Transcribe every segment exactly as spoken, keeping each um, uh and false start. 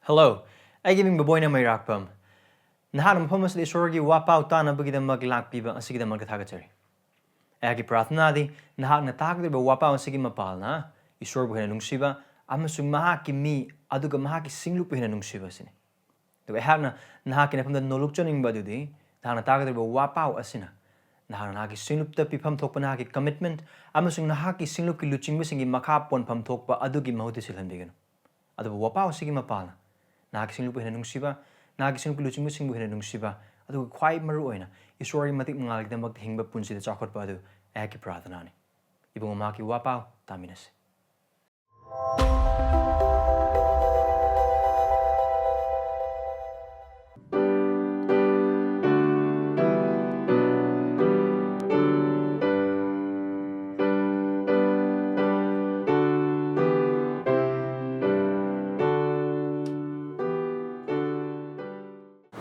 Hello, ꯑꯩꯒꯤ ꯃꯤꯡ ꯕꯕꯣꯏꯅ ꯃꯩꯔꯥꯛꯄꯝ꯫ ꯅꯍꯥꯛꯅ ꯃꯐꯝ ꯑꯁꯤꯗ ꯏꯁꯣꯔꯒꯤ ꯋꯥꯄꯥꯎ ꯇꯥꯅꯕꯒꯤꯗꯃꯛ ꯂꯥꯛꯄꯤꯕ ꯑꯁꯤꯒꯤꯗꯃꯛꯇ ꯊꯥꯒꯠꯆꯔꯤ꯫ ꯑꯩꯍꯥꯛꯀꯤ ꯄ꯭ꯔꯥꯔꯊꯅꯥꯗꯤ ꯅꯍꯥꯛꯅ ꯇꯥꯒꯗꯧꯔꯤꯕ ꯋꯥꯄꯥꯎ ꯑꯁꯤꯒꯤ ꯃꯄꯥꯜꯅ ꯏꯁꯣꯔꯕꯨ ꯍꯦꯟꯅ ꯅꯨꯡꯁꯤꯕ ꯑꯃꯁꯨꯡ ꯃꯍꯥꯛꯀꯤ ꯃꯤ ꯑꯗꯨꯒ ꯃꯍꯥꯛꯀꯤ ꯁꯤꯡꯂꯨꯞꯄꯨ ꯍꯦꯟꯅ ꯅꯨꯡꯁꯤꯕ ꯑꯁꯤꯅꯤ꯫ ꯑꯗꯨꯒ ꯑꯩꯍꯥꯛꯅ ꯅꯍꯥꯛꯀꯤ ꯅꯐꯝꯗ ꯅꯣꯂꯨꯛꯆꯅꯤꯡꯕ ꯑꯗꯨꯗꯤ ꯅꯍꯥꯛꯅ ꯇꯥꯒꯗꯧꯔꯤꯕ ꯋꯥꯄꯥꯎ ꯑꯁꯤꯅ ꯅꯍꯥꯛꯅ ꯅꯍꯥꯛꯀꯤ ꯁꯤꯡꯂꯨꯞꯇ ꯄꯤꯐꯝ ꯊꯣꯛꯄ ꯅꯍꯥꯛꯀꯤ commitment ꯑꯃꯁꯨꯡ ꯅꯍꯥꯛꯀꯤ ꯁꯤꯡꯂꯨꯞꯀꯤ ꯂꯨꯆꯤꯡꯕꯁꯤꯡꯒꯤ ꯃꯈꯥ ꯄꯣꯟꯐꯝ ꯊꯣꯛꯄ ꯑꯗꯨꯒꯤ ꯃꯍꯨꯠꯇ ꯁꯤꯜꯍꯟꯕꯤꯒꯅꯨ꯫ ꯑꯗꯨꯕꯨ ꯋꯥꯄꯥꯎ ꯑꯁꯤꯒꯤ ꯃꯄꯥꯜꯅ ꯅꯍꯥꯛꯀꯤ ꯁꯤꯡꯂꯨꯞꯄꯨ ꯍꯦꯟꯅ ꯅꯨꯡꯁꯤꯕ, ꯅꯍꯥꯛꯀꯤ ꯁꯤꯡꯂꯨꯞꯀꯤ ꯂꯨꯆꯤꯡꯕꯁꯤꯡꯕꯨ ꯍꯦꯟꯅ ꯅꯨꯡꯁꯤꯕ, ꯑꯗꯨꯒ ꯈ꯭ꯋꯥꯏ ꯃꯔꯨ ꯑꯣꯏꯅ ꯏꯁꯣꯔꯒꯤ ꯃꯇꯤꯛ ꯃꯉꯥꯜꯒꯤꯗꯃꯛꯇ ꯍꯤꯡꯕ ꯄꯨꯟꯁꯤꯗ ꯆꯥꯎꯈꯠꯄ ꯑꯗꯨ ꯑꯩꯍꯥꯛꯀꯤ ꯄ꯭ꯔꯥꯔꯊꯅꯥꯅꯤ꯫ ꯏꯕꯨꯡꯉꯣ, ꯃꯍꯥꯛꯀꯤ ꯋꯥꯄꯥꯎ ꯇꯥꯃꯤꯟꯅꯁꯤ꯫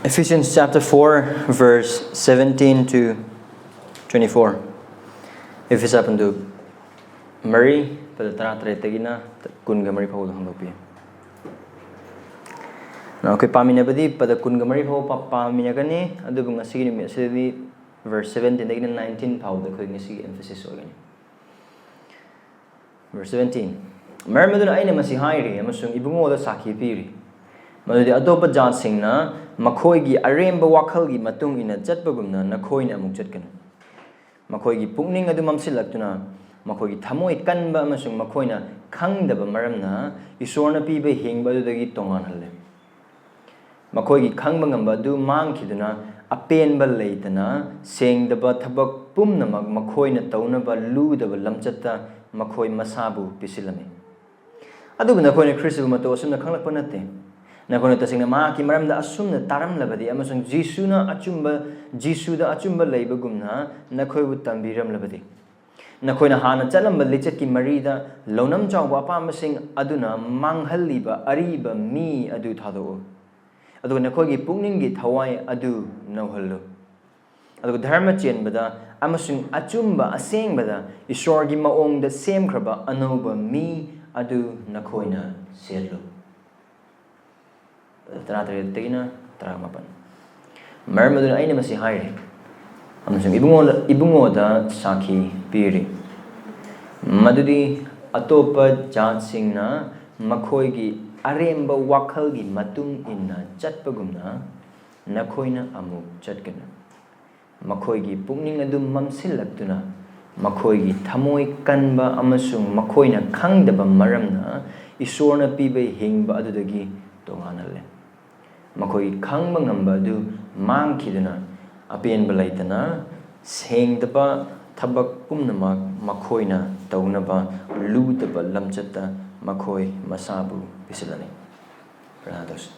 Ephesians chapter four, verse seventeen to twenty-four. Ephesa ꯄꯟꯗꯨꯞ ꯃꯔꯤ, ꯄꯗ ꯇꯔꯥꯇꯔꯦꯠꯇꯒꯤꯅ ꯀꯨꯟꯒ ꯃꯔꯤ ꯐꯥꯎꯕꯗ ꯍꯣꯡꯗꯣꯛꯄꯤꯌꯨ꯫ ꯑꯩꯈꯣꯏ ꯄꯥꯃꯤꯟꯅꯕꯗꯤ ꯄꯗ ꯀꯨꯟꯒ ꯃꯔꯤ ꯐꯥꯎꯕ ꯄꯥ-, ꯄꯥꯃꯤꯟꯅꯒꯅꯤ, ꯑꯗꯨꯕꯨ ꯉꯁꯤꯒꯤ ꯅꯨꯃꯤꯠ ꯑꯁꯤꯗꯗꯤ verse seventeenꯗꯒꯤꯅ nineteen ꯐꯥꯎꯕꯗ ꯑꯩꯈꯣꯏ ꯉꯁꯤꯒꯤ emphasis ꯑꯣꯏꯒꯅꯤ꯫ Verse seventeen, "ꯃꯔꯝ ꯑꯗꯨꯅ ꯑꯩꯅ ꯃꯁꯤ ꯍꯥꯏꯔꯤ ꯑꯃꯁꯨꯡ ꯏꯕꯨꯡꯉꯣꯗ ꯁꯥꯈꯤ ꯄꯤꯔꯤ, ꯃꯗꯨꯗꯤ ꯑꯇꯣꯞꯄ ꯖꯥꯠꯁꯤꯡꯅ ꯃꯈꯣꯏꯒꯤ ꯑꯔꯦꯝꯕ ꯋꯥꯈꯜꯒꯤ ꯃꯇꯨꯡ ꯏꯟꯅ ꯆꯠꯄꯒꯨꯝꯅ ꯅꯈꯣꯏꯅ ꯑꯃꯨꯛ ꯆꯠꯀꯅꯨ꯫ ꯃꯈꯣꯏꯒꯤ ꯄꯨꯛꯅꯤꯡ ꯑꯗꯨ ꯃꯝꯁꯤꯜꯂꯛꯇꯨꯅ ꯃꯈꯣꯏꯒꯤ ꯊꯃꯣꯏ ꯀꯟꯕ ꯑꯃꯁꯨꯡ ꯃꯈꯣꯏꯅ ꯈꯪꯗꯕ ꯃꯔꯝꯅ ꯏꯁꯣꯔꯅ ꯄꯤꯕ ꯍꯤꯡꯕ ꯑꯗꯨꯗꯒꯤ ꯇꯣꯉꯥꯟꯍꯜꯂꯦ꯫ ꯃꯈꯣꯏꯒꯤ ꯈꯪꯕ ꯉꯝꯕ ꯑꯗꯨ ꯃꯥꯡꯈꯤꯗꯨꯅ ꯑꯄꯦꯟꯕ ꯂꯩꯇꯅ ꯁꯦꯡꯗꯕ ꯊꯕꯛ ꯄꯨꯝꯅꯃꯛ ꯃꯈꯣꯏꯅ ꯇꯧꯅꯕ ꯂꯨꯗꯕ ꯂꯝꯆꯠꯇ ꯃꯈꯣꯏ ꯃꯁꯥꯕꯨ ꯄꯤꯁꯤꯜꯂꯝꯃꯤ꯫ ꯑꯗꯨꯕꯨ ꯅꯈꯣꯏꯅ ꯈ꯭ꯔꯤꯁꯇꯕꯨ ꯃꯇꯧ ꯑꯁꯨꯝꯅ ꯈꯪꯂꯛꯄ ꯅꯠꯇꯦ꯫ ꯅꯈꯣꯏꯅ ꯇꯁꯦꯡꯅ ꯃꯍꯥꯛꯀꯤ ꯃꯔꯝꯗ ꯑꯁꯨꯝꯅ ꯇꯥꯔꯝꯂꯕꯗꯤ ꯑꯃꯁꯨꯡ ꯖꯤꯁꯨꯅ ꯑꯆꯨꯝꯕ, ꯖꯤꯁꯨꯗ ꯑꯆꯨꯝꯕ ꯂꯩꯕꯒꯨꯝꯅ ꯅꯈꯣꯏꯕꯨ ꯇꯝꯕꯤꯔꯝꯂꯕꯗꯤ, ꯅꯈꯣꯏꯅ ꯍꯥꯟꯅ ꯆꯠꯂꯝꯕ ꯂꯤꯆꯠꯀꯤ ꯃꯔꯤꯗ ꯂꯧꯅꯝ ꯆꯥꯎꯕ ꯑꯄꯥꯝꯕꯁꯤꯡ ꯑꯗꯨꯅ ꯃꯥꯡꯍꯜꯂꯤꯕ ꯑꯔꯤꯕ ꯃꯤ ꯑꯗꯨ ꯊꯥꯗꯣꯛꯎ, ꯑꯗꯨꯒ ꯅꯈꯣꯏꯒꯤ ꯄꯨꯛꯅꯤꯡꯒꯤ ꯊꯋꯥꯏ ꯑꯗꯨ ꯅꯧꯍꯜꯂꯨ꯫ ꯑꯗꯨꯒ ꯙꯔꯃ ꯆꯦꯟꯕꯗ ꯑꯃꯁꯨꯡ ꯑꯆꯨꯝꯕ ꯑꯁꯦꯡꯕꯗ ꯏꯁꯣꯔꯒꯤ ꯃꯑꯣꯡꯗ ꯁꯦꯝꯈ꯭ꯔꯕ ꯑꯅꯧꯕ ꯃꯤ ꯑꯗꯨ ꯅꯈꯣꯏꯅ ꯁꯦꯠꯂꯨ꯫" ꯇꯔꯥꯇꯔꯦꯠꯇꯒꯤꯅ ꯇꯔꯥꯃꯥꯄꯟ꯫ ꯃꯔꯝ ꯑꯗꯨꯅ ꯑꯩꯅ ꯃꯁꯤ ꯍꯥꯏꯔꯤ ꯑꯃꯁꯨꯡ ꯏꯕꯨꯡꯉꯣꯗ, ꯏꯕꯨꯡꯉꯣꯗ ꯁꯥꯈꯤ ꯄꯤꯔꯤ, ꯃꯗꯨꯗꯤ ꯑꯇꯣꯞꯄ ꯖꯥꯠꯁꯤꯡꯅ ꯃꯈꯣꯏꯒꯤ ꯑꯔꯦꯝꯕ ꯋꯥꯈꯜꯒꯤ ꯃꯇꯨꯡ ꯏꯟꯅ ꯆꯠꯄꯒꯨꯝꯅ ꯅꯈꯣꯏꯅ ꯑꯃꯨꯛ ꯆꯠꯀꯅꯨ꯫ ꯃꯈꯣꯏꯒꯤ ꯄꯨꯛꯅꯤꯡ ꯑꯗꯨ ꯃꯝꯁꯤꯜꯂꯛꯇꯨꯅ, ꯃꯈꯣꯏꯒꯤ ꯊꯃꯣꯏ ꯀꯟꯕ ꯑꯃꯁꯨꯡ ꯃꯈꯣꯏꯅ ꯈꯪꯗꯕ ꯃꯔꯝꯅ ꯏꯁꯣꯔꯅ ꯄꯤꯕ ꯍꯤꯡꯕ ꯑꯗꯨꯗꯒꯤ ꯇꯣꯉꯥꯟꯍꯜꯂꯦ꯫ ꯃꯈꯣꯏꯒꯤ ꯈꯪꯕ ꯉꯝꯕ ꯑꯗꯨ ꯃꯥꯡꯈꯤꯗꯨꯅ, ꯑꯄꯦꯟꯕ ꯂꯩꯇꯅ ꯁꯦꯡꯗꯕ ꯊꯕꯛ ꯄꯨꯝꯅꯃꯛ ꯃꯈꯣꯏꯅ ꯇꯧꯅꯕ ꯂꯨꯗꯕ ꯂꯝꯆꯠꯇ ꯃꯈꯣꯏ ꯃꯁꯥꯕꯨ ꯄꯤꯁꯤꯜꯂꯅꯤ꯫ ꯄ꯭ꯔꯥꯔꯊꯅꯥ ꯇꯧꯁꯤ꯫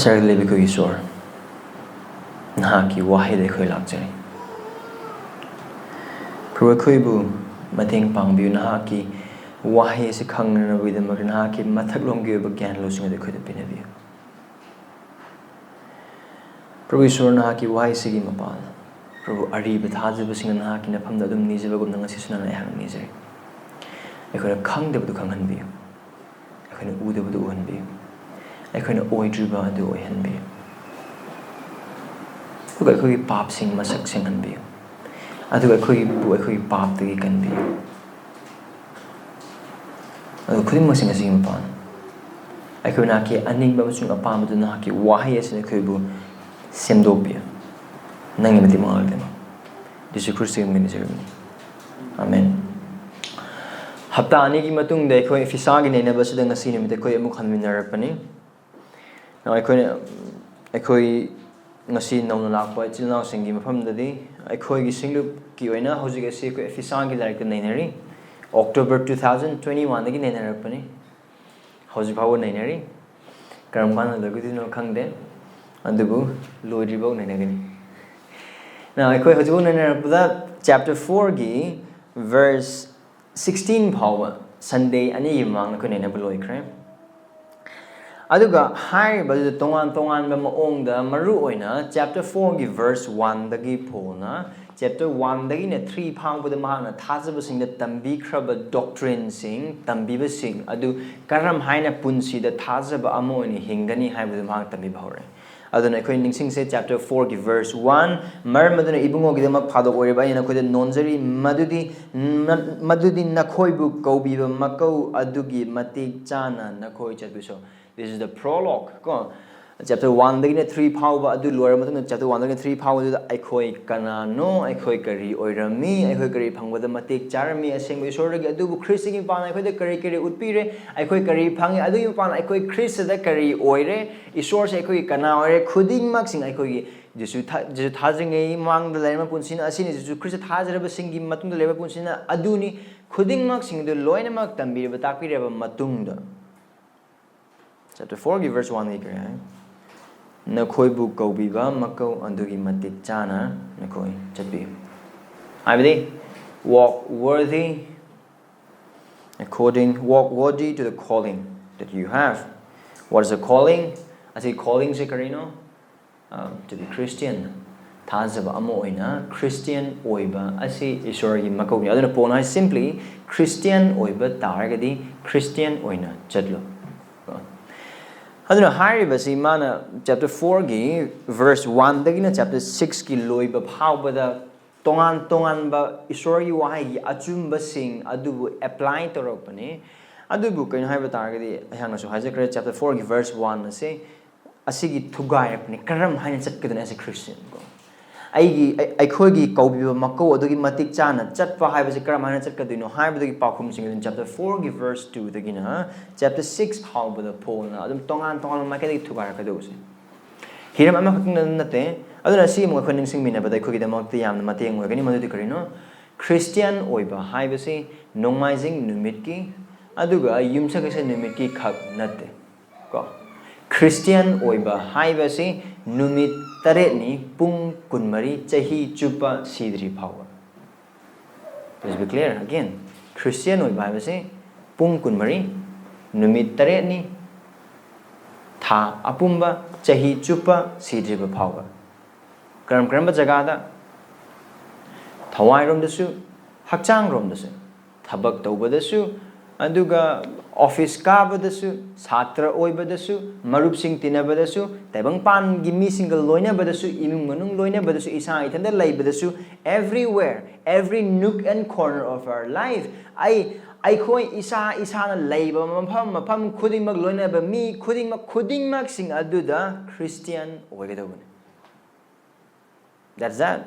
ꯁꯔꯒꯗ ꯂꯩꯕ ꯑꯩꯈꯣꯏꯒꯤ ꯏꯁꯣꯔ, ꯅꯍꯥꯛꯀꯤ ꯋꯥꯍꯩꯗ ꯑꯩꯈꯣꯏ ꯂꯥꯛꯆꯔꯤ꯫ ꯄ꯭ꯔꯚꯨ, ꯑꯩꯈꯣꯏꯕꯨ ꯃꯇꯦꯡ ꯄꯥꯡꯕꯤꯌꯨ꯫ ꯅꯍꯥꯛꯀꯤ ꯋꯥꯍꯩ ꯑꯁꯤ ꯈꯪꯅꯅꯕꯒꯤꯗꯃꯛ ꯅꯍꯥꯛꯀꯤ ꯃꯊꯛꯂꯣꯝꯒꯤ ꯑꯣꯏꯕ ꯒ꯭ꯌꯥꯟ ꯂꯧꯁꯤꯡ ꯑꯗꯨ ꯑꯩꯈꯣꯏꯗ ꯄꯤꯅꯕꯤꯌꯨ꯫ ꯄ꯭ꯔꯚꯨ ꯏꯁꯣꯔ, ꯅꯍꯥꯛꯀꯤ ꯋꯥꯍꯩꯁꯤꯒꯤ ꯃꯄꯥꯟ, ꯄ꯭ꯔꯚꯨ, ꯑꯔꯤꯕ ꯊꯥꯖꯕꯁꯤꯡꯅ ꯅꯍꯥꯛꯀꯤ ꯅꯐꯝꯗ ꯑꯗꯨꯝ ꯅꯤꯖꯕꯒꯨꯝꯅ ꯉꯁꯤꯁꯨ ꯅꯪꯅ ꯑꯩꯍꯥꯛ ꯅꯤꯖꯔꯤ꯫ ꯑꯩꯈꯣꯏꯅ ꯈꯪꯗꯕꯗꯨ ꯈꯪꯍꯟꯕꯤꯌꯨ꯫ ꯑꯩꯈꯣꯏꯅ ꯎꯗꯕꯗꯨ ꯎꯍꯟꯕꯤꯌꯨ꯫ ꯑꯩꯈꯣꯏꯅ ꯑꯣꯏꯗ꯭ꯔꯤꯕ ꯑꯗꯨ ꯑꯣꯏꯍꯟꯕꯤꯌꯨ꯫ ꯑꯗꯨꯒ ꯑꯩꯈꯣꯏꯒꯤ ꯄꯥꯞꯁꯤꯡ ꯃꯁꯛ ꯁꯦꯡꯍꯟꯕꯤꯌꯨ꯫ ꯑꯗꯨꯒ ꯑꯩꯈꯣꯏꯕꯨ ꯑꯩꯈꯣꯏꯒꯤ ꯄꯥꯞꯇꯒꯤ ꯀꯟꯕꯤꯌꯨ꯫ ꯑꯗꯨ ꯈꯨꯗꯤꯡꯃꯛꯁꯤꯡ ꯑꯁꯤꯒꯤ ꯃꯄꯥꯟ, ꯑꯩꯈꯣꯏ ꯅꯍꯥꯛꯀꯤ ꯑꯅꯤꯡꯕ ꯑꯃꯁꯨꯡ ꯑꯄꯥꯝꯕꯗꯨ ꯅꯍꯥꯛꯀꯤ ꯋꯥꯍꯩ ꯑꯁꯤꯅ ꯑꯩꯈꯣꯏꯕꯨ ꯁꯦꯝꯗꯣꯛꯄꯤꯌꯨ꯫ ꯅꯪꯒꯤ ꯃꯇꯤꯛ ꯃꯉꯥꯜꯒꯤꯗꯃꯛ꯫ ꯖꯤꯁꯨ ꯈ꯭ꯔꯤꯁꯇꯒꯤ ꯃꯤꯡ ꯅꯤꯖꯔꯕꯅꯤ꯫ ꯑꯥꯃꯦꯟ꯫ ꯍꯞꯇꯥ ꯑꯅꯤꯒꯤ ꯃꯇꯨꯡꯗ ꯑꯩꯈꯣꯏ ꯐꯤꯁꯥꯒꯤ ꯅꯩꯅꯕ ꯑꯁꯤꯗ ꯉꯁꯤ ꯅꯨꯃꯤꯠ ꯑꯩꯈꯣꯏ ꯑꯃꯨꯛ ꯍꯟꯃꯤꯟꯅꯔꯛꯄꯅꯤ꯫ ꯑꯩꯈꯣꯏꯅ, ꯑꯩꯈꯣꯏ ꯉꯁꯤ ꯅꯧꯅ ꯂꯥꯛꯄ ꯏꯆꯤꯜ ꯏꯅꯥꯎꯁꯤꯡꯒꯤ ꯃꯐꯝꯗꯗꯤ ꯑꯩꯈꯣꯏꯒꯤ ꯁꯤꯡꯂꯨꯞꯀꯤ ꯑꯣꯏꯅ ꯍꯧꯖꯤꯛ ꯑꯁꯤ ꯑꯩꯈꯣꯏ ꯐꯤꯁꯥꯒꯤ ꯂꯥꯏꯔꯤꯛꯇ ꯅꯩꯅꯔꯤ꯫ October two thousand twenty oneꯗꯒꯤ ꯅꯩꯅꯔꯛꯄꯅꯤ꯫ ꯍꯧꯖꯤꯛ ꯐꯥꯎꯕ ꯅꯩꯅꯔꯤ꯫ ꯀꯔꯝ ꯀꯥꯟꯗ ꯂꯣꯏꯒꯗꯣꯏꯅꯣ ꯈꯪꯗꯦ, ꯑꯗꯨꯕꯨ ꯂꯣꯏꯗ꯭ꯔꯤꯐꯥꯎ ꯅꯩꯅꯒꯅꯤ꯫ ꯅ, ꯑꯩꯈꯣꯏ ꯍꯧꯖꯤꯛꯐꯥꯎ ꯅꯩꯅꯔꯛꯄꯗ chapter fourꯒꯤ verse sixteen ꯐꯥꯎꯕ Sunday ꯑꯅꯤꯒꯤ ꯃꯃꯥꯡꯗ ꯑꯩꯈꯣꯏ ꯅꯩꯅꯕ ꯂꯣꯏꯈ꯭ꯔꯦ꯫ ꯑꯗꯨꯒ ꯍꯥꯏꯔꯤꯕꯗꯨꯗ ꯇꯣꯉꯥꯟ ꯇꯣꯉꯥꯟꯕ ꯃꯑꯣꯡꯗ, ꯃꯔꯨ ꯑꯣꯏꯅ chapter fourꯒꯤ verse oneꯗꯒꯤ ꯄꯣꯜꯅ Chapter one ꯗꯒꯤꯅ three ꯐꯥꯎꯕꯗ ꯃꯍꯥꯛꯅ ꯊꯥꯖꯕꯁꯤꯡꯗ ꯇꯝꯕꯤꯈ꯭ꯔꯕ doctrine ꯁꯤꯡ, ꯇꯝꯕꯤꯕꯁꯤꯡ ꯑꯗꯨ ꯀꯔꯝ ꯍꯥꯏꯅ ꯄꯨꯟꯁꯤꯗ ꯊꯥꯖꯕ ꯑꯃ ꯑꯣꯏꯅ ꯍꯤꯡꯒꯅꯤ ꯍꯥꯏꯕꯗꯨ ꯃꯍꯥꯛ ꯇꯝꯕꯤꯕ ꯍꯧꯔꯛꯏ꯫ ꯑꯗꯨꯅ ꯑꯩꯈꯣꯏ ꯅꯤꯡꯁꯤꯡꯁꯦ, chapter four ꯒꯤ verse one, "ꯃꯔꯝ ꯑꯗꯨꯅ ꯏꯕꯨꯡꯉꯣꯒꯤꯗꯃꯛ ꯐꯥꯗꯣꯛ ꯑꯣꯏꯔꯤꯕ ꯑꯩꯅ ꯅꯈꯣꯏꯗ ꯅꯣꯟꯖꯔꯤ, ꯃꯗꯨꯗꯤ ꯃ-, ꯃꯗꯨꯗꯤ ꯅꯈꯣꯏꯕꯨ ꯀꯧꯕꯤꯕ ꯃꯀꯧ ꯑꯗꯨꯒꯤ ꯃꯇꯤꯛ ꯆꯥꯅ ꯅꯈꯣꯏ ꯆꯠꯄꯤꯁꯨ." This is the prologue ꯀꯣ꯫ Chapter one ꯗꯒꯤꯅ three ꯐꯥꯎꯕ ꯑꯗꯨ ꯂꯣꯏꯔ ꯃꯇꯨꯡꯗ, chapter one ꯗꯒꯤꯅ three ꯐꯥꯎꯕꯗꯨꯗ ꯑꯩꯈꯣꯏ ꯀꯅꯥꯅꯣ, ꯑꯩꯈꯣꯏ ꯀꯔꯤ ꯑꯣꯏꯔꯝꯃꯤ, ꯑꯩꯈꯣꯏ ꯀꯔꯤ ꯐꯪꯕꯗ ꯃꯇꯤꯛ ꯆꯥꯔꯝꯃꯤ, ꯑꯁꯦꯡꯕ ꯏꯁꯣꯔꯗꯒꯤ ꯑꯗꯨꯕꯨ ꯈ꯭ꯔꯤꯁꯇꯒꯤ ꯃꯄꯥꯟ ꯑꯩꯈꯣꯏꯗ ꯀꯔꯤ ꯀꯔꯤ ꯎꯠꯄꯤꯔꯦ, ꯑꯩꯈꯣꯏ ꯀꯔꯤ ꯐꯪꯉꯤ, ꯑꯗꯨꯒꯤ ꯃꯄꯥꯟ ꯑꯩꯈꯣꯏ ꯈ꯭ꯔꯤꯁꯇꯗ ꯀꯔꯤ ꯑꯣꯏꯔꯦ, ꯏꯁꯣꯔꯁꯦ ꯑꯩꯈꯣꯏꯒꯤ ꯀꯅꯥ ꯑꯣꯏꯔꯦ, ꯈꯨꯗꯤꯡꯃꯛꯁꯤꯡ ꯑꯩꯈꯣꯏꯒꯤ ꯖꯤꯁꯨ ꯊꯥ-, ꯖꯤꯁꯨ ꯊꯥꯖꯔꯤꯉꯩ ꯃꯃꯥꯡꯗ ꯂꯩꯔꯝꯕ ꯄꯨꯟꯁꯤꯅ ꯑꯁꯤꯅꯤ, ꯖꯤꯁꯨ ꯈ꯭ꯔꯤꯁꯇ ꯊꯥꯖꯔꯕꯁꯤꯡꯒꯤ ꯃꯇꯨꯡꯗ ꯂꯩꯔꯝꯕ ꯄꯨꯟꯁꯤꯅ ꯑꯗꯨꯅꯤ, ꯈꯨꯗꯤꯡꯃꯛꯁꯤꯡꯗꯨ ꯂꯣꯏꯅꯃꯛ ꯇꯝꯕꯤꯔꯕ, ꯇꯥꯛꯄꯤꯔꯕ ꯃꯇꯨꯡꯗ, chapter four ꯒꯤ verse one ꯗꯒꯤ ꯀꯔꯤ ꯍꯥꯏ? "ꯅꯈꯣꯏꯕꯨ ꯀꯧꯕꯤꯕ ꯃꯀꯧ ꯑꯗꯨꯒꯤ ꯃꯇꯤꯛ ꯆꯥꯅ ꯅꯈꯣꯏ ꯆꯠꯄꯤꯌꯨ"꯫ ꯍꯥꯏꯕꯗꯤ, "Walk worthy according, walk worthy to the calling that you have." What is a calling? ꯑꯁꯤ calling ꯁꯦ ꯀꯔꯤꯅꯣ? Uh, to be Christian, ꯊꯥꯖꯕ ꯑꯃ ꯑꯣꯏꯅ Christian ꯑꯣꯏꯕ ꯑꯁꯤ ꯏꯁꯣꯔꯒꯤ ꯃꯀꯧꯅꯤ꯫ ꯑꯗꯨꯅ ꯄꯣꯜꯅ ꯍꯥꯏ, simply Christian ꯑꯣꯏꯕ ꯇꯥꯔꯒꯗꯤ Christian ꯑꯣꯏꯅ ꯆꯠꯂꯨ꯫ ꯀꯣ? ꯑꯗꯨꯅ ꯍꯥꯏꯔꯤꯕꯁꯤ ꯃꯥꯅ chapter four ꯒꯤ verse one ꯗꯒꯤꯅ chapter six ꯀꯤ ꯂꯣꯏꯕ ꯐꯥꯎꯕꯗ ꯇꯣꯉꯥꯟ ꯇꯣꯉꯥꯟꯕ ꯏꯁꯣꯔꯒꯤ ꯋꯥꯍꯩꯒꯤ ꯑꯆꯨꯝꯕꯁꯤꯡ ꯑꯗꯨꯕꯨ apply ꯇꯧꯔꯛꯄꯅꯤ꯫ ꯑꯗꯨꯕꯨ ꯀꯩꯅꯣ ꯍꯥꯏꯕ ꯇꯥꯔꯒꯗꯤ, ꯑꯩꯍꯥꯛꯅꯁꯨ ꯍꯥꯏꯖꯈ꯭ꯔꯦ, chapter four ꯒꯤ verse one ꯑꯁꯤ ꯑꯁꯤꯒꯤ ꯊꯨꯒꯥꯏꯔꯛꯄꯅꯤ꯫ ꯀꯔꯝ ꯍꯥꯏꯅ ꯆꯠꯀꯗꯣꯏꯅꯣ as a Christian ꯀꯣ? ꯑꯩꯒꯤ, ꯑꯩ-, ꯑꯩꯈꯣꯏꯒꯤ ꯀꯧꯕꯤꯕ ꯃꯀꯧ ꯑꯗꯨꯒꯤ ꯃꯇꯤꯛ ꯆꯥꯅ ꯆꯠꯄ ꯍꯥꯏꯕꯁꯤ ꯀꯔꯝ ꯍꯥꯏꯅ ꯆꯠꯀꯗꯣꯏꯅꯣ ꯍꯥꯏꯕꯗꯨꯒꯤ ꯄꯥꯎꯈꯨꯝꯁꯤꯡ ꯑꯗꯨ chapter four ꯒꯤ verse two ꯗꯒꯤꯅ chapter six ꯐꯥꯎꯕꯗ ꯄꯣꯜꯅ ꯑꯗꯨꯝ ꯇꯣꯉꯥꯟ ꯇꯣꯉꯥꯟꯕ ꯃꯥꯏꯀꯩꯗꯒꯤ ꯊꯨꯒꯥꯏꯔꯛꯀꯗꯧꯕꯁꯦ꯫ ꯍꯤꯔꯝ ꯑꯃꯈꯛꯇꯪꯗ ꯅꯠꯇꯦ꯫ ꯑꯗꯨꯅ ꯑꯁꯤ ꯑꯃꯨꯛ ꯑꯩꯈꯣꯏ ꯅꯤꯡꯁꯤꯡꯃꯤꯟꯅꯕꯗ ꯑꯩꯈꯣꯏꯒꯤꯗꯃꯛꯇ ꯌꯥꯝꯅ ꯃꯇꯦꯡ ꯑꯣꯏꯒꯅꯤ꯫ ꯃꯗꯨꯗꯤ ꯀꯔꯤꯅꯣ? Christian ꯑꯣꯏꯕ ꯍꯥꯏꯕꯁꯤ ꯅꯣꯡꯃꯥꯏꯖꯤꯡ ꯅꯨꯃꯤꯠꯀꯤ ꯑꯗꯨꯒ ꯌꯨꯝꯁꯀꯩꯁ ꯅꯨꯃꯤꯠꯀꯤ ꯈꯛ ꯅꯠꯇꯦ ꯀꯣ꯫ Christian ꯑꯣꯏꯕ ꯍꯥꯏꯕꯁꯤ ꯅꯨꯃꯤꯠ ꯇꯔꯦꯠꯅꯤ, ꯄꯨꯡ ꯀꯨꯟꯃꯔꯤ, ꯆꯍꯤ ꯆꯨꯞꯄ ꯁꯤꯗ꯭ꯔꯤ ꯐꯥꯎꯕ꯫ Let's be clear again. Christian ꯑꯣꯏꯕ ꯍꯥꯏꯕꯁꯤ ꯄꯨꯡ ꯀꯨꯟꯃꯔꯤ, ꯅꯨꯃꯤꯠ ꯇꯔꯦꯠꯅꯤ, ꯊꯥ ꯑꯄꯨꯝꯕ, ꯆꯍꯤ ꯆꯨꯞꯄ ꯁꯤꯗ꯭ꯔꯤꯕ ꯐꯥꯎꯕ꯫ ꯀꯔꯝ ꯀꯔꯝꯕ ꯖꯒꯥꯗ? ꯊꯋꯥꯏꯔꯣꯝꯗꯁꯨ, ꯍꯛꯆꯥꯡꯔꯣꯝꯗꯁꯨ, ꯊꯕꯛ ꯇꯧꯕꯗꯁꯨ, ꯑꯗꯨꯒ ꯑꯣꯐꯤꯁ ꯀꯥꯕꯗꯁꯨ, ꯁꯥꯇ꯭ꯔ ꯑꯣꯏꯕꯗꯁꯨ, ꯃꯔꯨꯞꯁꯤꯡ ꯇꯤꯟꯅꯕꯗꯁꯨ, ꯇꯥꯏꯕꯪꯄꯥꯟꯒꯤ ꯃꯤꯁꯤꯡꯒ ꯂꯣꯏꯅꯕꯗꯁꯨ, ꯏꯃꯨꯡ ꯃꯅꯨꯡ ꯂꯣꯏꯅꯕꯗꯁꯨ, ꯏꯁꯥ ꯏꯊꯟꯇ ꯂꯩꯕꯗꯁꯨ, everywhere, every nook and corner of our life, ꯑꯩ ꯑꯩꯈꯣꯏ ꯏꯁꯥ ꯏꯁꯥꯅ ꯂꯩꯕ ꯃꯐꯝ ꯃꯐꯝ ꯈꯨꯗꯤꯡꯃꯛ, ꯂꯣꯏꯅꯕ ꯃꯤ ꯈꯨꯗꯤꯡꯃꯛ, ꯈꯨꯗꯤꯡꯃꯛꯁꯤꯡ ꯑꯗꯨꯗ ꯈ꯭ꯔꯤꯁꯇꯤꯌꯥꯟ ꯑꯣꯏꯒꯗꯧꯕꯅꯤ꯫ That's that.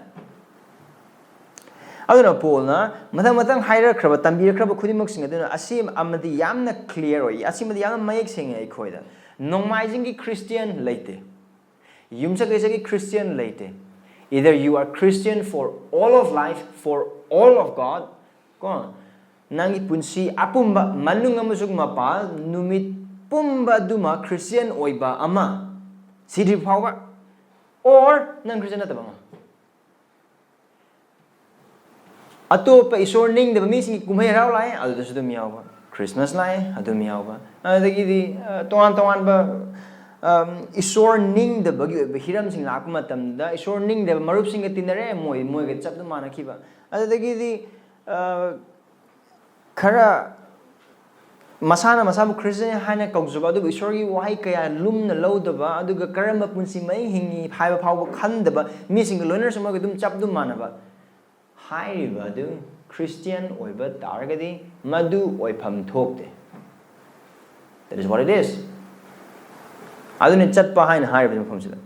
ꯑꯗꯨꯅ ꯄꯣꯜꯅ ꯃꯊꯪ ꯃꯊꯪ ꯍꯥꯏꯔꯛꯈ꯭ꯔꯕ, ꯇꯝꯕꯤꯔꯛꯈ꯭ꯔꯕ ꯈꯨꯗꯤꯡꯃꯛꯁꯤꯡ ꯑꯗꯨꯅ ꯑꯁꯤ ꯑꯃꯗꯤ ꯌꯥꯝꯅ ꯀ꯭ꯂꯤꯌꯥꯔ ꯑꯣꯏ, ꯑꯁꯤꯃꯗꯤ ꯌꯥꯝꯅ ꯃꯌꯦꯛ ꯁꯦꯡꯉꯦ ꯑꯩꯈꯣꯏꯗ꯫ ꯅꯣꯡꯃꯥꯏꯖꯤꯡꯒꯤ ꯈ꯭ꯔꯤꯁꯇꯤꯌꯥꯟ ꯂꯩꯇꯦ, ꯌꯨꯝꯁꯀꯩꯁꯒꯤ ꯈ꯭ꯔꯤꯁꯇꯤꯌꯥꯟ ꯂꯩꯇꯦ꯫ Either you are Christian for all of life, for all of God, ꯀꯣ, ꯅꯪꯒꯤ ꯄꯨꯟꯁꯤ ꯑꯄꯨꯝꯕ, ꯃꯅꯨꯡ ꯑꯃꯁꯨꯡ ꯃꯄꯥꯟ, ꯅꯨꯃꯤꯠ ꯄꯨꯝꯕ ꯑꯗꯨꯃꯛ ꯈ꯭ꯔꯤꯁꯇꯤꯌꯥꯟ ꯑꯣꯏꯕ ꯑꯃ, ꯁꯤꯗ꯭ꯔꯤ ꯐꯥꯎꯕ, or ꯅꯪ ꯈ꯭ꯔꯤꯁꯇꯤꯌꯥꯟ ꯅꯠꯇꯕ ꯑꯃ꯫ ꯑꯇꯣꯞꯄ ꯏꯁꯣꯔ ꯅꯤꯡꯗꯕ ꯃꯤꯁꯤꯡꯒꯤ ꯀꯨꯝꯍꯩ ꯍꯔꯥꯎ ꯂꯥꯛꯑꯦ, ꯑꯗꯨꯗꯁꯨ ꯑꯗꯨꯝ ꯌꯥꯎꯕ꯫ ꯈ꯭ꯔꯤꯁꯃꯥꯁ ꯂꯥꯛꯑꯦ, ꯑꯗꯨꯝ ꯌꯥꯎꯕ꯫ ꯑꯗꯒꯤꯗꯤ, ꯑ, ꯇꯣꯉꯥꯟ ꯇꯣꯉꯥꯟꯕ, ꯑꯝ, ꯏꯁꯣꯔ ꯅꯤꯡꯗꯕꯒꯤ ꯑꯣꯏꯕ ꯍꯤꯔꯝꯁꯤꯡ ꯂꯥꯛꯄ ꯃꯇꯝꯗ, ꯏꯁꯣꯔ ꯅꯤꯡꯗꯕ ꯃꯔꯨꯞꯁꯤꯡꯒ ꯇꯤꯟꯅꯔꯦ, ꯃꯣꯏ, ꯃꯣꯏꯒ ꯆꯞꯇ ꯃꯥꯟꯅꯈꯤꯕ꯫ ꯑꯗꯨꯗꯒꯤꯗꯤ, ꯑ, ꯈꯔ ꯃꯁꯥꯅ ꯃꯁꯥꯕꯨ ꯈ꯭ꯔꯤꯁꯇꯤꯌꯥꯟ ꯍꯥꯏꯅ ꯀꯧꯖꯕ, ꯑꯗꯨꯕꯨ ꯏꯁꯣꯔꯒꯤ ꯋꯥꯍꯩ ꯀꯌꯥ ꯂꯨꯝꯅ ꯂꯧꯗꯕ, ꯑꯗꯨꯒ ꯀꯔꯝꯕ ꯄꯨꯟꯁꯤ ꯃꯍꯤꯡ ꯍꯤꯡꯉꯤ ꯍꯥꯏꯕ ꯐꯥꯎꯕ ꯈꯟꯗꯕ ꯃꯤꯁꯤꯡꯒ ꯂꯣꯏꯅꯔꯁꯨ ꯃꯣꯏꯒ ꯑꯗꯨꯝ ꯆꯞ ꯑꯗꯨꯝ ꯃꯥꯟꯅꯕ ꯍꯥꯏꯔꯤꯕ ꯑꯗꯨ ꯈ꯭ꯔꯤꯁꯇꯤꯌꯥꯟ ꯑꯣꯏꯕ ꯇꯥꯔꯒꯗꯤ, ꯃꯗꯨ ꯑꯣꯏꯐꯝ ꯊꯣꯛꯇꯦ꯫ That is what it is. ꯑꯗꯨꯅ ꯆꯠꯄ ꯍꯥꯏꯅ ꯍꯥꯏꯔꯤꯕ ꯃꯐꯝꯁꯤꯗ꯫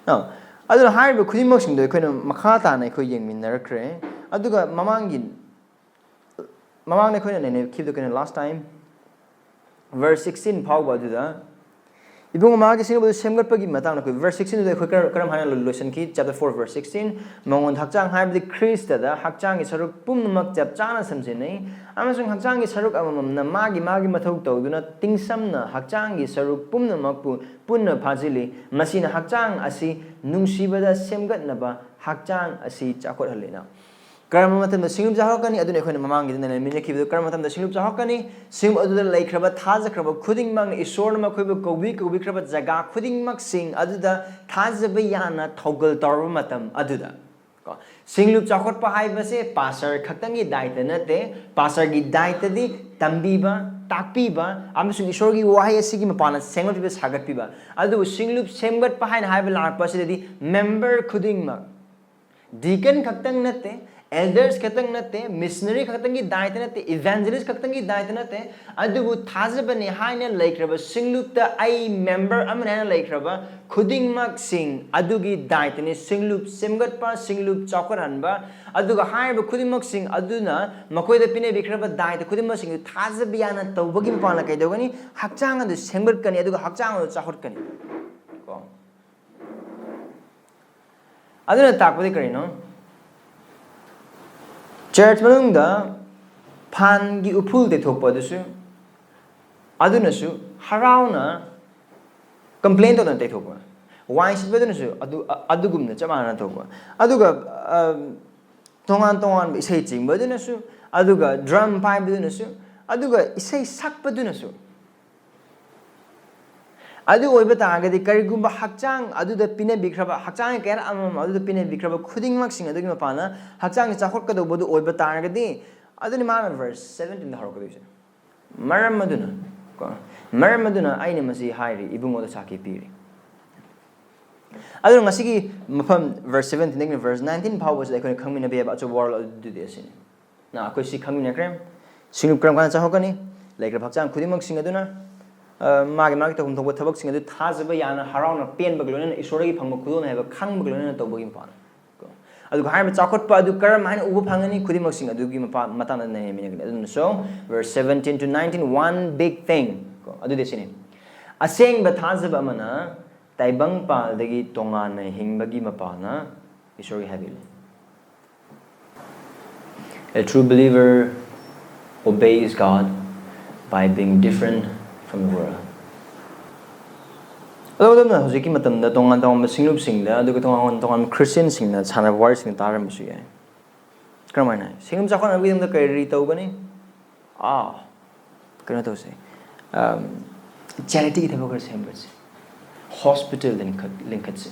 Now, ꯑꯗꯨꯅ ꯍꯥꯏꯔꯤꯕ ꯈꯨꯗꯤꯡꯃꯛꯁꯤꯡꯗꯣ ꯑꯩꯈꯣꯏꯅ ꯃꯈꯥ ꯇꯥꯅ ꯑꯩꯈꯣꯏ ꯌꯦꯡꯃꯤꯟꯅꯔꯛꯈ꯭ꯔꯦ꯫ ꯑꯗꯨꯒ ꯃꯃꯥꯡꯒꯤ ꯃꯃꯥꯡꯗ ꯑꯩꯈꯣꯏꯅ ꯅꯩꯅꯈꯤꯕꯗꯨ ꯀꯩꯅꯣ, last time, verse sixteen ꯐꯥꯎꯕ ꯑꯗꯨꯗ ꯏꯕꯨꯡ ꯃꯥꯒꯤ ꯁꯤꯡꯅꯕꯗꯨ ꯁꯦꯝꯒꯠꯄꯒꯤ ꯃꯇꯥꯡꯗ ꯑꯩꯈꯣꯏ verse sixteen ꯗꯨꯗ ꯑꯩꯈꯣꯏ ꯀꯔꯝ, ꯀꯔꯝ ꯍꯥꯏꯅ ꯂꯣꯏꯁꯤꯟꯈꯤ? Chapter four verse sixteen, "ꯃꯉꯣꯟꯗ ꯍꯛꯆꯥꯡ ꯍꯥꯏꯕꯗꯤ ꯈ꯭ꯔꯤꯁꯇꯗ ꯍꯛꯆꯥꯡꯒꯤ ꯁꯔꯨꯛ ꯄꯨꯝꯅꯃꯛ ꯆꯞ ꯆꯥꯅ ꯁꯝꯖꯤꯟꯅꯩ, ꯑꯃꯁꯨꯡ ꯍꯛꯆꯥꯡꯒꯤ ꯁꯔꯨꯛ ꯑꯃꯃꯝꯅ ꯃꯥꯒꯤ ꯃꯥꯒꯤ ꯃꯊꯧ ꯇꯧꯗꯨꯅ ꯇꯤꯡꯁꯝꯅ ꯍꯛꯆꯥꯡꯒꯤ ꯁꯔꯨꯛ ꯄꯨꯝꯅꯃꯛꯄꯨ ꯄꯨꯟꯅ ꯐꯥꯖꯤꯜꯂꯤ꯫ ꯃꯁꯤꯅ ꯍꯛꯆꯥꯡ ꯑꯁꯤ ꯅꯨꯡꯁꯤꯕꯗ ꯁꯦꯝꯒꯠꯅꯕ ꯍꯛꯆꯥꯡ ꯑꯁꯤ ꯆꯥꯎꯈꯠꯍꯜꯂꯤ"꯫ Now, ꯀꯔꯝꯕ ꯃꯇꯝꯗ ꯁꯤꯡꯂꯨꯞ ꯆꯥꯎꯔꯛꯀꯅꯤ? ꯑꯗꯨꯅ ꯑꯩꯈꯣꯏꯅ ꯃꯃꯥꯡꯒꯤꯗ ꯅꯩꯅꯃꯤꯟꯅꯈꯤꯕꯗꯨ, ꯀꯔꯝꯕ ꯃꯇꯝꯗ ꯁꯤꯡꯂꯨꯞ ꯆꯥꯎꯔꯛꯀꯅꯤ? ꯁꯤꯡꯂꯨꯞ ꯑꯗꯨꯗ ꯂꯩꯈ꯭ꯔꯕ, ꯊꯥꯖꯈ꯭ꯔꯕ ꯈꯨꯗꯤꯡꯃꯛꯅ ꯏꯁꯣꯔꯅ ꯃꯈꯣꯏꯕꯨ ꯀꯧꯕꯤ, ꯀꯧꯕꯤꯈ꯭ꯔꯕ ꯖꯒꯥ ꯈꯨꯗꯤꯡꯃꯛꯁꯤꯡ ꯑꯗꯨꯗ ꯊꯥꯖꯕ ꯌꯥꯅ ꯊꯧꯒꯜ ꯇꯧꯔꯕ ꯃꯇꯝ ꯑꯗꯨꯗ꯫ ꯀꯣ, ꯁꯤꯡꯂꯨꯞ ꯆꯥꯎꯈꯠꯄ ꯍꯥꯏꯕꯁꯦ ꯄꯥꯁꯇꯔ ꯈꯛꯇꯪꯒꯤ ꯗꯥꯏꯇ ꯅꯠꯇꯦ꯫ ꯄꯥꯁꯇꯔꯒꯤ ꯗꯥꯏꯇꯗꯤ ꯇꯝꯕꯤꯕ, ꯇꯥꯛꯄꯤꯕ ꯑꯃꯁꯨꯡ ꯏꯁꯣꯔꯒꯤ ꯋꯥꯍꯩ ꯑꯁꯤꯒꯤ ꯃꯄꯥꯟꯅ ꯁꯦꯝꯒꯠꯄꯤꯕ, ꯁꯥꯒꯠꯄꯤꯕ꯫ ꯑꯗꯨꯕꯨ ꯁꯤꯡꯂꯨꯞ ꯁꯦꯝꯒꯠꯄ ꯍꯥꯏꯅ ꯍꯥꯏꯕ ꯂꯥꯛꯄ ꯑꯁꯤꯗꯗꯤ ꯃꯦꯝꯕꯔ ꯈꯨꯗꯤꯡꯃꯛ, ꯗꯤꯀꯟ ꯈꯛꯇꯪ ꯅꯠꯇꯦ, ꯑꯦꯜꯗꯔꯁ ꯈꯛꯇꯪ ꯅꯠꯇꯦ, ꯃꯤꯁꯅꯔꯤ ꯈꯛꯇꯪꯒꯤ ꯗꯥꯏꯇ ꯅꯠꯇꯦ, ꯏꯚꯥꯟꯖꯦꯂꯤꯁ ꯈꯛꯇꯪꯒꯤ ꯗꯥꯏꯇ ꯅꯠꯇꯦ, ꯑꯗꯨꯕꯨ ꯊꯥꯖꯕꯅꯤ ꯍꯥꯏꯅ ꯂꯩꯈ꯭ꯔꯕ, ꯁꯤꯡꯂꯨꯞꯇ ꯑꯩ ꯃꯦꯝꯕꯔ ꯑꯃꯅꯤ ꯍꯥꯏꯅ ꯂꯩꯈ꯭ꯔꯕ ꯈꯨꯗꯤꯡꯃꯛꯁꯤꯡ ꯑꯗꯨꯒꯤ ꯗꯥꯏꯇꯅꯤ꯫ ꯁꯤꯡꯂꯨꯞ ꯁꯦꯝꯒꯠꯄ, ꯁꯤꯡꯂꯨꯞ ꯆꯥꯎꯈꯠꯍꯟꯕ, ꯑꯗꯨꯒ ꯍꯥꯏꯔꯤꯕ ꯈꯨꯗꯤꯡꯃꯛꯁꯤꯡ ꯑꯗꯨꯅ ꯃꯈꯣꯏꯗ ꯄꯤꯅꯕꯤꯈ꯭ꯔꯕ ꯗꯥꯏꯇ ꯈꯨꯗꯤꯡꯃꯛꯁꯤꯡꯗꯨ ꯊꯥꯖꯕ ꯌꯥꯅ ꯇꯧꯕꯒꯤ ꯃꯄꯥꯟꯅ ꯀꯩꯗꯧꯒꯅꯤ? ꯍꯛꯆꯥꯡ ꯑꯗꯨ ꯁꯦꯝꯒꯠꯀꯅꯤ, ꯑꯗꯨꯒ ꯍꯛꯆꯥꯡ ꯑꯗꯨ ꯆꯥꯎꯈꯠꯀꯅꯤ꯫ ꯀꯣ꯫ ꯑꯗꯨꯅ ꯇꯥꯛꯄꯗꯤ ꯀꯔꯤꯅꯣ? ꯆꯔꯆ ꯃꯅꯨꯡꯗ ꯐꯥꯟꯒꯤ ꯎꯐꯨꯜ ꯇꯩꯊꯣꯛꯄ ꯑꯗꯨꯁꯨ, ꯑꯗꯨꯅꯁꯨ ꯍꯔꯥꯎꯅ ꯀꯝꯄ꯭ꯂꯦꯟ ꯇꯧꯗꯅ ꯇꯩꯊꯣꯛꯄ, ꯋꯥꯏ ꯁꯤꯠꯄꯗꯨꯅꯁꯨ ꯑꯗꯨ, ꯑ-, ꯑꯗꯨꯒꯨꯝꯅ ꯆꯞ ꯃꯥꯟꯅꯅ ꯇꯧꯕ꯫ ꯑꯗꯨꯒ, ꯑ, ꯇꯣꯉꯥꯟ ꯇꯣꯉꯥꯟꯕ ꯏꯁꯩ ꯆꯤꯡꯕꯗꯨꯅꯁꯨ, ꯑꯗꯨꯒ ꯗ꯭ꯔꯝ ꯄꯥꯏꯕꯗꯨꯅꯁꯨ, ꯑꯗꯨꯒ ꯏꯁꯩ ꯁꯛꯄꯗꯨꯅꯁꯨ꯫ ꯑꯗꯨ ꯑꯣꯏꯕ ꯇꯥꯔꯒꯗꯤ, ꯀꯔꯤꯒꯨꯝꯕ ꯍꯛꯆꯥꯡ ꯑꯗꯨꯗ ꯄꯤꯅꯕꯤꯈ꯭ꯔꯕ, ꯍꯛꯆꯥꯡꯒꯤ ꯀꯌꯥꯠ ꯑꯃꯃꯝ ꯑꯗꯨꯗ ꯄꯤꯅꯕꯤꯈ꯭ꯔꯕ ꯈꯨꯗꯤꯡꯃꯛꯁꯤꯡ ꯑꯗꯨꯒꯤ ꯃꯄꯥꯟꯅ ꯍꯛꯆꯥꯡꯒꯤ ꯆꯥꯎꯈꯠꯀꯗꯧꯕꯗꯨ ꯑꯣꯏꯕ ꯇꯥꯔꯒꯗꯤ, ꯑꯗꯨꯅꯤ ꯃꯥꯅ ꯚꯔꯁ ꯁꯚꯦꯟꯇꯤꯟꯗ ꯍꯧꯔꯛꯀꯗꯣꯏꯁꯦ꯫ "ꯃꯔꯝ ꯑꯗꯨꯅ", ꯀꯣ, "ꯃꯔꯝ ꯑꯗꯨꯅ ꯑꯩꯅ ꯃꯁꯤ ꯍꯥꯏꯔꯤ, ꯏꯕꯨꯡꯉꯣꯗ ꯁꯥꯈꯤ ꯄꯤꯔꯤ"꯫ ꯑꯗꯨꯅ ꯉꯁꯤꯒꯤ ꯃꯐꯝ, ꯚꯔꯁ ꯁꯚꯦꯟꯇꯤꯟꯗꯒꯤꯅ ꯚꯔꯁ ꯅꯥꯏꯟꯇꯤꯟ ꯐꯥꯎꯕꯁꯤꯗ ꯑꯩꯈꯣꯏꯅ ꯈꯪꯃꯤꯟꯅꯕ ꯌꯥꯕ ꯑꯆꯧꯕ ꯋꯥꯔꯣꯜ ꯑꯗꯨꯗꯤ ꯑꯁꯤꯅꯤ꯫ ꯅ, ꯑꯩꯈꯣꯏ ꯁꯤ ꯈꯪꯃꯤꯟꯅꯈ꯭ꯔꯦ꯫ ꯁꯤꯡꯂꯨꯞ ꯀꯔꯝ ꯀꯥꯟꯗ ꯆꯥꯎꯈꯠꯀꯅꯤ? ꯂꯩꯈ꯭ꯔꯕ ꯍꯛꯆꯥꯡ ꯈꯨꯗꯤꯡꯃꯛꯁꯤꯡ ꯑꯗꯨꯅ, ꯑ, ꯃꯥꯒꯤ ꯃꯥꯒꯤ ꯇꯧꯐꯝ ꯊꯣꯛꯄ ꯊꯕꯛꯁꯤꯡ ꯑꯗꯨ ꯊꯥꯖꯕ ꯌꯥꯅ, ꯍꯔꯥꯎꯅ, ꯄꯦꯟꯕꯒ ꯂꯣꯏꯅꯅ, ꯏꯁꯣꯔꯗꯒꯤ ꯐꯪꯕ ꯈꯨꯗꯣꯜꯅꯤ ꯍꯥꯏꯕ ꯈꯪꯕꯒ ꯂꯣꯏꯅꯅ ꯇꯧꯕꯒꯤ ꯃꯄꯥꯟ꯫ ꯀꯣ꯫ ꯑꯗꯨꯒ ꯍꯥꯏꯔꯤꯕ ꯆꯥꯎꯈꯠꯄ ꯑꯗꯨ ꯀꯔꯝ ꯍꯥꯏꯅ ꯎꯕ ꯐꯪꯒꯅꯤ? ꯈꯨꯗꯤꯡꯃꯛꯁꯤꯡ ꯑꯗꯨꯒꯤ ꯃꯄꯥ-, ꯃꯇꯥꯡꯗ ꯅꯩꯅꯃꯤꯟꯅꯒꯅꯤ꯫ ꯑꯗꯨꯅ, so, verse seventeen to nineteen, one big thing. ꯀꯣ, ꯑꯗꯨꯗꯤ ꯁꯤꯅꯤ꯫ ꯑꯁꯦꯡꯕ ꯊꯥꯖꯕ ꯑꯃꯅ ꯇꯥꯏꯕꯪꯄꯥꯜꯗꯒꯤ ꯇꯣꯉꯥꯟꯅ ꯍꯤꯡꯕꯒꯤ ꯃꯄꯥꯜꯅ ꯏꯁꯣꯔꯒꯤ ꯍꯥꯏꯕꯤꯔꯤ꯫ A true believer obeys God by being different from the world. ꯑꯗꯨꯒ ꯑꯗꯨꯝꯅ ꯍꯧꯖꯤꯛꯀꯤ ꯃꯇꯝꯗ ꯇꯣꯉꯥꯟ ꯇꯣꯉꯥꯟꯕ ꯁꯤꯡꯂꯨꯞꯁꯤꯡꯗ, ꯑꯗꯨꯒ ꯇꯣꯉꯥꯟ ꯇꯣꯉꯥꯟꯕ ꯈ꯭ꯔꯤꯁꯇꯤꯌꯟꯁꯤꯡꯅ ꯁꯥꯟꯅꯕ ꯋꯥꯔꯤꯁꯤꯡ ꯇꯥꯔꯝꯕꯁꯨ ꯌꯥꯏ꯫ ꯀꯔꯝꯍꯥꯏꯅ? ꯁꯤꯡꯂꯨꯞ ꯆꯥꯎꯈꯠꯅꯕꯒꯤꯗꯃꯛꯇ ꯀꯔꯤ ꯀꯔꯤ ꯇꯧꯒꯅꯤ? ꯑꯥ, ꯀꯩꯅꯣ ꯇꯧꯁꯦ, ꯑꯝ, ꯆꯦꯔꯤꯇꯤꯒꯤ ꯊꯕꯛ ꯈꯔ ꯁꯦꯝꯒꯠꯁꯦ, ꯍꯣꯁꯄꯤꯇꯥꯜ ꯂꯤꯡꯈꯠ-, ꯂꯤꯡꯈꯠꯁꯦ,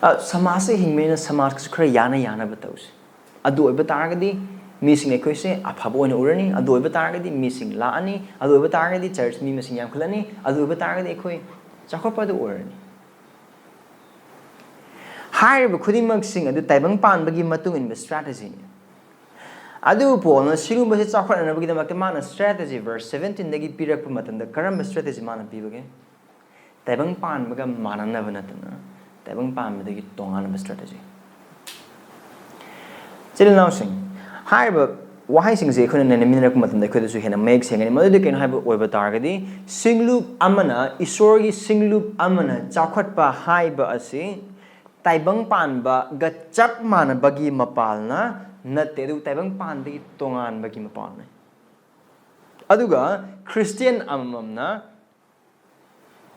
ꯑ, ꯁꯃꯥꯖꯁꯦ ꯍꯤꯡꯕꯅꯤꯅ ꯁꯃꯥꯖꯀꯁꯨ ꯈꯔ ꯌꯥꯅ ꯌꯥꯅꯕ ꯇꯧꯁꯦ꯫ ꯑꯗꯨ ꯑꯣꯏꯕ ꯇꯥꯔꯒꯗꯤ ꯃꯤꯁꯤꯡ ꯑꯩꯈꯣꯏꯁꯦ ꯑꯐꯕ ꯑꯣꯏꯅ ꯎꯔꯅꯤ꯫ ꯑꯗꯨ ꯑꯣꯏꯕ ꯇꯥꯔꯒꯗꯤ ꯃꯤꯁꯤꯡ ꯂꯥꯛꯑꯅꯤ꯫ ꯑꯗꯨ ꯑꯣꯏꯕ ꯇꯥꯔꯒꯗꯤ ꯆꯔꯆ ꯃꯤ ꯃꯁꯤꯡ ꯌꯥꯝꯈꯠꯂꯅꯤ꯫ ꯑꯗꯨ ꯑꯣꯏꯕ ꯇꯥꯔꯒꯗꯤ ꯑꯩꯈꯣꯏ ꯆꯥꯎꯈꯠꯄ ꯑꯗꯨ ꯑꯣꯏꯔꯅꯤ꯫ ꯍꯥꯏꯔꯤꯕ ꯈꯨꯗꯤꯡꯃꯛꯁꯤꯡ ꯑꯗꯨ ꯇꯥꯏꯕꯪ ꯄꯥꯟꯕꯒꯤ ꯃꯇꯨꯡ ꯏꯟꯕ ꯁ꯭ꯇ꯭ꯔꯦꯇꯦꯖꯤꯅꯤ꯫ ꯑꯗꯨꯕꯨ ꯄꯣꯜꯅ ꯁꯤꯒꯨꯝꯕꯁꯤ ꯆꯥꯎꯈꯠꯅꯅꯕꯒꯤꯗꯃꯛꯇ ꯃꯥꯅ ꯁ꯭ꯇ꯭ꯔꯦꯇꯦꯖꯤ ꯚꯔꯁ ꯁꯚꯦꯟꯇꯤꯟꯗꯒꯤ ꯄꯤꯔꯛꯄ ꯃꯇꯝꯗ ꯀꯔꯝꯕ ꯁ꯭ꯇ꯭ꯔꯦꯇꯦꯖꯤ ꯃꯥꯅ ꯄꯤꯕꯒꯦ? ꯇꯥꯏꯕꯪ ꯄꯥꯟꯕꯒ ꯃꯥꯟꯅꯅꯕ ꯅꯠꯇꯅ ꯇꯥꯏꯕꯪ ꯄꯥꯟꯕꯗꯒꯤ ꯇꯣꯉꯥꯟꯕ ꯁ꯭ꯇ꯭ꯔꯦꯇꯦꯖꯤ꯫ ꯏꯆꯤꯜ ꯏꯅꯥꯎꯁꯤꯡ, ꯍꯥꯏꯔꯤꯕ ꯋꯥꯍꯩꯁꯤꯡꯁꯦ ꯑꯩꯈꯣꯏꯅ ꯅꯩꯅꯃꯤꯟꯅꯔꯛꯄ ꯃꯇꯝꯗ ꯑꯩꯈꯣꯏꯗꯁꯨ ꯍꯦꯟꯅ ꯃꯌꯦꯛ ꯁꯦꯡꯒꯅꯤ꯫ ꯃꯗꯨꯗꯤ ꯀꯩꯅꯣ ꯍꯥꯏꯕ ꯑꯣꯏꯕ ꯇꯥꯔꯒꯗꯤ, ꯁꯤꯡꯂꯨꯞ ꯑꯃꯅ, ꯏꯁꯣꯔꯒꯤ ꯁꯤꯡꯂꯨꯞ ꯑꯃꯅ ꯆꯥꯎꯈꯠꯄ ꯍꯥꯏꯕ ꯑꯁꯤ ꯇꯥꯏꯕꯪ ꯄꯥꯟꯕꯒ ꯆꯞ ꯃꯥꯟꯅꯕꯒꯤ ꯃꯄꯥꯜꯅ ꯅꯠꯇꯦ, ꯑꯗꯨꯕꯨ ꯇꯥꯏꯕꯪ ꯄꯥꯟꯕꯒꯤ ꯇꯣꯉꯥꯟꯕꯒꯤ ꯃꯄꯥꯜꯅꯤ꯫ ꯑꯗꯨꯒ ꯈ꯭ꯔꯤꯁꯇꯤꯌꯥꯟ ꯑꯃꯃꯝꯅ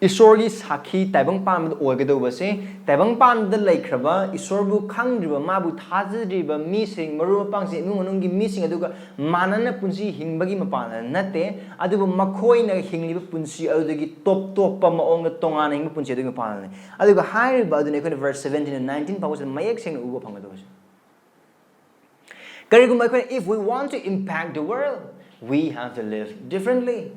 ꯏꯁꯣꯔꯒꯤ ꯁꯥꯈꯤ ꯇꯥꯏꯕꯪ ꯄꯥꯟꯕꯗ ꯑꯣꯏꯒꯗꯧꯕꯁꯦ, ꯇꯥꯏꯕꯪ ꯄꯥꯟꯕꯗ ꯂꯩꯈ꯭ꯔꯕ, ꯏꯁꯣꯔꯕꯨ ꯈꯪꯗ꯭ꯔꯤꯕ, ꯃꯥꯕꯨ ꯊꯥꯖꯗ꯭ꯔꯤꯕ ꯃꯤꯁꯤꯡ, ꯃꯔꯨꯞ ꯃꯄꯥꯡꯁꯤꯡ, ꯏꯃꯨꯡ ꯃꯅꯨꯡꯒꯤ ꯃꯤꯁꯤꯡ ꯑꯗꯨꯒ ꯃꯥꯟꯅꯅ ꯄꯨꯟꯁꯤ ꯍꯤꯡꯕꯒꯤ ꯃꯄꯥꯟꯗ ꯅꯠꯇꯦ, ꯑꯗꯨꯕꯨ ꯃꯈꯣꯏꯅ ꯍꯤꯡꯂꯤꯕ ꯄꯨꯟꯁꯤ ꯑꯗꯨꯗꯒꯤ ꯇꯣꯞ ꯇꯣꯞꯄ ꯃꯑꯣꯡꯗ ꯇꯣꯉꯥꯟꯅ ꯍꯤꯡꯕ ꯄꯨꯟꯁꯤ ꯑꯗꯨꯒꯤ ꯃꯄꯥꯟꯗꯅꯤ꯫ ꯑꯗꯨꯒ ꯍꯥꯏꯔꯤꯕ ꯑꯗꯨꯅꯤ ꯑꯩꯈꯣꯏꯅ ꯚꯔꯁ ꯁꯚꯦꯟꯇꯤꯟ ꯅꯥꯏꯟꯇꯤꯟ ꯐꯥꯎꯕꯁꯤꯗ ꯃꯌꯦꯛ ꯁꯦꯡꯅ ꯎꯕ ꯐꯪꯒꯗꯧꯕꯁꯦ꯫ ꯀꯔꯤꯒꯨꯝꯕ ꯑꯩꯈꯣꯏꯅ, if we want to impact the world, we have to live differently.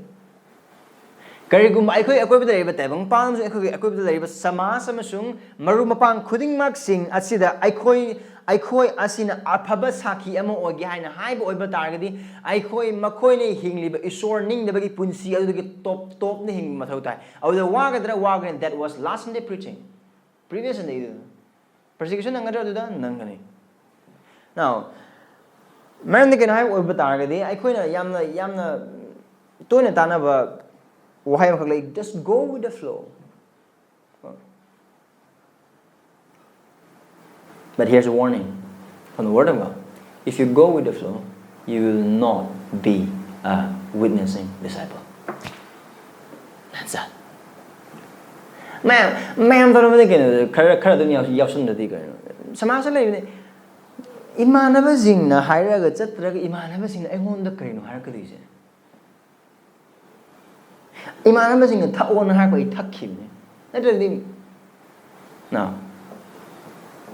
ꯀꯔꯤꯒꯨꯝꯕ ꯑꯩꯈꯣꯏ ꯑꯀꯣꯏꯕꯗ ꯂꯩꯔꯤꯕ ꯇꯥꯏꯕꯪ ꯄꯥꯟ ꯑꯃꯁꯨꯡ ꯑꯩꯈꯣꯏꯒꯤ ꯑꯀꯣꯏꯕꯗ ꯂꯩꯔꯤꯕ ꯁꯃꯥꯖ ꯑꯃꯁꯨꯡ ꯃꯔꯨꯞ ꯃꯄꯥꯡ ꯈꯨꯗꯤꯡꯃꯛꯁꯤꯡ ꯑꯁꯤꯗ ꯑꯩꯈꯣꯏ, ꯑꯩꯈꯣꯏ ꯑꯁꯤꯅ ꯑꯐꯕ ꯁꯥꯈꯤ ꯑꯃ ꯑꯣꯏꯒꯦ ꯍꯥꯏꯅ ꯍꯥꯏꯕ ꯑꯣꯏꯕ ꯇꯥꯔꯒꯗꯤ, ꯑꯩꯈꯣꯏ ꯃꯈꯣꯏꯅ ꯍꯤꯡꯂꯤꯕ ꯏꯁꯣꯔ ꯅꯤꯡꯗꯕꯒꯤ ꯄꯨꯟꯁꯤ ꯑꯗꯨꯗꯒꯤ ꯇꯣꯞ ꯇꯣꯞꯅ ꯍꯤꯡꯕ ꯃꯊꯧ ꯇꯥꯏ꯫ ꯑꯗꯨꯗ ꯋꯥꯒꯗ꯭ꯔꯥ? ꯋꯥꯒꯅꯤ꯫ That was last Sunday preaching. Previous Sunday do. Persecution ꯅꯪꯒꯗ꯭ꯔꯥ ꯑꯗꯨꯗ? ꯅꯪꯒꯅꯤ꯫ Now, ꯃꯔꯝꯗꯤ ꯀꯩꯅꯣ ꯍꯥꯏꯕ ꯑꯣꯏꯕ ꯇꯥꯔꯒꯗꯤ, ꯑꯩꯈꯣꯏꯅ ꯌꯥꯝꯅ, ꯌꯥꯝꯅ ꯇꯣꯏꯅ ꯇꯥꯟꯅꯕ ꯋꯥꯍꯩ ꯑꯃꯈꯛ ꯂꯩ, "Just go with the flow." But here's a warning from the Word of God. If you go with the flow, you will not be a witnessing disciple. That's that. ꯃꯌꯥꯝ, ꯃꯌꯥꯝ ꯇꯧꯔꯕꯗꯤ ꯀꯩꯅꯣ, ꯈꯔ, ꯈꯔ ꯑꯗꯨꯝ ꯌꯥꯎ-, ꯌꯥꯎꯁꯟꯗ꯭ꯔꯗꯤ ꯀꯩꯅꯣ? ꯁꯃꯥꯖꯇ ꯂꯩꯕꯅꯤ꯫ ꯏꯃꯥꯟꯅꯕꯁꯤꯡꯅ ꯍꯥꯏꯔꯛꯑꯒ ꯆꯠꯇ꯭ꯔꯒ ꯏꯃꯥꯟꯅꯕꯁꯤꯡꯅ ꯑꯩꯉꯣꯟꯗ ꯀꯔꯤꯅꯣ ꯍꯥꯏꯔꯛꯀꯗꯣꯏꯁꯦ? ꯏꯃꯥꯟꯅꯕꯁꯤꯡꯅ ꯊꯛꯑꯣꯅ ꯍꯥꯏꯔꯛꯄ ꯑꯩ ꯊꯛꯈꯤꯕꯅꯤ꯫ ꯅꯠꯇ꯭ꯔꯗꯤ, ꯅ,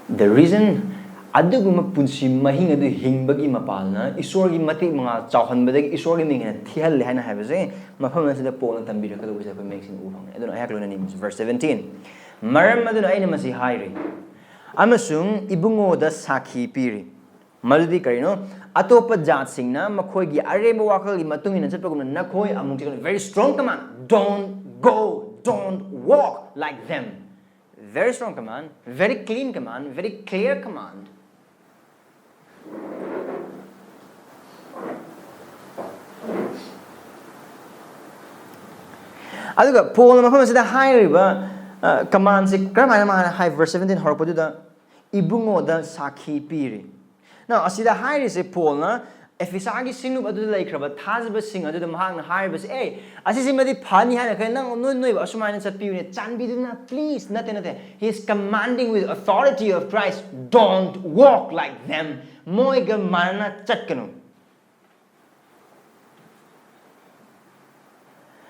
The reason ꯑꯗꯨꯒꯨꯝꯕ ꯄꯨꯟꯁꯤ ꯃꯍꯤꯡ ꯑꯗꯨ ꯍꯤꯡꯕꯒꯤ ꯃꯄꯥꯜꯅ ꯏꯁꯣꯔꯒꯤ ꯃꯇꯤꯛ ꯃꯉꯥꯜ ꯆꯥꯎꯍꯟꯕꯗꯒꯤ ꯏꯁꯣꯔꯒꯤ ꯃꯤꯡ ꯍꯦꯟꯅ ꯊꯤꯍꯜꯂꯦ ꯍꯥꯏꯅ ꯍꯥꯏꯕꯁꯦ ꯃꯐꯝ ꯑꯁꯤꯗ ꯄꯣꯜꯅ ꯇꯝꯕꯤꯔꯛꯀꯗꯧꯕꯁꯦ ꯑꯩꯈꯣꯏ ꯃꯌꯦꯛꯁꯤꯡ ꯎꯕ ꯐꯪꯉꯦ꯫ ꯑꯗꯨꯅ ꯑꯩꯍꯥꯛ ꯂꯣꯏꯅ ꯅꯤꯡꯕꯁꯦ verse seventeen, "ꯃꯔꯝ ꯑꯗꯨꯅ ꯑꯩꯅ ꯃꯁꯤ ꯍꯥꯏꯔꯤ ꯑꯃꯁꯨꯡ ꯏꯕꯨꯡꯉꯣꯗ ꯁꯥꯈꯤ ꯄꯤꯔꯤ, ꯃꯗꯨꯗꯤ ꯀꯔꯤꯅꯣ? ꯑꯇꯣꯞꯄ ꯖꯥꯠꯁꯤꯡꯅ ꯃꯈꯣꯏꯒꯤ ꯑꯔꯦꯝꯕ ꯋꯥꯈꯜꯒꯤ ꯃꯇꯨꯡ ꯏꯟꯅ ꯆꯠꯄꯒꯨꯝꯅ ꯅꯈꯣꯏ ꯑꯃꯨꯛ ꯆꯠꯀꯅꯨ." Very strong command. Don't go, don't walk like them. Very strong command, very clean command, very clear command. ꯑꯗꯨꯒ ꯄꯣꯜꯅ ꯃꯐꯝ ꯑꯁꯤꯗ ꯍꯥꯏꯔꯤꯕ ꯀꯃꯥꯟꯁꯦ ꯀꯔꯝꯍꯥꯏꯅ ꯃꯥꯅ ꯍꯥꯏ? Verse seventeen ꯍꯧꯔꯛꯄꯗꯨꯗ, "ꯏꯕꯨꯡꯉꯣꯗ ꯁꯥꯈꯤ ꯄꯤꯔꯤ." Now, ꯑꯁꯤꯗ ꯍꯥꯏꯔꯤꯁꯦ ꯄꯣꯜꯅ ꯑꯦꯐꯤꯁꯥꯒꯤ ꯁꯤꯡꯂꯨꯞ ꯑꯗꯨꯗ ꯂꯩꯈ꯭ꯔꯕ ꯊꯥꯖꯕꯁꯤꯡ ꯑꯗꯨꯗ ꯃꯍꯥꯛꯅ ꯍꯥꯏꯔꯤꯕꯁꯦ, "ꯑꯦ, ꯑꯁꯤꯁꯤꯃꯗꯤ ꯐꯅꯤ ꯍꯥꯏꯅ ꯈꯜꯂꯤ, ꯅꯪ ꯅꯣꯏ ꯅꯣꯏꯕꯨ ꯑꯁꯨꯃꯥꯏꯅ ꯆꯠꯄꯤꯌꯨꯅꯦ, ꯆꯥꯟꯕꯤꯗꯨꯅ, please." ꯅꯠꯇꯦ, ꯅꯠꯇꯦ, he is commanding with authority of Christ, "Don't walk like them." ꯃꯣꯏꯒ ꯃꯥꯟꯅꯅ ꯆꯠꯀꯅꯨ꯫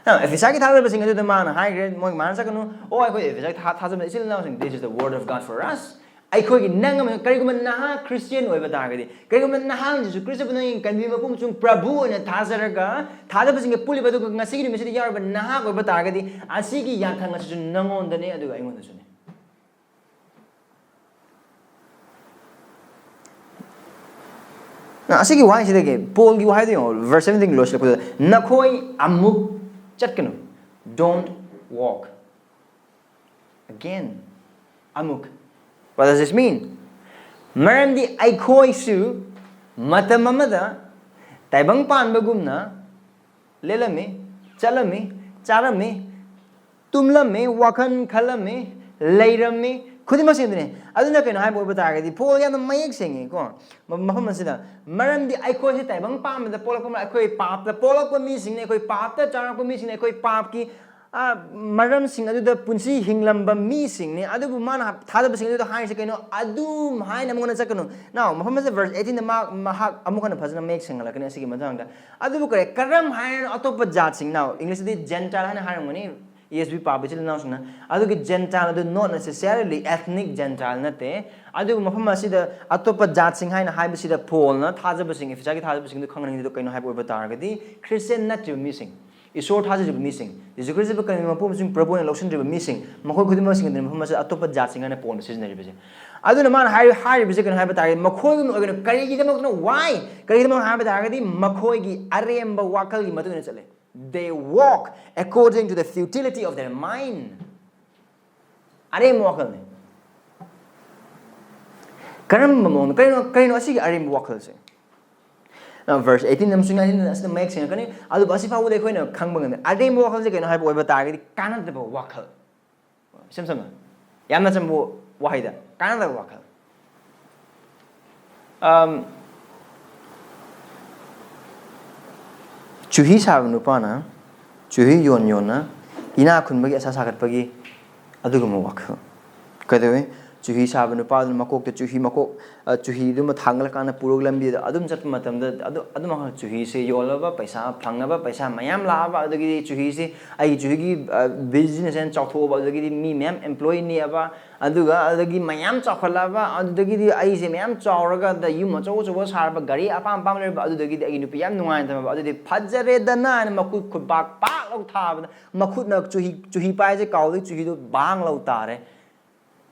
ꯑꯦꯐꯤꯁꯥꯒꯤ ꯊꯥꯖꯕꯁꯤꯡ ꯑꯗꯨꯗ ꯃꯥꯅ ꯍꯥꯏꯈ꯭ꯔꯦ, ꯃꯣꯏ ꯃꯥꯟꯅ ꯆꯠꯀꯅꯨ꯫ ꯑꯣ, ꯑꯩꯈꯣꯏ ꯑꯦꯐꯤꯁꯥꯒꯤ ꯊꯥ-, ꯊꯥꯖꯕ ꯏꯆꯤꯜ ꯏꯅꯥꯎꯁꯤꯡ, this is the word of God for us. ꯑꯩꯈꯣꯏꯒꯤ ꯅꯪ ꯑꯃ, ꯀꯔꯤꯒꯨꯝꯕ ꯅꯍꯥ ꯈ꯭ꯔꯤꯁꯇꯤꯌꯟ ꯑꯣꯏꯕ ꯇꯥꯔꯒꯗꯤ, ꯀꯔꯤꯒꯨꯝꯕ ꯅꯍꯥ ꯖꯤꯁꯨ ꯈ꯭ꯔꯤꯁꯇꯕꯨ ꯅꯪꯒꯤ ꯀꯟꯕꯤꯕ ꯃꯄꯨ ꯑꯃꯁꯨꯡ ꯄ꯭ꯔꯚꯨ ꯑꯣꯏꯅ ꯊꯥꯖꯔꯒ ꯊꯥꯖꯕꯁꯤꯡꯒ ꯄꯨꯜꯂꯤꯕ, ꯑꯗꯨꯒ ꯉꯁꯤꯒꯤ ꯅꯨꯃꯤꯠꯁꯤꯗ ꯌꯥꯎꯔꯤꯕ ꯅꯍꯥ ꯑꯣꯏꯕ ꯇꯥꯔꯒꯗꯤ, ꯑꯁꯤꯒꯤ ꯌꯥꯊꯪ ꯑꯁꯤꯁꯨ ꯅꯪꯉꯣꯟꯗꯅꯦ, ꯑꯗꯨꯒ ꯑꯩꯉꯣꯟꯗꯁꯨꯅꯦ꯫ ꯑꯁꯤꯒꯤ ꯋꯥꯍꯩꯁꯤꯗꯒꯤ, ꯄꯣꯜꯒꯤ ꯋꯥꯍꯩꯗ ꯌꯦꯡꯉꯣ, verse seventeen ꯂꯣꯏꯁꯤꯜꯂꯛꯄꯗ, "ꯅꯈꯣꯏ ꯑꯃꯨꯛ ꯆꯠꯀꯅꯨ." Don't walk again. ꯑꯃꯨꯛ꯫ What does this mean? ꯃꯔꯝꯗꯤ ꯑꯩꯈꯣꯏꯁꯨ ꯃꯇꯝ ꯑꯃꯗ ꯇꯥꯏꯕꯪ ꯄꯥꯟꯕꯒꯨꯝꯅ ꯂꯦꯜꯂꯝꯃꯤ, ꯆꯠꯂꯝꯃꯤ, ꯆꯥꯔꯝꯃꯤ, ꯇꯨꯝꯂꯝꯃꯤ, ꯋꯥꯈꯜ ꯈꯜꯂꯝꯃꯤ, ꯂꯩꯔꯝꯃꯤ, ꯈꯨꯗꯤꯡꯃꯛꯁꯤꯡ ꯑꯗꯨꯅꯤ꯫ ꯑꯗꯨꯅ ꯀꯩꯅꯣ ꯍꯥꯏꯕ ꯑꯣꯏꯕ ꯇꯥꯔꯒꯗꯤ, ꯄꯣꯜ ꯌꯥꯝꯅ ꯃꯌꯦꯛ ꯁꯦꯡꯉꯤꯀꯣ꯫ ꯃ-, ꯃꯐꯝ ꯑꯁꯤꯗ, ꯃꯔꯝꯗꯤ ꯑꯩꯈꯣꯏꯁꯤ ꯇꯥꯏꯕꯪ ꯄꯥꯟꯕꯗ ꯄꯣꯛꯂꯛꯄ, ꯑꯩꯈꯣꯏ ꯄꯥꯞꯇ ꯄꯣꯛꯂꯛꯄ ꯃꯤꯁꯤꯡꯅꯤ, ꯑꯩꯈꯣꯏ ꯄꯥꯞꯇ ꯆꯥꯎꯔꯛꯄ ꯃꯤꯁꯤꯡꯅꯤ, ꯑꯩꯈꯣꯏ ꯄꯥꯞꯀꯤ, ꯑ, ꯃꯔꯝꯁꯤꯡ ꯑꯗꯨꯗ ꯄꯨꯟꯁꯤ ꯍꯤꯡꯂꯝꯕ ꯃꯤꯁꯤꯡꯅꯤ꯫ ꯑꯗꯨꯕꯨ ꯃꯥꯅ ꯊꯥꯖꯕꯁꯤꯡ ꯑꯗꯨꯗ ꯍꯥꯏꯔꯤꯁꯤ ꯀꯩꯅꯣ? ꯑꯗꯨꯝ ꯍꯥꯏꯅ ꯃꯉꯣꯟꯗ ꯆꯠꯀꯅꯨ꯫ Now, ꯃꯐꯝ ꯑꯁꯤꯗ verse eighteen ꯗ ꯃꯍꯥꯛ, ꯃꯍꯥꯛ ꯑꯃꯨꯛ ꯍꯟꯅ ꯐꯖꯅ ꯃꯌꯦꯛ ꯁꯦꯡꯍꯜꯂꯛꯀꯅꯤ ꯑꯁꯤꯒꯤ ꯃꯇꯥꯡꯗ꯫ ꯑꯗꯨꯕꯨ ꯀꯔꯤ, ꯀꯔꯝ ꯍꯥꯏꯅ ꯑꯇꯣꯞꯄ ꯖꯥꯠꯁꯤꯡ, now, English ꯇꯗꯤ Gentile ꯍꯥꯏꯅ ꯍꯥꯏꯔꯝꯒꯅꯤ, E S V ꯄꯥꯕ ꯏꯆꯤꯜ ꯏꯅꯥꯎꯁꯤꯡꯅ꯫ ꯑꯗꯨꯒꯤ Gentile ꯑꯗꯨ not necessarily ethnic Gentile ꯅꯠꯇꯦ꯫ ꯑꯗꯨꯕꯨ ꯃꯐꯝ ꯑꯁꯤꯗ ꯑꯇꯣꯞꯄ ꯖꯥꯠꯁꯤꯡ ꯍꯥꯏꯅ ꯍꯥꯏꯕꯁꯤꯗ ꯄꯣꯜꯅ ꯊꯥꯖꯕꯁꯤꯡ, ꯏꯐꯤꯁꯥꯒꯤ ꯊꯥꯖꯕꯁꯤꯡꯗꯨ ꯈꯪꯍꯟꯅꯤꯡꯉꯤꯗꯨ ꯀꯩꯅꯣ ꯍꯥꯏꯕ ꯑꯣꯏꯕ ꯇꯥꯔꯒꯗꯤ, ꯈ꯭ꯔꯤꯁꯇꯤꯌꯥꯟ ꯅꯠꯇ꯭ꯔꯤꯕ ꯃꯤꯁꯤꯡ, ꯏꯁꯣꯔ ꯊꯥꯖꯗ꯭ꯔꯤꯕ ꯃꯤꯁꯤꯡ, ꯖꯤꯁꯨ ꯈ꯭ꯔꯤꯁꯇꯕꯨ ꯀꯔꯤ ꯃꯄꯨ ꯑꯃꯁꯨꯡ ꯄ꯭ꯔꯚꯨ ꯑꯣꯏꯅ ꯂꯧꯁꯤꯟꯗ꯭ꯔꯤꯕ ꯃꯤꯁꯤꯡ, ꯃꯈꯣꯏ ꯈꯨꯗꯤꯡꯃꯛꯁꯤꯡ ꯑꯗꯨꯅ ꯃꯐꯝ ꯑꯁꯤꯗ ꯑꯇꯣꯞꯄ ꯖꯥꯠꯁꯤꯡ ꯍꯥꯏꯅ ꯄꯣꯜꯅ ꯁꯤꯖꯤꯟꯅꯔꯤꯕꯁꯦ꯫ ꯑꯗꯨꯅ ꯃꯥꯅ ꯍꯥꯏ-, ꯍꯥꯏꯔꯤꯕꯁꯦ ꯀꯩꯅꯣ ꯍꯥꯏꯕ ꯇꯥꯔꯒꯗꯤ, ꯃꯈꯣꯏꯒꯤ ꯑꯣꯏꯅ ꯀꯔꯤꯒꯤꯗꯃꯛꯇꯅꯣ? Why? ꯀꯔꯤꯒꯤꯗꯃꯛ ꯍꯥꯏꯕ ꯇꯥꯔꯒꯗꯤ, ꯃꯈꯣꯏꯒꯤ ꯑꯔꯦꯝꯕ ꯋꯥꯈꯜꯒꯤ ꯃꯇꯨꯡ ꯏꯟꯅ ꯆꯠꯂꯦ꯫ They walk according to the futility of their mind. ꯑꯔꯦꯝꯕ ꯋꯥꯈꯜꯅꯤ꯫ ꯀꯔꯝꯕ ꯃꯑꯣꯡꯗ? ꯀꯔꯤꯅꯣ, ꯀꯔꯤꯅꯣ ꯑꯁꯤꯒꯤ ꯑꯔꯦꯝꯕ ꯋꯥꯈꯜꯁꯦ? ꯚꯔꯁ ꯑꯩꯠꯇꯤꯟ ꯑꯃꯁꯨꯡ ꯅꯥꯏꯟꯇꯤꯟ ꯑꯁꯤꯗ ꯃꯌꯦꯛ ꯁꯦꯡꯅ ꯈꯪꯉꯤ꯫ ꯑꯗꯨꯕꯨ ꯑꯁꯤ ꯐꯥꯎꯕꯗ ꯑꯩꯈꯣꯏꯅ ꯈꯪꯕ ꯉꯝꯃꯤ꯫ ꯑꯔꯦꯝꯕ ꯋꯥꯈꯜꯁꯦ ꯀꯩꯅꯣ ꯍꯥꯏꯕ ꯑꯣꯏꯕ ꯇꯥꯔꯒꯗꯤ, ꯀꯥꯟꯅꯗꯕ ꯋꯥꯈꯜ꯫ ꯏꯁꯝ ꯁꯝꯅ, ꯌꯥꯝꯅ ꯆꯝꯕ ꯋꯥꯍꯩꯗ, ꯀꯥꯟꯅꯗꯕ ꯋꯥꯈꯜ꯫ ꯑꯝ, ꯆꯨꯍꯤ ꯁꯥꯕ ꯅꯨꯄꯥꯅ ꯆꯨꯍꯤ ꯌꯣꯟ ꯌꯣꯟꯅ ꯏꯅꯥꯛ ꯈꯨꯟꯕꯒꯤ ꯑꯁꯥ ꯁꯥꯒꯠꯄꯒꯤ ꯑꯗꯨꯒꯨꯝꯕ ꯋꯥꯈꯜ꯫ ꯀꯩꯗꯧꯋꯤ? ꯆꯨꯍꯤ ꯁꯥꯕ ꯅꯨꯄꯥꯗꯨꯅ ꯃꯀꯣꯛꯇ ꯆꯨꯍꯤ ꯃꯀꯣꯛ, ꯑ, ꯆꯨꯍꯤꯗꯨꯃ ꯊꯥꯡꯒꯠꯂꯀꯥꯟꯗ ꯄꯨꯔꯛ ꯂꯝꯕꯤꯗ ꯑꯗꯨꯝ ꯆꯠꯄ ꯃꯇꯝꯗ ꯑꯗꯨ, ꯑꯗꯨꯝ ꯆꯨꯍꯤꯁꯦ ꯌꯣꯜꯂꯕ, ꯄꯩꯁꯥ ꯐꯪꯅꯕ, ꯄꯩꯁꯥ ꯃꯌꯥꯝ ꯂꯥꯛꯑꯕ, ꯑꯗꯨꯗꯒꯤꯗꯤ ꯆꯨꯍꯤꯁꯦ ꯑꯩꯒꯤ ꯆꯨꯍꯤꯒꯤ, ꯑ, ꯕꯤꯖꯤꯅꯦꯁ ꯍꯥꯏꯅ ꯆꯥꯎꯊꯣꯛꯑꯕ, ꯑꯗꯨꯗꯒꯤꯗꯤ ꯃꯤ ꯃꯌꯥꯝ ꯑꯦꯝꯄ꯭ꯂꯣꯏ ꯅꯦꯛꯑꯕ, ꯑꯗꯨꯒ ꯑꯗꯨꯗꯒꯤ ꯃꯌꯥꯝ ꯆꯥꯎꯈꯠꯂꯛꯑꯕ, ꯑꯗꯨꯗꯒꯤꯗꯤ ꯑꯩꯁꯦ ꯃꯌꯥꯝ ꯆꯥꯎꯔꯒ ꯑꯗ ꯌꯨꯝ ꯑꯆꯧ ꯑꯆꯧꯕ ꯁꯥꯔꯕ, ꯒꯥꯔꯤ ꯑꯄꯥꯝ ꯑꯄꯥꯝꯕ ꯂꯩꯔꯕ, ꯑꯗꯨꯗꯒꯤꯗꯤ ꯑꯩꯒꯤ ꯅꯨꯄꯤ ꯌꯥꯝ ꯅꯨꯡꯉꯥꯏꯅ ꯊꯝꯃꯕ, ꯑꯗꯨꯗꯤ ꯐꯖꯔꯦꯗꯅ ꯍꯥꯏꯅ ꯃꯈꯨꯠ ꯈꯨꯠ ꯄꯥꯛ ꯄꯥꯛ ꯂꯧ ꯊꯥꯕꯗ ꯃꯈꯨꯠꯅ ꯆꯨꯍꯤ, ꯆꯨꯍꯤ ꯄꯥꯏꯁꯦ ꯀꯥꯎꯗꯒꯤ ꯆꯨꯍꯤꯗꯣ ꯕꯥꯡ ꯂꯧ ꯇꯥꯔꯦ꯫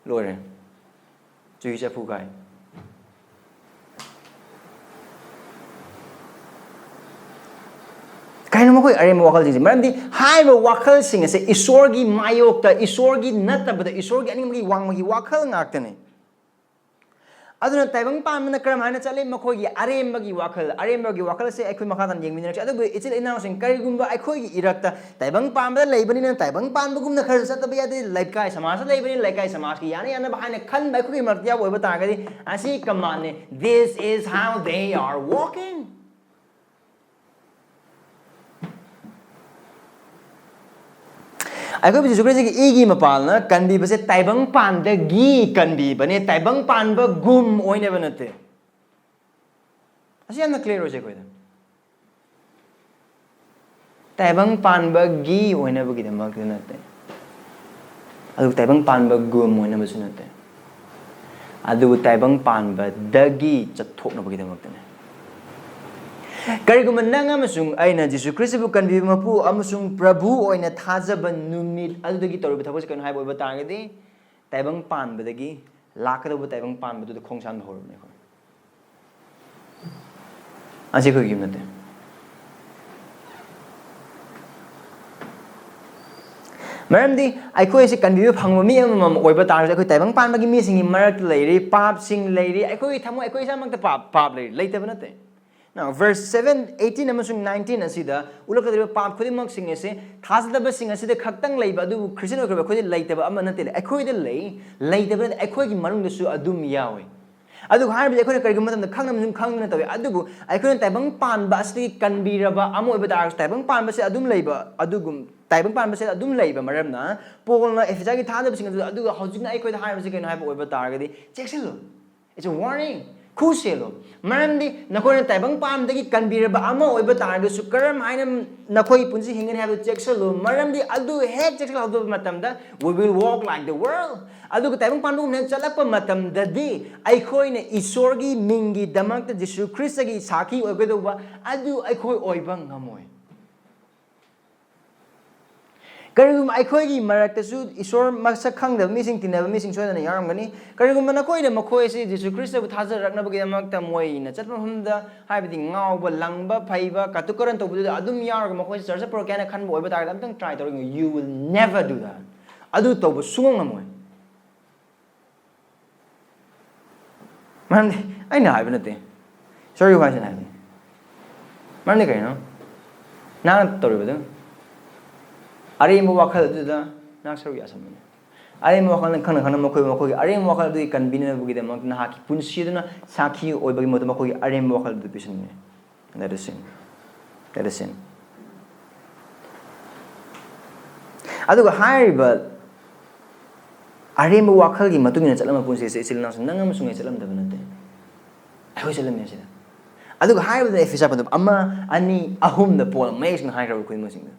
ꯂꯣꯏꯔꯦ꯫ ꯆꯨꯍꯤ ꯆꯐꯨ ꯀꯥꯏ꯫ ꯀꯩꯅꯣ ꯃꯈꯣꯏ ꯑꯔꯦꯝꯕ ꯋꯥꯈꯜꯁꯤꯡꯁꯦ? ꯃꯔꯝꯗꯤ ꯍꯥꯏꯔꯤꯕ ꯋꯥꯈꯜꯁꯤꯡ ꯑꯁꯦ ꯏꯁꯣꯔꯒꯤ ꯃꯥꯌꯣꯛꯇ, ꯏꯁꯣꯔꯒꯤ ꯅꯠꯇꯕꯗ, ꯏꯁꯣꯔꯒꯤ ꯑꯅꯤꯡꯕꯒꯤ ꯋꯥꯡꯃꯒꯤ ꯋꯥꯈꯜ ꯉꯥꯛꯇꯅꯤ꯫ ꯑꯗꯨꯅ ꯇꯥꯏꯕꯪ ꯄꯥꯟꯕꯅ ꯀꯔꯝ ꯍꯥꯏꯅ ꯆꯠꯂꯤ? ꯃꯈꯣꯏꯒꯤ ꯑꯔꯦꯝꯕꯒꯤ ꯋꯥꯈꯜ꯫ ꯑꯔꯦꯝꯕꯒꯤ ꯋꯥꯈꯜꯁꯦ ꯑꯩꯈꯣꯏ ꯃꯈꯥ ꯇꯥꯅ ꯌꯦꯡꯃꯤꯟꯅꯔꯛꯁꯤ꯫ ꯑꯗꯨꯕꯨ ꯏꯆꯤꯜ ꯏꯅꯥꯎꯁꯤꯡ, ꯀꯔꯤꯒꯨꯝꯕ ꯑꯩꯈꯣꯏꯒꯤ ꯏꯔꯛꯇ ꯇꯥꯏꯕꯪ ꯄꯥꯟꯕꯗ ꯂꯩꯕꯅꯤꯅ ꯇꯥꯏꯕꯪ ꯄꯥꯟꯕꯒꯨꯝꯅ ꯈꯔꯁꯨ ꯆꯠꯇꯕ ꯌꯥꯗꯦ, ꯂꯩꯀꯥꯏ ꯁꯃꯥꯖꯇ ꯂꯩꯕꯅꯤꯅ ꯂꯩꯀꯥꯏ ꯁꯃꯥꯖꯀꯤ ꯌꯥꯅ ꯌꯥꯅꯕ ꯍꯥꯏꯅ ꯈꯟꯕ ꯑꯩꯈꯣꯏꯒꯤ ꯃꯔꯛꯇ ꯌꯥꯎꯕ ꯑꯣꯏꯕ ꯇꯥꯔꯒꯗꯤ, ꯑꯁꯤ ꯀꯃꯥꯟꯅꯤ꯫ This is how they are walking. ꯑꯩꯈꯣꯏꯕꯨ ꯖꯤꯁꯨ ꯈ꯭ꯔꯤꯁꯇꯒꯤ ꯏꯒꯤ ꯃꯄꯥꯜꯅ ꯀꯟꯕꯤꯕꯁꯦ ꯇꯥꯏꯕꯪ ꯄꯥꯟꯗꯒꯤ ꯀꯟꯕꯤꯕꯅꯦ, ꯇꯥꯏꯕꯪ ꯄꯥꯟꯕꯒꯨꯝ ꯑꯣꯏꯅꯕ ꯅꯠꯇꯦ꯫ ꯑꯁꯤ ꯌꯥꯝꯅ ꯀ꯭ꯂꯤꯌꯥꯔ ꯑꯣꯏꯁꯦ ꯑꯩꯈꯣꯏꯗ꯫ ꯇꯥꯏꯕꯪ ꯄꯥꯟꯕꯒꯤ ꯑꯣꯏꯅꯕꯒꯤꯗꯃꯛꯇ ꯅꯠꯇꯦ, ꯑꯗꯨꯒ ꯇꯥꯏꯕꯪ ꯄꯥꯟꯕꯒꯨꯝ ꯑꯣꯏꯅꯕꯁꯨ ꯅꯠꯇꯦ, ꯑꯗꯨꯕꯨ ꯇꯥꯏꯕꯪ ꯄꯥꯟꯕꯗꯒꯤ ꯆꯠꯊꯣꯛꯅꯕꯒꯤꯗꯃꯛꯇꯅꯦ꯫ ꯀꯔꯤꯒꯨꯝꯕ ꯅꯪ ꯑꯃꯁꯨꯡ ꯑꯩꯅ ꯖꯤꯁꯨ ꯈ꯭ꯔꯤꯁꯇꯕꯨ ꯀꯟꯕꯤꯕ ꯃꯄꯨ ꯑꯃꯁꯨꯡ ꯄ꯭ꯔꯚꯨ ꯑꯣꯏꯅ ꯊꯥꯖꯕ ꯅꯨꯃꯤꯠ ꯑꯗꯨꯗꯒꯤ ꯇꯧꯔꯤꯕ ꯊꯕꯛꯁꯦ ꯀꯩꯅꯣ ꯍꯥꯏꯕ ꯑꯣꯏꯕ ꯇꯥꯔꯒꯗꯤ, ꯇꯥꯏꯕꯪ ꯄꯥꯟꯕꯗꯒꯤ ꯂꯥꯛꯀꯗꯧꯕ ꯇꯥꯏꯕꯪ ꯄꯥꯟꯕꯗꯨꯗ ꯈꯣꯡꯁꯥꯟꯕ ꯍꯧꯔꯕꯅꯦ ꯑꯩꯈꯣꯏ꯫ ꯑꯁꯤ ꯑꯩꯈꯣꯏꯒꯤ ꯌꯨꯝ ꯅꯠꯇꯦ꯫ ꯃꯔꯝꯗꯤ ꯑꯩꯈꯣꯏꯁꯦ ꯀꯟꯕꯤꯕ ꯐꯪꯕ ꯃꯤ ꯑꯃꯃꯝ ꯑꯣꯏꯕ ꯇꯥꯔꯒꯁꯨ, ꯑꯩꯈꯣꯏ ꯇꯥꯏꯕꯪ ꯄꯥꯟꯕꯒꯤ ꯃꯤꯁꯤꯡꯒꯤ ꯃꯔꯛꯇ ꯂꯩꯔꯤ, ꯄꯥꯞꯁꯤꯡ ꯂꯩꯔꯤ, ꯑꯩꯈꯣꯏꯒꯤ ꯊꯃꯣꯏ, ꯑꯩꯈꯣꯏ ꯏꯁꯥꯃꯛꯇ ꯄꯥꯞ, ꯄꯥꯞ ꯂꯩꯔꯤ, ꯂꯩꯇꯕ ꯅꯠꯇꯦ꯫ Now, verse seven, eighteen ꯑꯃꯁꯨꯡ nineteen ꯑꯁꯤꯗ ꯎꯠꯂꯛꯀꯗꯧꯔꯤꯕ ꯄꯥꯞ ꯈꯨꯗꯤꯡꯃꯛꯁꯤꯡ ꯑꯁꯦ ꯊꯥꯖꯗꯕꯁꯤꯡ ꯑꯁꯤꯗ ꯈꯛꯇꯪ ꯂꯩꯕ, ꯑꯗꯨꯕꯨ ꯈ꯭ꯔꯤꯁꯇꯤꯌꯟ ꯑꯣꯏꯈ꯭ꯔꯕ ꯑꯩꯈꯣꯏꯗ ꯂꯩꯇꯕ ꯑꯃ ꯅꯠꯇꯦ, ꯑꯩꯈꯣꯏꯗ ꯂꯩ, ꯂꯩꯇꯕ ꯅꯠꯇꯦ, ꯑꯩꯈꯣꯏꯒꯤ ꯃꯅꯨꯡꯗꯁꯨ ꯑꯗꯨꯝ ꯌꯥꯎꯏ꯫ ꯑꯗꯨꯒ ꯍꯥꯏꯔꯤꯕꯁꯤ ꯑꯩꯈꯣꯏꯅ ꯀꯔꯤꯒꯨꯝꯕ ꯃꯇꯝꯗ ꯈꯪꯗꯕ ꯑꯃꯁꯨꯡ ꯈꯪꯗꯨꯅ ꯇꯧꯏ, ꯑꯗꯨꯕꯨ ꯑꯩꯈꯣꯏꯅ ꯇꯥꯏꯕꯪ ꯄꯥꯟꯕ ꯑꯁꯤꯗꯒꯤ ꯀꯟꯕꯤꯔꯕ ꯑꯃ ꯑꯣꯏꯕ ꯇꯥꯔꯒꯁꯨ, ꯇꯥꯏꯕꯪ ꯄꯥꯟꯕꯁꯦ ꯑꯗꯨꯝ ꯂꯩꯕ, ꯑꯗꯨꯒꯨꯝ ꯇꯥꯏꯕꯪ ꯄꯥꯟꯕꯁꯦ ꯑꯗꯨꯝ ꯂꯩꯕ ꯃꯔꯝꯅ, ꯄꯣꯜꯅ ꯑꯦꯐꯦꯁꯤꯌꯥꯒꯤ ꯊꯥꯖꯕꯁꯤꯡ ꯑꯗꯨꯗ, ꯑꯗꯨꯒ ꯍꯧꯖꯤꯛꯅ ꯑꯩꯈꯣꯏꯗ ꯍꯥꯏꯔꯤꯕꯁꯤ ꯀꯩꯅꯣ ꯍꯥꯏꯕ ꯑꯣꯏꯕ ꯇꯥꯔꯒꯗꯤ, ꯆꯦꯛꯁꯤꯜꯂꯨ꯫ It's a warning. ꯈꯨꯁꯦꯜꯂꯨ꯫ ꯃꯔꯝꯗꯤ ꯅꯈꯣꯏꯅ ꯇꯥꯏꯕꯪ ꯄꯥꯟꯕꯗꯒꯤ ꯀꯟꯕꯤꯔꯕ ꯑꯃ ꯑꯣꯏꯕ ꯇꯥꯔꯒꯁꯨ, ꯀꯔꯝ ꯍꯥꯏꯅ ꯅꯈꯣꯏꯒꯤ ꯄꯨꯟꯁꯤ ꯍꯤꯡꯒꯅꯤ ꯍꯥꯏꯕꯗꯨ ꯆꯦꯛꯁꯤꯜꯂꯨ꯫ ꯃꯔꯝꯗꯤ ꯑꯗꯨ ꯍꯦꯛ ꯆꯦꯛꯁꯤꯜꯍꯧꯗꯕ ꯃꯇꯝꯗ, we will walk like the world. ꯑꯗꯨꯒ ꯇꯥꯏꯕꯪ ꯄꯥꯟꯕꯒꯨꯝꯅ ꯆꯠꯂꯛꯄ ꯃꯇꯝꯗꯗꯤ, ꯑꯩꯈꯣꯏꯅ ꯏꯁꯣꯔꯒꯤ ꯃꯤꯡꯒꯤꯗꯃꯛꯇ ꯖꯤꯁꯨ ꯈ꯭ꯔꯤꯁꯇꯒꯤ ꯁꯥꯈꯤ ꯑꯣꯏꯒꯗꯧꯕ ꯑꯗꯨ ꯑꯩꯈꯣꯏ ꯑꯣꯏꯕ ꯉꯝꯃꯣꯏ꯫ ꯀꯔꯤꯒꯨꯝꯕ ꯑꯩꯈꯣꯏꯒꯤ ꯃꯔꯛꯇꯁꯨ ꯏꯁꯣꯔ ꯃꯁꯛ ꯈꯪꯗꯕ ꯃꯤꯁꯤꯡ, ꯇꯤꯟꯅꯕ ꯃꯤꯁꯤꯡ ꯁꯣꯏꯗꯅ ꯌꯥꯎꯔꯝꯒꯅꯤ꯫ ꯀꯔꯤꯒꯨꯝꯕ ꯅꯈꯣꯏꯅ ꯃꯈꯣꯏ ꯑꯁꯤ ꯖꯤꯁꯨ ꯈ꯭ꯔꯤꯁꯇꯕꯨ ꯊꯥꯖꯔꯛꯅꯕꯒꯤꯗꯃꯛꯇ ꯃꯣꯏꯅ ꯆꯠꯄ ꯃꯐꯝꯗ, ꯍꯥꯏꯕꯗꯤ ꯉꯥꯎꯕ, ꯂꯪꯕ, ꯐꯩꯕ, ꯀꯥꯇꯨ ꯀꯥꯔꯟ ꯇꯧꯕꯗꯨꯗ ꯑꯗꯨꯝ ꯌꯥꯎꯔꯒ ꯃꯈꯣꯏꯁꯦ ꯆꯔꯆ ꯄꯨꯔꯛꯀꯦ ꯍꯥꯏꯅ ꯈꯟꯕ ꯑꯣꯏꯕ ꯇꯥꯔꯒꯗꯤ, ꯑꯝꯇꯪ try ꯇꯧꯔꯒ, you will never do that. ꯑꯗꯨ ꯇꯧꯕ ꯁꯨꯡꯉꯝ ꯉꯝꯃꯣꯏ꯫ ꯃꯔꯝꯗꯤ ꯑꯩꯅ ꯍꯥꯏꯕ ꯅꯠꯇꯦ, ꯏꯁꯣꯔꯒꯤ ꯋꯥꯍꯩꯁꯤꯅ ꯍꯥꯏꯕꯅꯤ꯫ ꯃꯔꯝꯗꯤ ꯀꯔꯤꯅꯣ? ꯅꯍꯥꯛꯅ ꯇꯧꯔꯤꯕꯗꯨ ꯑꯔꯦꯝꯕ ꯋꯥꯈꯜ ꯑꯗꯨꯗ ꯅꯍꯥꯛ ꯁꯔꯨꯛ ꯌꯥꯁꯟꯕꯅꯤ꯫ ꯑꯔꯦꯝꯕ ꯋꯥꯈꯜꯅ ꯈꯪꯅ ꯈꯪꯅ ꯃꯈꯣꯏ, ꯃꯈꯣꯏꯒꯤ ꯑꯔꯦꯝꯕ ꯋꯥꯈꯜ ꯑꯗꯨꯒꯤ ꯀꯟꯕꯤꯅꯕꯒꯤꯗꯃꯛ ꯅꯍꯥꯛꯀꯤ ꯄꯨꯟꯁꯤ ꯑꯗꯨꯅ ꯁꯥꯈꯤ ꯑꯣꯏꯕꯒꯤ ꯃꯍꯨꯠꯇ ꯃꯈꯣꯏꯒꯤ ꯑꯔꯦꯝꯕ ꯋꯥꯈꯜ ꯑꯗꯨ ꯄꯤꯁꯟꯕꯅꯤ꯫ That is sin. That is sin. ꯑꯗꯨꯒ ꯍꯥꯏꯔꯤꯕ ꯑꯔꯦꯝꯕ ꯋꯥꯈꯜꯒꯤ ꯃꯇꯨꯡ ꯏꯟꯅ ꯆꯠꯂꯝꯕ ꯄꯨꯟꯁꯤꯁꯦ, ꯏꯆꯤꯜ ꯏꯅꯥꯎꯁꯤꯡ, ꯅꯪ ꯑꯃꯁꯨꯡ ꯑꯩ ꯆꯠꯂꯝꯗꯕ ꯅꯠꯇꯦ꯫ ꯑꯩꯈꯣꯏ ꯆꯠꯂꯝꯃꯦ ꯁꯤꯗ꯫ ꯑꯗꯨꯒ ꯍꯥꯏꯔꯤꯕꯗꯨꯅ ꯑꯦꯐꯤꯁꯥ ꯄꯟꯊꯨꯞ ꯑꯃ, ꯑꯅꯤ, ꯑꯍꯨꯝꯗ ꯄꯣꯜ ꯃꯌꯦꯛ ꯁꯦꯡꯅ ꯍꯥꯏꯈ꯭ꯔꯕ ꯈꯨꯗꯤꯡꯃꯛꯁꯤꯡꯗꯣ꯫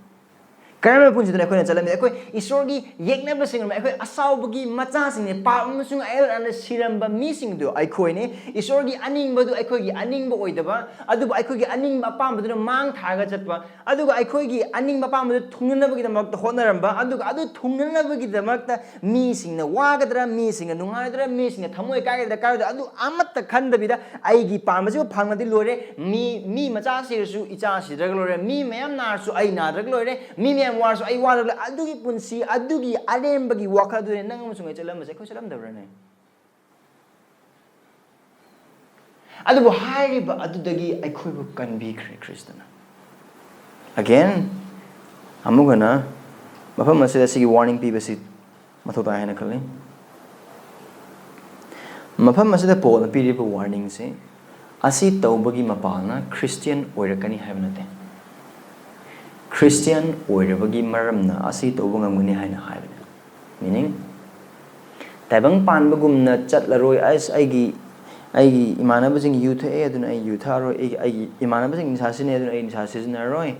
ꯀꯔꯝꯕ ꯄꯨꯟꯁꯤꯗꯅ ꯑꯩꯈꯣꯏꯅ ꯆꯠꯂꯝꯃꯤꯗ? ꯑꯩꯈꯣꯏ ꯏꯁꯣꯔꯒꯤ ꯌꯦꯛꯅꯕꯁꯤꯡ, ꯑꯩꯈꯣꯏ ꯑꯁꯥꯎꯕꯒꯤ ꯃꯆꯥꯁꯤꯡꯅꯦ, ꯄꯥꯞ ꯑꯃꯁꯨꯡ ꯑꯌꯦꯜ ꯑꯅ ꯁꯤꯔꯝꯕ ꯃꯤꯁꯤꯡꯗꯨ ꯑꯩꯈꯣꯏꯅꯦ꯫ ꯏꯁꯣꯔꯒꯤ ꯑꯅꯤꯡꯕꯗꯨ ꯑꯩꯈꯣꯏꯒꯤ ꯑꯅꯤꯡꯕ ꯑꯣꯏꯗꯕ, ꯑꯗꯨꯕꯨ ꯑꯩꯈꯣꯏꯒꯤ ꯑꯅꯤꯡꯕ ꯑꯄꯥꯝꯕꯗꯨꯅ ꯃꯥꯡ ꯊꯥꯔꯒ ꯆꯠꯄ, ꯑꯗꯨꯒ ꯑꯩꯈꯣꯏꯒꯤ ꯑꯅꯤꯡꯕ ꯑꯄꯥꯝꯕꯗꯨ ꯊꯨꯡꯅꯅꯕꯒꯤꯗꯃꯛꯇ ꯍꯣꯠꯅꯔꯝꯕ, ꯑꯗꯨꯒ ꯑꯗꯨ ꯊꯨꯡꯅꯅꯕꯒꯤꯗꯃꯛꯇ ꯃꯤꯁꯤꯡꯅ ꯋꯥꯒꯗ꯭ꯔꯥ, ꯃꯤꯁꯤꯡꯅ ꯅꯨꯡꯉꯥꯏꯔꯣꯏꯗ꯭ꯔꯥ, ꯃꯤꯁꯤꯡꯅ ꯊꯃꯣꯏ ꯀꯥꯏꯒꯗ꯭ꯔꯥ, ꯀꯥꯏꯔꯣꯏꯗ꯭ꯔꯥ, ꯑꯗꯨ ꯑꯃꯠꯇ ꯈꯟꯗꯕꯤꯗ ꯑꯩꯒꯤ ꯄꯥꯝꯕꯁꯤꯕꯨ ꯐꯪꯂꯗꯤ ꯂꯣꯏꯔꯦ, ꯃꯤ, ꯃꯤ ꯃꯆꯥ ꯁꯤꯔꯁꯨ ꯏꯆꯥ ꯁꯤꯗ꯭ꯔꯒ ꯂꯣꯏꯔꯦ, ꯃꯤ ꯃꯌꯥꯝ ꯅꯥꯔꯁꯨ ꯑꯩ ꯅꯥꯗ꯭ꯔꯒ ꯂꯣꯏꯔꯦ, ꯃꯤ ꯃꯌꯥꯝ ꯋꯥꯔꯁꯨ ꯑꯩ ꯋꯥꯗ꯭ꯔꯒ ꯂꯣꯏꯔꯦ, ꯑꯗꯨꯒꯤ ꯄꯨꯟꯁꯤ, ꯑꯗꯨꯒꯤ ꯑꯔꯦꯝꯕꯒꯤ ꯋꯥꯈꯜ ꯑꯗꯨꯅꯦ ꯅꯪ ꯑꯃꯁꯨꯡ ꯑꯩ ꯆꯠꯂꯝꯕꯁꯦ꯫ ꯑꯩꯈꯣꯏ ꯆꯠꯂꯝꯗꯕ꯭ꯔꯅꯦ? ꯑꯗꯨꯕꯨ ꯍꯥꯏꯔꯤꯕ ꯑꯗꯨꯗꯒꯤ ꯑꯩꯈꯣꯏꯕꯨ ꯀꯟꯕꯤꯈ꯭ꯔꯦ ꯈ꯭ꯔꯤꯁꯇꯅ꯫ Again, ꯑꯃꯨꯛ ꯍꯟꯅ ꯃꯐꯝ ꯑꯁꯤꯗ ꯁꯤꯒꯤ warning ꯄꯤꯕꯁꯤ ꯃꯊꯧ ꯇꯥꯏ ꯍꯥꯏꯅ ꯈꯜꯂꯤ꯫ ꯃꯐꯝ ꯑꯁꯤꯗ ꯄꯣꯜꯅ ꯄꯤꯔꯤꯕ warningꯁꯤ ꯑꯁꯤ ꯇꯧꯕꯒꯤ ꯃꯄꯥꯜꯅ ꯈ꯭ꯔꯤꯁꯇꯤꯌꯟ ꯑꯣꯏꯔꯛꯀꯅꯤ ꯍꯥꯏꯕ ꯅꯠꯇꯦ꯫ ꯈ꯭ꯔꯤꯁꯇꯤꯌꯟ ꯑꯣꯏꯔꯕꯒꯤ ꯃꯔꯝꯅ ꯑꯁꯤ ꯇꯧꯕ ꯉꯝꯒꯅꯤ ꯍꯥꯏꯅ ꯍꯥꯏꯕꯅꯤ꯫ Meaning, ꯇꯥꯏꯕꯪ ꯄꯥꯟꯕꯒꯨꯝꯅ ꯆꯠꯂꯔꯣꯏ꯫ ꯑꯁ, ꯑꯩꯒꯤ, ꯑꯩꯒꯤ ꯏꯃꯥꯟꯅꯕꯁꯤꯡ ꯌꯨ ꯊꯛꯑꯦ, ꯑꯗꯨꯅ ꯑꯩ ꯌꯨ ꯊꯛꯑꯔꯣꯏ꯫ ꯑꯩꯒꯤ, ꯑꯩꯒꯤ ꯏꯃꯥꯟꯅꯕꯁꯤꯡ ꯅꯤꯁꯥ ꯁꯤꯖꯤꯟꯅꯩ, ꯑꯗꯨꯅ ꯑꯩ ꯅꯤꯁꯥ ꯁꯤꯖꯤꯟꯅꯔꯔꯣꯏ꯫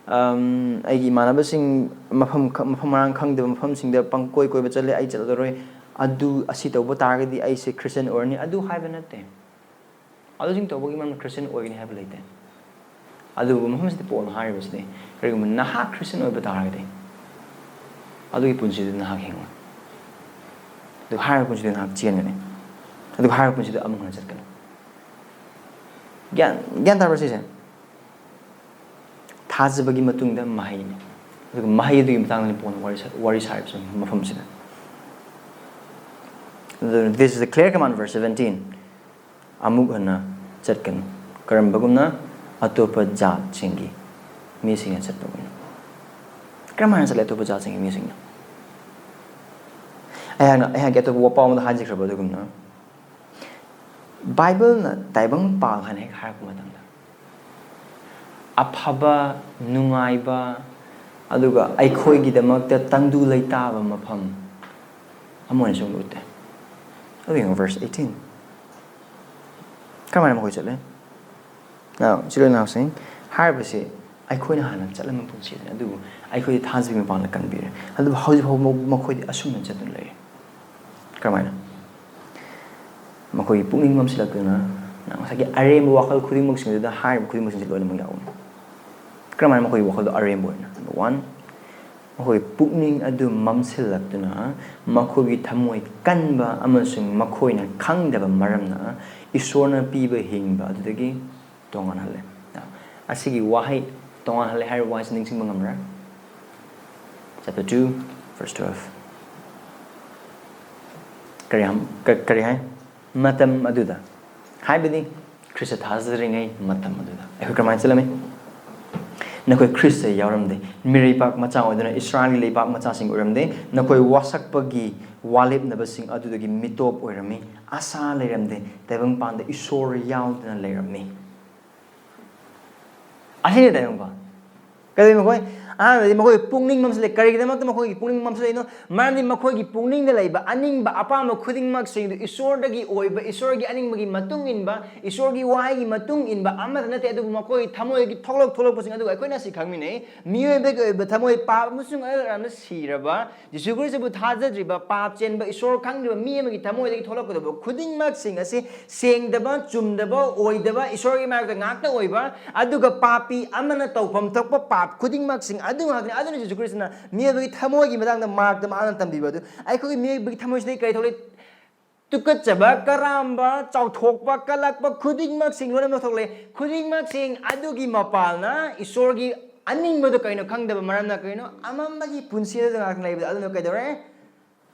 ꯑꯝ, ꯑꯩꯒꯤ ꯏꯃꯥꯟꯅꯕꯁꯤꯡ ꯃꯐꯝ ꯈ-, ꯃꯐꯝ ꯃꯔꯥꯡ ꯈꯪꯗꯕ ꯃꯐꯝꯁꯤꯡꯗ ꯄꯪꯀꯣꯏ ꯀꯣꯏꯕ ꯆꯠꯂꯦ, ꯑꯩ ꯆꯠꯂꯔꯣꯏ꯫ ꯑꯗꯨ, ꯑꯁꯤ ꯇꯧꯕ ꯇꯥꯔꯒꯗꯤ ꯑꯩꯁꯦ ꯈ꯭ꯔꯤꯁꯇꯤꯌꯟ ꯑꯣꯏꯔꯅꯤ, ꯑꯗꯨ ꯍꯥꯏꯕ ꯅꯠꯇꯦ꯫ ꯑꯗꯨꯁꯤꯡ ꯇꯧꯕꯒꯤ ꯃꯔꯝꯅ ꯈ꯭ꯔꯤꯁꯇꯤꯌꯟ ꯑꯣꯏꯒꯅꯤ ꯍꯥꯏꯕ ꯂꯩꯇꯦ꯫ ꯑꯗꯨꯕꯨ ꯃꯐꯝꯁꯤꯗ ꯄꯣꯜꯅ ꯍꯥꯏꯔꯤꯕꯁꯤꯗꯤ, ꯀꯔꯤꯒꯨꯝꯕ ꯅꯍꯥꯛ ꯈ꯭ꯔꯤꯁꯇꯤꯌꯟ ꯑꯣꯏꯕ ꯇꯥꯔꯒꯗꯤ, ꯑꯗꯨꯒꯤ ꯄꯨꯟꯁꯤꯗꯨ ꯅꯍꯥꯛ ꯍꯤꯡꯉꯣꯏ꯫ ꯑꯗꯨ ꯍꯥꯏꯔꯤꯕ ꯄꯨꯟꯁꯤꯗꯨ ꯅꯍꯥꯛ ꯆꯦꯟꯒꯅꯤ꯫ ꯑꯗꯨꯒ ꯍꯥꯏꯔꯤꯕ ꯄꯨꯟꯁꯤꯗꯨ ꯑꯃꯨꯛ ꯍꯟꯅ ꯆꯠꯀꯅꯤ꯫ ꯒ꯭ꯌꯥꯟ, ꯒ꯭ꯌꯥꯟ ꯇꯥꯕ꯭ꯔꯥ ꯁꯤꯁꯦ? ꯊꯥꯖꯕꯒꯤ ꯃꯇꯨꯡꯗ ꯃꯍꯩꯅꯤ꯫ ꯑꯗꯨꯒ ꯃꯍꯩ ꯑꯗꯨꯒꯤ ꯃꯇꯥꯡꯗꯅꯤ ꯄꯣꯜꯅ ꯋꯥꯔꯤ ꯁꯥ-, ꯋꯥꯔꯤ ꯁꯥꯔꯤꯕꯁꯦ ꯃꯐꯝꯁꯤꯗ꯫ ꯑꯗꯨꯅ, this is the clear command, verse seventeen. ꯑꯃꯨꯛ ꯍꯟꯅ ꯆꯠꯀꯅꯨ꯫ ꯀꯔꯝꯕꯒꯨꯝꯅ? ꯑꯇꯣꯞꯄ ꯖꯥꯠꯁꯤꯡꯒꯤ ꯃꯤꯁꯤꯡꯅ ꯆꯠꯄꯒꯨꯝꯅ꯫ ꯀꯔꯝꯍꯥꯏꯅ ꯆꯠꯂꯦ ꯑꯇꯣꯞꯄ ꯖꯥꯠꯁꯤꯡꯒꯤ ꯃꯤꯁꯤꯡꯅ? ꯑꯩꯍꯥꯛꯅ, ꯑꯩꯍꯥꯛꯀꯤ ꯑꯇꯣꯞꯄ ꯋꯥꯄꯥꯎ ꯑꯃꯗ ꯍꯥꯏꯖꯈ꯭ꯔꯕ ꯑꯗꯨꯒꯨꯝꯅ, ꯕꯥꯏꯕꯜꯅ ꯇꯥꯏꯕꯪ ꯄꯥꯜ ꯍꯥꯏꯅ ꯍꯦꯛ ꯍꯥꯏꯔꯛꯄ ꯃꯇꯝꯗ, ꯑꯐꯕ, ꯅꯨꯡꯉꯥꯏꯕ, ꯑꯗꯨꯒ ꯑꯩꯈꯣꯏꯒꯤꯗꯃꯛꯇ ꯇꯪꯗꯨ ꯂꯩꯇꯥꯕ ꯃꯐꯝ ꯑꯃ ꯑꯣꯏꯅ ꯁꯨꯝ ꯎꯠꯇꯦ꯫ ꯑꯗꯨ ꯌꯦꯡꯉꯨ, verse eighteen꯫ ꯀꯔꯝꯍꯥꯏꯅ ꯃꯈꯣꯏ ꯆꯠꯂꯦ? Now, ꯏꯆꯤꯜ ꯏꯅꯥꯎꯁꯤꯡ, ꯍꯥꯏꯔꯤꯕꯁꯤ ꯑꯩꯈꯣꯏꯅ ꯍꯥꯟꯅ ꯆꯠꯂꯝꯕ ꯄꯨꯟꯁꯤꯗꯨꯅꯤ, ꯑꯗꯨꯕꯨ ꯑꯩꯈꯣꯏꯗꯤ ꯊꯥꯖꯕꯒꯤ ꯃꯄꯥꯟꯗ ꯀꯟꯕꯤꯔꯦ꯫ ꯑꯗꯨꯕꯨ ꯍꯧꯖꯤꯛ ꯐꯥꯎꯕ ꯃꯈꯣꯏꯗꯤ ꯑꯁꯨꯝꯅ ꯆꯠꯇꯨꯅ ꯂꯩꯔꯦ꯫ ꯀꯔꯝꯍꯥꯏꯅ? ꯃꯈꯣꯏꯒꯤ ꯄꯨꯛꯅꯤꯡ ꯃꯝꯁꯤꯜꯂꯛꯇꯨꯅ ꯉꯁꯥꯏꯒꯤ ꯑꯔꯦꯝꯕ ꯋꯥꯈꯜ ꯈꯨꯗꯤꯡꯃꯛꯁꯤꯡꯗꯨꯗ ꯍꯥꯏꯔꯤꯕ ꯈꯨꯗꯤꯡꯃꯛꯁꯤꯡꯁꯦ ꯂꯣꯏꯅꯃꯛ ꯌꯥꯎꯕꯅꯤ꯫ ꯀꯔꯝꯍꯥꯏꯅ ꯃꯈꯣꯏꯒꯤ ꯋꯥꯈꯜꯗꯣ ꯑꯔꯦꯝꯕ ꯑꯣꯏꯅ? Number one, ꯃꯈꯣꯏꯒꯤ ꯄꯨꯛꯅꯤꯡ ꯑꯗꯨ ꯃꯝꯁꯤꯜꯂꯛꯇꯨꯅ ꯃꯈꯣꯏꯒꯤ ꯊꯃꯣꯏ ꯀꯟꯕ ꯑꯃꯁꯨꯡ ꯃꯈꯣꯏꯅ ꯈꯪꯗꯕ ꯃꯔꯝꯅ ꯏꯁꯣꯔꯅ ꯄꯤꯕ ꯍꯤꯡꯕ ꯑꯗꯨꯗꯒꯤ ꯇꯣꯉꯥꯟꯍꯜꯂꯦ꯫ ꯑꯁꯤꯒꯤ ꯋꯥꯍꯩ "ꯇꯣꯉꯥꯟꯍꯜꯂꯦ" ꯍꯥꯏꯔꯤꯕ ꯋꯥꯍꯩꯁꯤ ꯅꯤꯡꯁꯤꯡꯕ ꯉꯝꯕ꯭ꯔꯥ? Chapter two, verse twelve꯫ ꯀꯔꯤ ꯍꯥꯏ? ꯀ-, ꯀꯔꯤ ꯍꯥꯏ? ꯃꯇꯝ ꯑꯗꯨꯗ, ꯍꯥꯏꯕꯗꯤ ꯈ꯭ꯔꯤꯁꯇ ꯊꯥꯖꯗ꯭ꯔꯤꯉꯩ ꯃꯇꯝ ꯑꯗꯨꯗ ꯑꯩꯈꯣꯏ ꯀꯔꯝꯍꯥꯏꯅ ꯆꯠꯂꯝꯃꯤ? ꯅꯈꯣꯏ ꯈ꯭ꯔꯤꯁꯇ ꯌꯥꯎꯔꯝꯗꯦ, ꯃꯤꯔꯩꯕꯥꯛ ꯃꯆꯥ ꯑꯣꯏꯗꯨꯅ ꯏꯁꯔꯥꯏꯜꯒꯤ ꯂꯩꯕꯥꯛ ꯃꯆꯥꯁꯤꯡ ꯑꯣꯏꯔꯝꯗꯦ, ꯅꯈꯣꯏ ꯋꯥꯁꯛꯄꯒꯤ ꯋꯥꯂꯦꯞꯅꯕꯁꯤꯡ ꯑꯗꯨꯗꯒꯤ ꯃꯤꯇꯣꯞ ꯑꯣꯏꯔꯝꯃꯤ, ꯑꯁꯥ ꯂꯩꯔꯝꯗꯦ, ꯇꯥꯏꯕꯪꯄꯥꯟꯗ ꯏꯁꯣꯔ ꯌꯥꯎꯗꯅ ꯂꯩꯔꯝꯃꯤ꯫ ꯑꯁꯤꯅꯤ ꯇꯥꯏꯕꯪꯄꯥꯟ꯫ ꯀꯩꯗꯧꯋꯤ ꯃꯈꯣꯏ? ꯑꯍꯥꯟꯕꯗꯤ ꯃꯈꯣꯏ ꯄꯨꯛꯅꯤꯡ ꯃꯝꯁꯤꯜꯂꯦ꯫ ꯀꯔꯤꯒꯤꯗꯃꯛꯇ ꯃꯈꯣꯏꯒꯤ ꯄꯨꯛꯅꯤꯡ ꯃꯝꯁꯤꯜꯂꯛꯏꯅꯣ? ꯃꯔꯝꯗꯤ ꯃꯈꯣꯏꯒꯤ ꯄꯨꯛꯅꯤꯡꯗ ꯂꯩꯕ ꯑꯅꯤꯡꯕ ꯑꯄꯥꯝꯕ ꯈꯨꯗꯤꯡꯃꯛꯁꯤꯡꯗꯨ ꯏꯁꯣꯔꯗꯒꯤ ꯑꯣꯏꯕ, ꯏꯁꯣꯔꯒꯤ ꯑꯅꯤꯡꯕꯒꯤ ꯃꯇꯨꯡ ꯏꯟꯕ, ꯏꯁꯣꯔꯒꯤ ꯋꯥꯍꯩꯒꯤ ꯃꯇꯨꯡ ꯏꯟꯕ ꯑꯃꯠꯇ ꯅꯠꯇꯦ, ꯑꯗꯨꯕꯨ ꯃꯈꯣꯏꯒꯤ ꯊꯃꯣꯏꯗꯒꯤ ꯊꯣꯛꯂꯛ-, ꯊꯣꯛꯂꯛꯄꯁꯤꯡ ꯑꯗꯨꯒ ꯑꯩꯈꯣꯏꯅ ꯑꯁꯤ ꯈꯪꯃꯤꯟꯅꯩ, ꯃꯤꯑꯣꯏꯕꯒꯤ ꯑꯣꯏꯕ ꯊꯃꯣꯏ ꯄꯥꯞ ꯑꯃꯁꯨꯡ ꯑꯔꯥꯟꯕ ꯁꯤꯔꯕ ꯖꯤꯁꯨ ꯈ꯭ꯔꯤꯁꯇꯕꯨ ꯊꯥꯖꯗ꯭ꯔꯤꯕ, ꯄꯥꯞ ꯆꯦꯟꯕ, ꯏꯁꯣꯔ ꯈꯪꯗ꯭ꯔꯤꯕ ꯃꯤ ꯑꯃꯒꯤ ꯊꯃꯣꯏꯗꯒꯤ ꯊꯣꯛꯂꯛꯀꯗꯕ ꯈꯨꯗꯤꯡꯃꯛꯁꯤꯡ ꯑꯁꯤ ꯁꯦꯡꯗꯕ, ꯆꯨꯝꯗꯕ, ꯑꯣꯏꯗꯕ, ꯏꯁꯣꯔꯒꯤ ꯃꯥꯌꯣꯛꯇ ꯉꯥꯛꯇ ꯑꯣꯏꯕ, ꯑꯗꯨꯒ ꯄꯥꯄꯤ ꯑꯃꯅ ꯇꯧꯐꯝ ꯊꯣꯛꯄ ꯄꯥꯞ ꯈꯨꯗꯤꯡꯃꯛꯁꯤꯡ ꯑꯗꯨ ꯉꯥꯛꯇꯅꯤ꯫ ꯑꯗꯨꯅ ꯖꯤꯁꯨ ꯈ꯭ꯔꯤꯁꯇꯅ ꯃꯤꯑꯣꯏꯕꯒꯤ ꯊꯃꯣꯏꯒꯤ ꯃꯇꯥꯡꯗ ꯃꯥꯔꯛꯇ ꯃꯍꯥꯛꯅ ꯇꯝꯕꯤꯕ ꯑꯗꯨ ꯑꯩꯈꯣꯏꯒꯤ ꯃꯤꯑꯣꯏꯕꯒꯤ ꯊꯃꯣꯏꯁꯤꯗꯒꯤ ꯀꯔꯤ ꯊꯣꯛꯂꯛꯏ? ꯇꯨꯀꯠꯆꯕ, ꯀꯔꯥꯝꯕ, ꯆꯥꯎꯊꯣꯛꯄ, ꯀꯜꯂꯛꯄ ꯈꯨꯗꯤꯡꯃꯛꯁꯤꯡ ꯂꯣꯏꯅꯃꯛ ꯊꯣꯛꯂꯛꯏ꯫ ꯈꯨꯗꯤꯡꯃꯛꯁꯤꯡ ꯑꯗꯨꯒꯤ ꯃꯄꯥꯜꯅ ꯏꯁꯣꯔꯒꯤ ꯑꯅꯤꯡꯕꯗꯨ ꯀꯩꯅꯣ ꯈꯪꯗꯕ ꯃꯔꯝꯅ ꯀꯩꯅꯣ? ꯑꯃꯝꯕꯒꯤ ꯄꯨꯟꯁꯤ ꯑꯗꯨꯗ ꯉꯥꯛꯇ ꯂꯩꯕꯗ ꯑꯗꯨꯅ ꯀꯩꯗꯧꯔꯦ?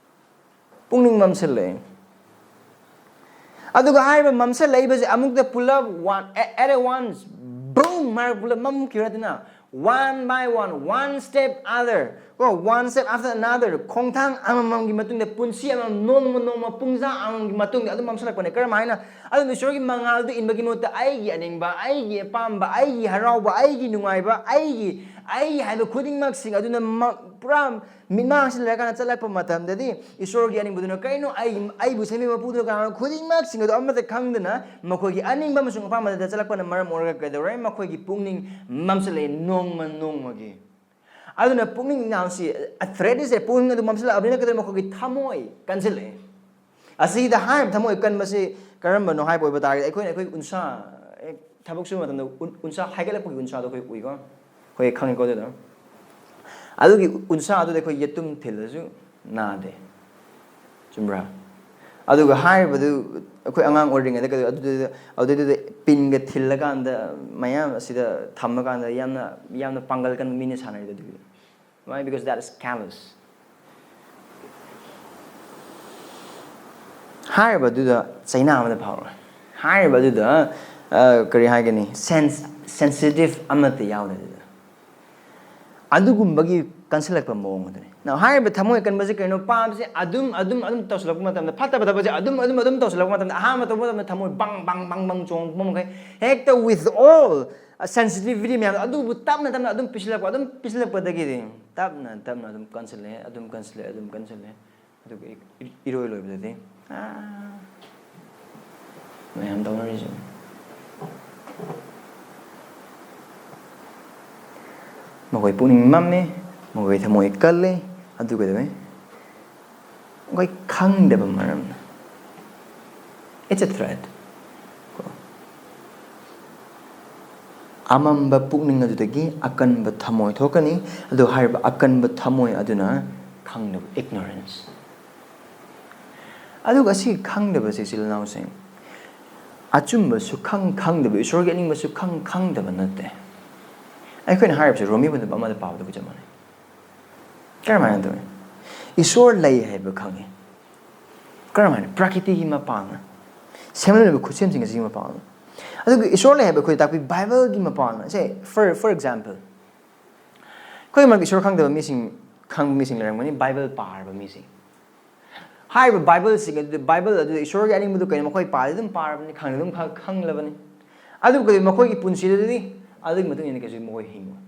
ꯄꯨꯛꯅꯤꯡ ꯃꯝꯁꯤꯜꯂꯛꯑꯦ꯫ ꯑꯗꯨꯒ ꯍꯥꯏꯔꯤꯕ ꯃꯝꯁꯤꯜꯂꯛꯏꯕꯁꯦ ꯑꯃꯨꯛꯇ ꯄꯨꯂꯞ one, at, at a once, boom ꯍꯥꯏꯔꯒ ꯄꯨꯂꯞ ꯃꯝꯈꯤꯕ ꯅꯠꯇꯅ, one by one, one step other, ꯀꯣ, one step after another, ꯈꯣꯡꯊꯥꯡ ꯑꯃꯃꯝꯒꯤ ꯃꯇꯨꯡꯗ, ꯄꯨꯟꯁꯤ ꯑꯃꯃꯝ, ꯅꯣꯡꯃ ꯅꯣꯡꯃ, ꯄꯨꯡꯖꯥ ꯑꯃꯃꯝꯒꯤ ꯃꯇꯨꯡꯗ ꯑꯗꯨꯝ ꯃꯝꯁꯤꯜꯂꯛꯄꯅꯦ꯫ ꯀꯔꯝ ꯍꯥꯏꯅ? ꯑꯗꯨꯅ ꯏꯁꯣꯔꯒꯤ ꯃꯉꯥꯜꯗꯨ ꯏꯟꯕꯒꯤ ꯃꯍꯨꯠꯇ ꯑꯩꯒꯤ ꯑꯅꯤꯡꯕ, ꯑꯩꯒꯤ ꯑꯄꯥꯝꯕ, ꯑꯩꯒꯤ ꯍꯔꯥꯎꯕ, ꯑꯩꯒꯤ ꯅꯨꯡꯉꯥꯏꯕ, ꯑꯩꯒꯤ, ꯑꯩ ꯍꯥꯏꯕ ꯈꯨꯗꯤꯡꯃꯛꯁꯤꯡ ꯑꯗꯨꯅ ꯃ-, ꯄꯨꯔꯥ ꯃꯤꯠꯃꯥꯡꯁꯤꯜꯂꯀꯥꯟꯗ ꯆꯠꯂꯛꯄ ꯃꯇꯝꯗꯗꯤ, ꯏꯁꯣꯔꯒꯤ ꯑꯅꯤꯡꯕꯗꯨꯅ ꯀꯔꯤꯅꯣ? ꯑꯩ, ꯑꯩꯕꯨ ꯁꯦꯝꯕꯤꯕ ꯃꯄꯨꯗꯨꯅ ꯀꯅꯥꯅꯣ? ꯈꯨꯗꯤꯡꯃꯛꯁꯤꯡ ꯑꯗꯨ ꯑꯃꯠꯇ ꯈꯪꯗꯅ ꯃꯈꯣꯏꯒꯤ ꯑꯅꯤꯡꯕ ꯑꯃꯁꯨꯡ ꯑꯄꯥꯝꯕꯗ ꯆꯠꯂꯛꯄꯅ ꯃꯔꯝ ꯑꯣꯏꯔꯒ ꯀꯩꯗꯧꯔꯦ? ꯃꯈꯣꯏꯒꯤ ꯄꯨꯛꯅꯤꯡ ꯃꯝꯁꯤꯜꯂꯛꯑꯦ ꯅꯣꯡꯃ ꯅꯣꯡꯃꯒꯤ꯫ ꯑꯗꯨꯅ ꯄꯨꯛꯅꯤꯡ ꯅꯥꯎꯁꯤ, a threat is a, ꯄꯨꯛꯅꯤꯡ ꯑꯗꯨ ꯃꯝꯁꯤꯜꯂꯛꯑꯕꯅꯤꯅ ꯀꯩꯗꯧꯔꯦ? ꯃꯈꯣꯏꯒꯤ ꯊꯃꯣꯏ ꯀꯟꯁꯤꯜꯂꯛꯑꯦ꯫ ꯑꯁꯤꯗ ꯍꯥꯏꯔꯤꯕ ꯊꯃꯣꯏ ꯀꯟꯕꯁꯤ ꯀꯔꯝꯕꯅꯣ ꯍꯥꯏꯕ ꯑꯣꯏꯕ ꯇꯥꯔꯒꯗꯤ, ꯑꯩꯈꯣꯏꯅ ꯑꯩꯈꯣꯏ ꯎꯟꯁꯥ, ꯑꯦ, ꯊꯕꯛ ꯁꯨꯕ ꯃꯇꯝꯗ ꯎꯟ-, ꯎꯟꯁꯥ ꯍꯥꯏꯒꯠꯂꯛꯄꯒꯤ ꯎꯟꯁꯥꯗꯣ ꯑꯩꯈꯣꯏ ꯎꯏꯀꯣ, ꯑꯩꯈꯣꯏ ꯈꯪꯉꯤꯀꯣ ꯑꯗꯨꯗꯣ꯫ ꯑꯗꯨꯒꯤ ꯎꯟꯁꯥ ꯑꯗꯨꯗ ꯑꯩꯈꯣꯏ ꯌꯦꯇꯨꯝ ꯊꯤꯜꯂꯁꯨ ꯅꯥꯗꯦ꯫ ꯆꯨꯝꯕ꯭ꯔꯥ? ꯑꯗꯨꯒ ꯍꯥꯏꯔꯤꯕꯗꯨ ꯑꯩꯈꯣꯏ ꯑꯉꯥꯡ ꯑꯣꯏꯔꯤꯉꯩꯗ ꯀꯩꯗꯧ-, ꯑꯗꯨꯗꯨꯗ, ꯑꯗꯨꯗꯨꯗ ꯄꯤꯟꯒ ꯊꯤꯜꯂꯀꯥꯟꯗ ꯃꯌꯥꯝ ꯑꯁꯤꯗ ꯊꯝꯃꯀꯥꯟꯗ ꯌꯥꯝꯅ, ꯌꯥꯝꯅ ꯄꯥꯡꯒꯜ ꯀꯟꯕ ꯃꯤꯅ ꯁꯥꯟꯅꯔꯤꯗꯣ ꯑꯗꯨꯒꯤ꯫ Why? Because that is callous. ꯍꯥꯏꯔꯤꯕꯗꯨꯗ ꯆꯩꯅꯥ ꯑꯃꯗ ꯐꯥꯎꯔꯣꯏ꯫ ꯍꯥꯏꯔꯤꯕꯗꯨꯗ, ꯑ, ꯀꯔꯤ ꯍꯥꯏꯒꯅꯤ? Sense, sensitive ꯑꯃꯠꯇ ꯌꯥꯎꯗꯦ ꯑꯗꯨꯗ꯫ ꯑꯗꯨꯒꯨꯝꯕꯒꯤ ꯀꯟꯁꯤꯜꯂꯛꯄ ꯃꯑꯣꯡ ꯑꯗꯨꯅꯤ꯫ Now, ꯍꯥꯏꯔꯤꯕ ꯊꯃꯣꯏ ꯀꯟꯕꯁꯤ ꯀꯩꯅꯣ? ꯄꯥꯞꯁꯦ ꯑꯗꯨꯝ, ꯑꯗꯨꯝ, ꯑꯗꯨꯝ ꯇꯧꯁꯤꯜꯂꯛꯄ ꯃꯇꯝꯗ, ꯐꯠꯇꯕ ꯊꯕꯛꯁꯦ ꯑꯗꯨꯝ, ꯑꯗꯨꯝ, ꯑꯗꯨꯝ ꯇꯧꯁꯤꯜꯂꯛꯄ ꯃꯇꯝꯗ, ꯑꯍꯥꯟꯕ ꯇꯧꯕ ꯃꯇꯝꯗ ꯊꯃꯣꯏ ꯕꯪ, ꯕꯪ, ꯕꯪ, ꯕꯪ ꯆꯣꯡꯕ ꯃꯈꯩ, ꯍꯦꯛꯇ with all sensitivity ꯃꯌꯥꯝꯗꯣ ꯑꯗꯨꯕꯨ ꯇꯞꯅ, ꯇꯞꯅ ꯑꯗꯨꯝ ꯄꯤꯁꯤꯜꯂꯛꯄ, ꯑꯗꯨꯝ ꯄꯤꯁꯤꯜꯂꯛꯄꯗꯒꯤꯗꯤ ꯇꯞꯅ, ꯇꯞꯅ ꯑꯗꯨꯝ ꯀꯟꯁꯤꯜꯂꯛꯑꯦ, ꯑꯗꯨꯝ ꯀꯟꯁꯤꯜꯂꯛꯑꯦ, ꯑꯗꯨꯝ ꯀꯟꯁꯤꯜꯂꯛꯑꯦ꯫ ꯑꯗꯨꯒ ꯏ-, ꯏ-, ꯏꯔꯣꯏ ꯂꯣꯏꯕꯗꯗꯤ, ꯑꯥ, ꯃꯌꯥꯝ ꯇꯧꯅꯔꯤꯁꯦ꯫ ꯃꯈꯣꯏ ꯄꯨꯛꯅꯤꯡ ꯃꯝꯃꯦ, ꯃꯈꯣꯏ ꯊꯃꯣꯏ ꯀꯜꯂꯦ, ꯑꯗꯨ ꯀꯩꯗꯧꯋꯦ? ꯃꯈꯣꯏ ꯈꯪꯗꯕ ꯃꯔꯝꯅ꯫ It's a threat. ꯀꯣ? ꯑꯃꯝꯕ ꯄꯨꯛꯅꯤꯡ ꯑꯗꯨꯗꯒꯤ ꯑꯀꯟꯕ ꯊꯃꯣꯏ ꯊꯣꯛꯀꯅꯤ꯫ ꯑꯗꯨ ꯍꯥꯏꯔꯤꯕ ꯑꯀꯟꯕ ꯊꯃꯣꯏ ꯑꯗꯨꯅ ꯈꯪꯗꯕ, ignorance꯫ ꯑꯗꯨꯒ ꯑꯁꯤ ꯈꯪꯗꯕꯁꯦ, ꯏꯆꯤꯜ ꯏꯅꯥꯎꯁꯤꯡ, ꯑꯆꯨꯝꯕ ꯁꯨꯈꯪ ꯈꯪꯗꯕ, ꯏꯁꯣꯔꯒꯤ ꯑꯅꯤꯡꯕ ꯁꯨꯈꯪ ꯈꯪꯗꯕ ꯅꯠꯇꯦ꯫ ꯑꯩꯈꯣꯏꯅ ꯍꯥꯏꯔꯤꯕꯁꯦ ꯔꯣꯃꯤꯕꯨ ꯑꯃꯗ ꯄꯥꯕꯗꯨꯒ ꯆꯞ ꯃꯥꯟꯅꯩ꯫ ꯀꯔꯝꯍꯥꯏꯅ ꯇꯧꯋꯤ? ꯏꯁꯣꯔ ꯂꯩ ꯍꯥꯏꯕ ꯈꯪꯉꯤ꯫ ꯀꯔꯝꯍꯥꯏꯅ? ꯄ꯭ꯔꯀꯤꯇꯤꯒꯤ ꯃꯄꯥꯡꯅ, ꯁꯦꯝꯂꯝꯂꯤꯕ ꯈꯨꯠꯁꯦꯝꯁꯤꯡ ꯑꯁꯤꯒꯤ ꯃꯄꯥꯡꯅ꯫ ꯑꯗꯨꯒ ꯏꯁꯣꯔ ꯂꯩ ꯍꯥꯏꯕ ꯑꯩꯈꯣꯏ ꯇꯥꯛꯄꯤ ꯕꯥꯏꯕꯜꯒꯤ ꯃꯄꯥꯡꯅ꯫ ꯁꯦ, for, for example, ꯑꯩꯈꯣꯏ ꯃꯔꯛꯇ ꯏꯁꯣꯔ ꯈꯪꯗꯕ ꯃꯤꯁꯤꯡ ꯈꯪꯕ ꯃꯤꯁꯤꯡ ꯂꯩꯔꯝꯒꯅꯤ, ꯕꯥꯏꯕꯜ ꯄꯥꯔꯕ ꯃꯤꯁꯤꯡ꯫ ꯍꯥꯏꯔꯤꯕ ꯕꯥꯏꯕꯜꯁꯤꯡ ꯑꯗꯨꯗꯤ, ꯕꯥꯏꯕꯜ ꯑꯗꯨꯗ ꯏꯁꯣꯔꯒꯤ ꯑꯅꯤꯡꯕꯗꯨ ꯀꯩꯅꯣ ꯃꯈꯣꯏ ꯄꯥꯗꯤ ꯑꯗꯨꯝ ꯄꯥꯔꯕꯅꯤ, ꯈꯪꯗꯤ ꯑꯗꯨꯝ ꯈ-, ꯈꯪꯂꯕꯅꯤ꯫ ꯑꯗꯨꯕꯨ ꯀꯩꯗꯧ ꯃꯈꯣꯏꯒꯤ ꯄꯨꯟꯁꯤꯗꯗꯤ ꯑꯗꯨꯒꯤ ꯃꯇꯨꯡ ꯏꯟꯅ ꯀꯩꯁꯨ ꯃꯈꯣꯏ ꯍꯤꯡꯉꯣꯏ꯫